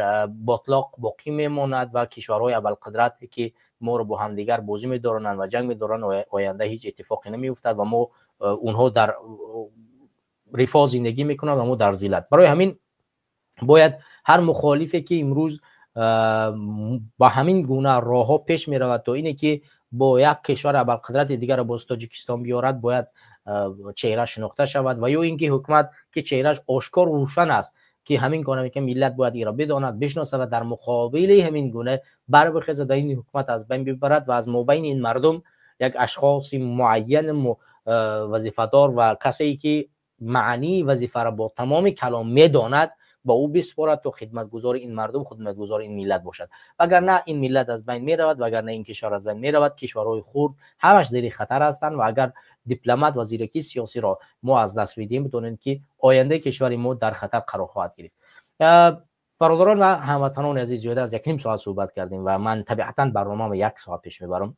ботлоқ боқӣ мемонад ва кишварҳои абарқудрат, ки моро бо ҳамдигар бозӣ медоронанд ва ҷанг медоранд, оянда ҳеҷ иттифоқе намеуфтад ва мо онҳо дар рифоҳ зиндагӣ мекунанд ва мо дар зиллат. Барои ҳамин бояд ҳар мухолифе, ки имрӯз ба ҳамин гуна роҳҳо пеш меравад, то ине ки бо як кишвари абарқудрати дигарро боз Тоҷикистон биёрад, бояд чеҳра шинохта шавад ва ё ин ки ҳукумат, ки чеҳраш ошкор рӯшан аст, ки ҳамин гуна ки миллат бояд инро бидонад, бишносад ва дар муқобили ҳамин гуна барбихезад ва ин ҳукумат аз байн бибарад ва аз мобайни ин мардум як ашхоси муайян вазифадор ва касе ки маънии вазифаро бо тамоми калом медонад ба ӯ биспорад, то хидматгузори ин мардум, хидматгузори ин миллат бошад. Вагарна ин миллат аз байн меравад, вагарна ин кишвар аз байн меравад. Кишварҳои хурд ҳамаш зери хатар ҳастанд ва агар дипломат ва зиракии сиёсиро мо аз даст бидиҳем, бидонед, ки ояндаи кишвари мо дар хатар қарор хоҳад гирифт. Бародарон ва ҳамватанони азиз, зиёда аз 1,5 соат суҳбат кардем ва ман табиатан барномаро як соат пеш мебарам.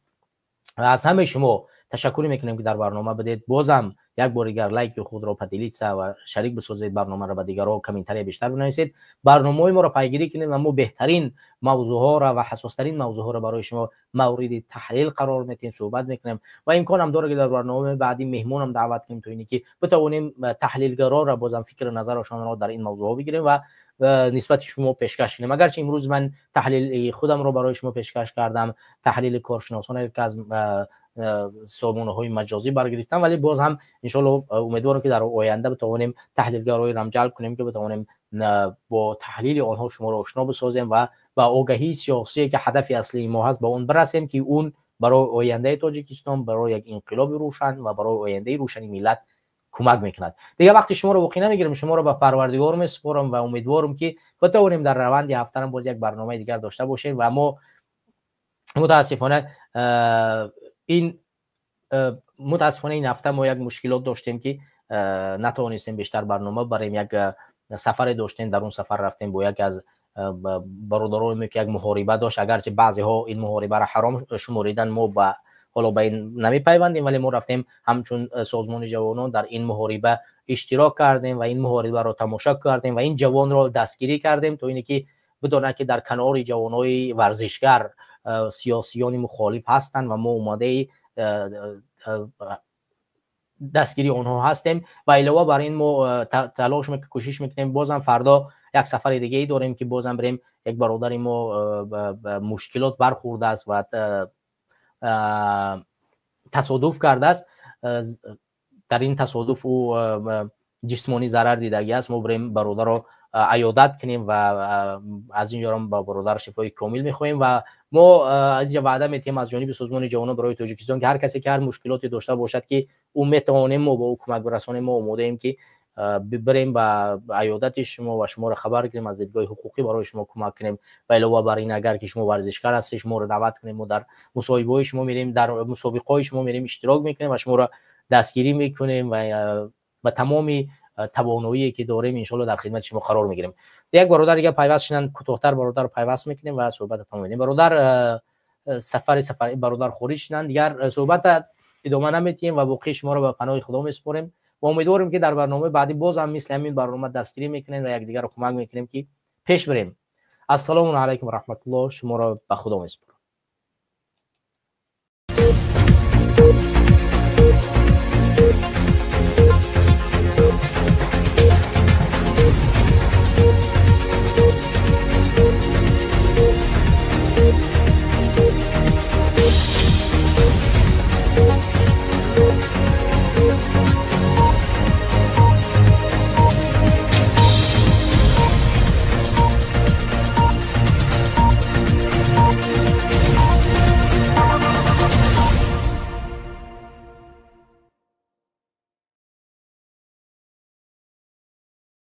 Аз ҳамаи шумо ташаккур мекунем, ки дар барнома будед. Бозам як бори дигар лайки худро поделиться ва шарик бисозед барномаро ба дигарҳо, комментария бештар бинависед, барномаҳои моро пайгирӣ кунед ва мо беҳтарин мавзӯъҳоро ва ҳассостарин мавзӯъҳоро барои шумо мавриди таҳлил қарор медиҳем, суҳбат мекунем ва имконам дорад, ки дар барномаи баъдӣ меҳмонам даъват кунем, то ине ки битавонем таҳлилгароро бозам фикру назарашонро дар ин мавзӯъҳо бигирем ва нисбати шумо пешкаш кунем. Агарчи имрӯз ман таҳлили худамро барои шумо пешкаш кардам, таҳлили коршиносоне, ки аз Сомонаҳои маҷозӣ баргирифтан, вале боз ҳам иншоалло умедворам, ки дар оянда битавонем таҳлилгароеро ҷалб кунем, ки битавонем бо таҳлили онҳо шуморо ошно бисозем ва ба огаҳии сиёсие, ки ҳадафи аслии мо ҳаст, ба он бирасем, ки он барои ояндаи Тоҷикистон, барои як инқилоби рӯшан ва барои ояндаи рӯшани миллат кӯмак мекунад. Дигар вақти шуморо воқеъ намегирам, шуморо ба Парвардигор месупорам ва умедворам, ки битавонем дар раванди ҳафтарам боз як барномаи дигар дошта бошем. Ва мо мутаассифона ин ҳафта мо як мушкилот доштем, ки натавонистем бештар барнома барем. Як сафаре доштем, дар он сафар рафтем бо яке аз бародароне, ки як муҳориба дошт. Агарчи баъзеҳо ин муҳорибаро ҳаром шуморидан, мо ба ҳоло ба ин намепайвандем, вале мо рафтем, ҳамчун созмони ҷавонон дар ин муҳориба иштирок кардем ва ин муҳорибаро тамошо кардем ва ин ҷавонро дастгирӣ кардем, то ине ки бидонад, ки дар канори ҷавонҳои варзишгар сиёсиёни мухолиф ҳастанд ва мо омодаи дастгирии онҳо ҳастем. Ва илова бар ин, мо талош, кӯшиш мекунем, бозам фардо як сафари дигае дорем, ки бозам бирем. Як бародари мо мушкилот бархӯрдааст ва тасодуф кардааст. Дар ин тасодуф ӯ ҷисмонӣ зарар дидагӣ аст. Мо бирем, бародарро аёдат кунем ва аз ин ҷорам ба бародар шифои комил мехоҳем. Ва мо аз инҷа ваъда метиҳем аз ҷониби созмони ҷавонон барои Тоҷикистон, ки ҳар касе ки ҳар мушкилоте дошта бошад, ки ӯ метавонем мо ба ӯ кӯмак бирасонем, мо омодаем, ки бирем ба аёдати шумо ва шуморо хабар кунем, аз дидгоҳи ҳуқуқӣ барои шумо кӯмак кунем. Ва илова бар ин, агар ки шумо варзишкар ҳастед, шуморо даъват кунем, мо дар мусоҳибаҳои шумо мерем, дар мусобиқаҳои шумо мерем, иштирок мекунем ва шуморо дастгирӣ мекунем ва ба тамоми тавоноие, ки дорем, иншоалло дар хидмати шумо қарор мегирем. Як бародар дига пайваст шуданд, кӯтоҳтар бародар пайваст мекунем ва суҳбата тамом медиҳем. Бародар сафари бародар хориҷ шуданд, дигар суҳбата идома наметиҳем ва боқии шуморо ба паноҳи Худо месупорем ва умедворем, ки дар барномаи баъдӣ боз ҳам мисли ҳамин барнома дастгирӣ мекунем ва якдигарро кӯмак мекунем, ки пеш бирем. Ассалому алайкум ва раҳматуллоҳ, шуморо ба Худо месупорем.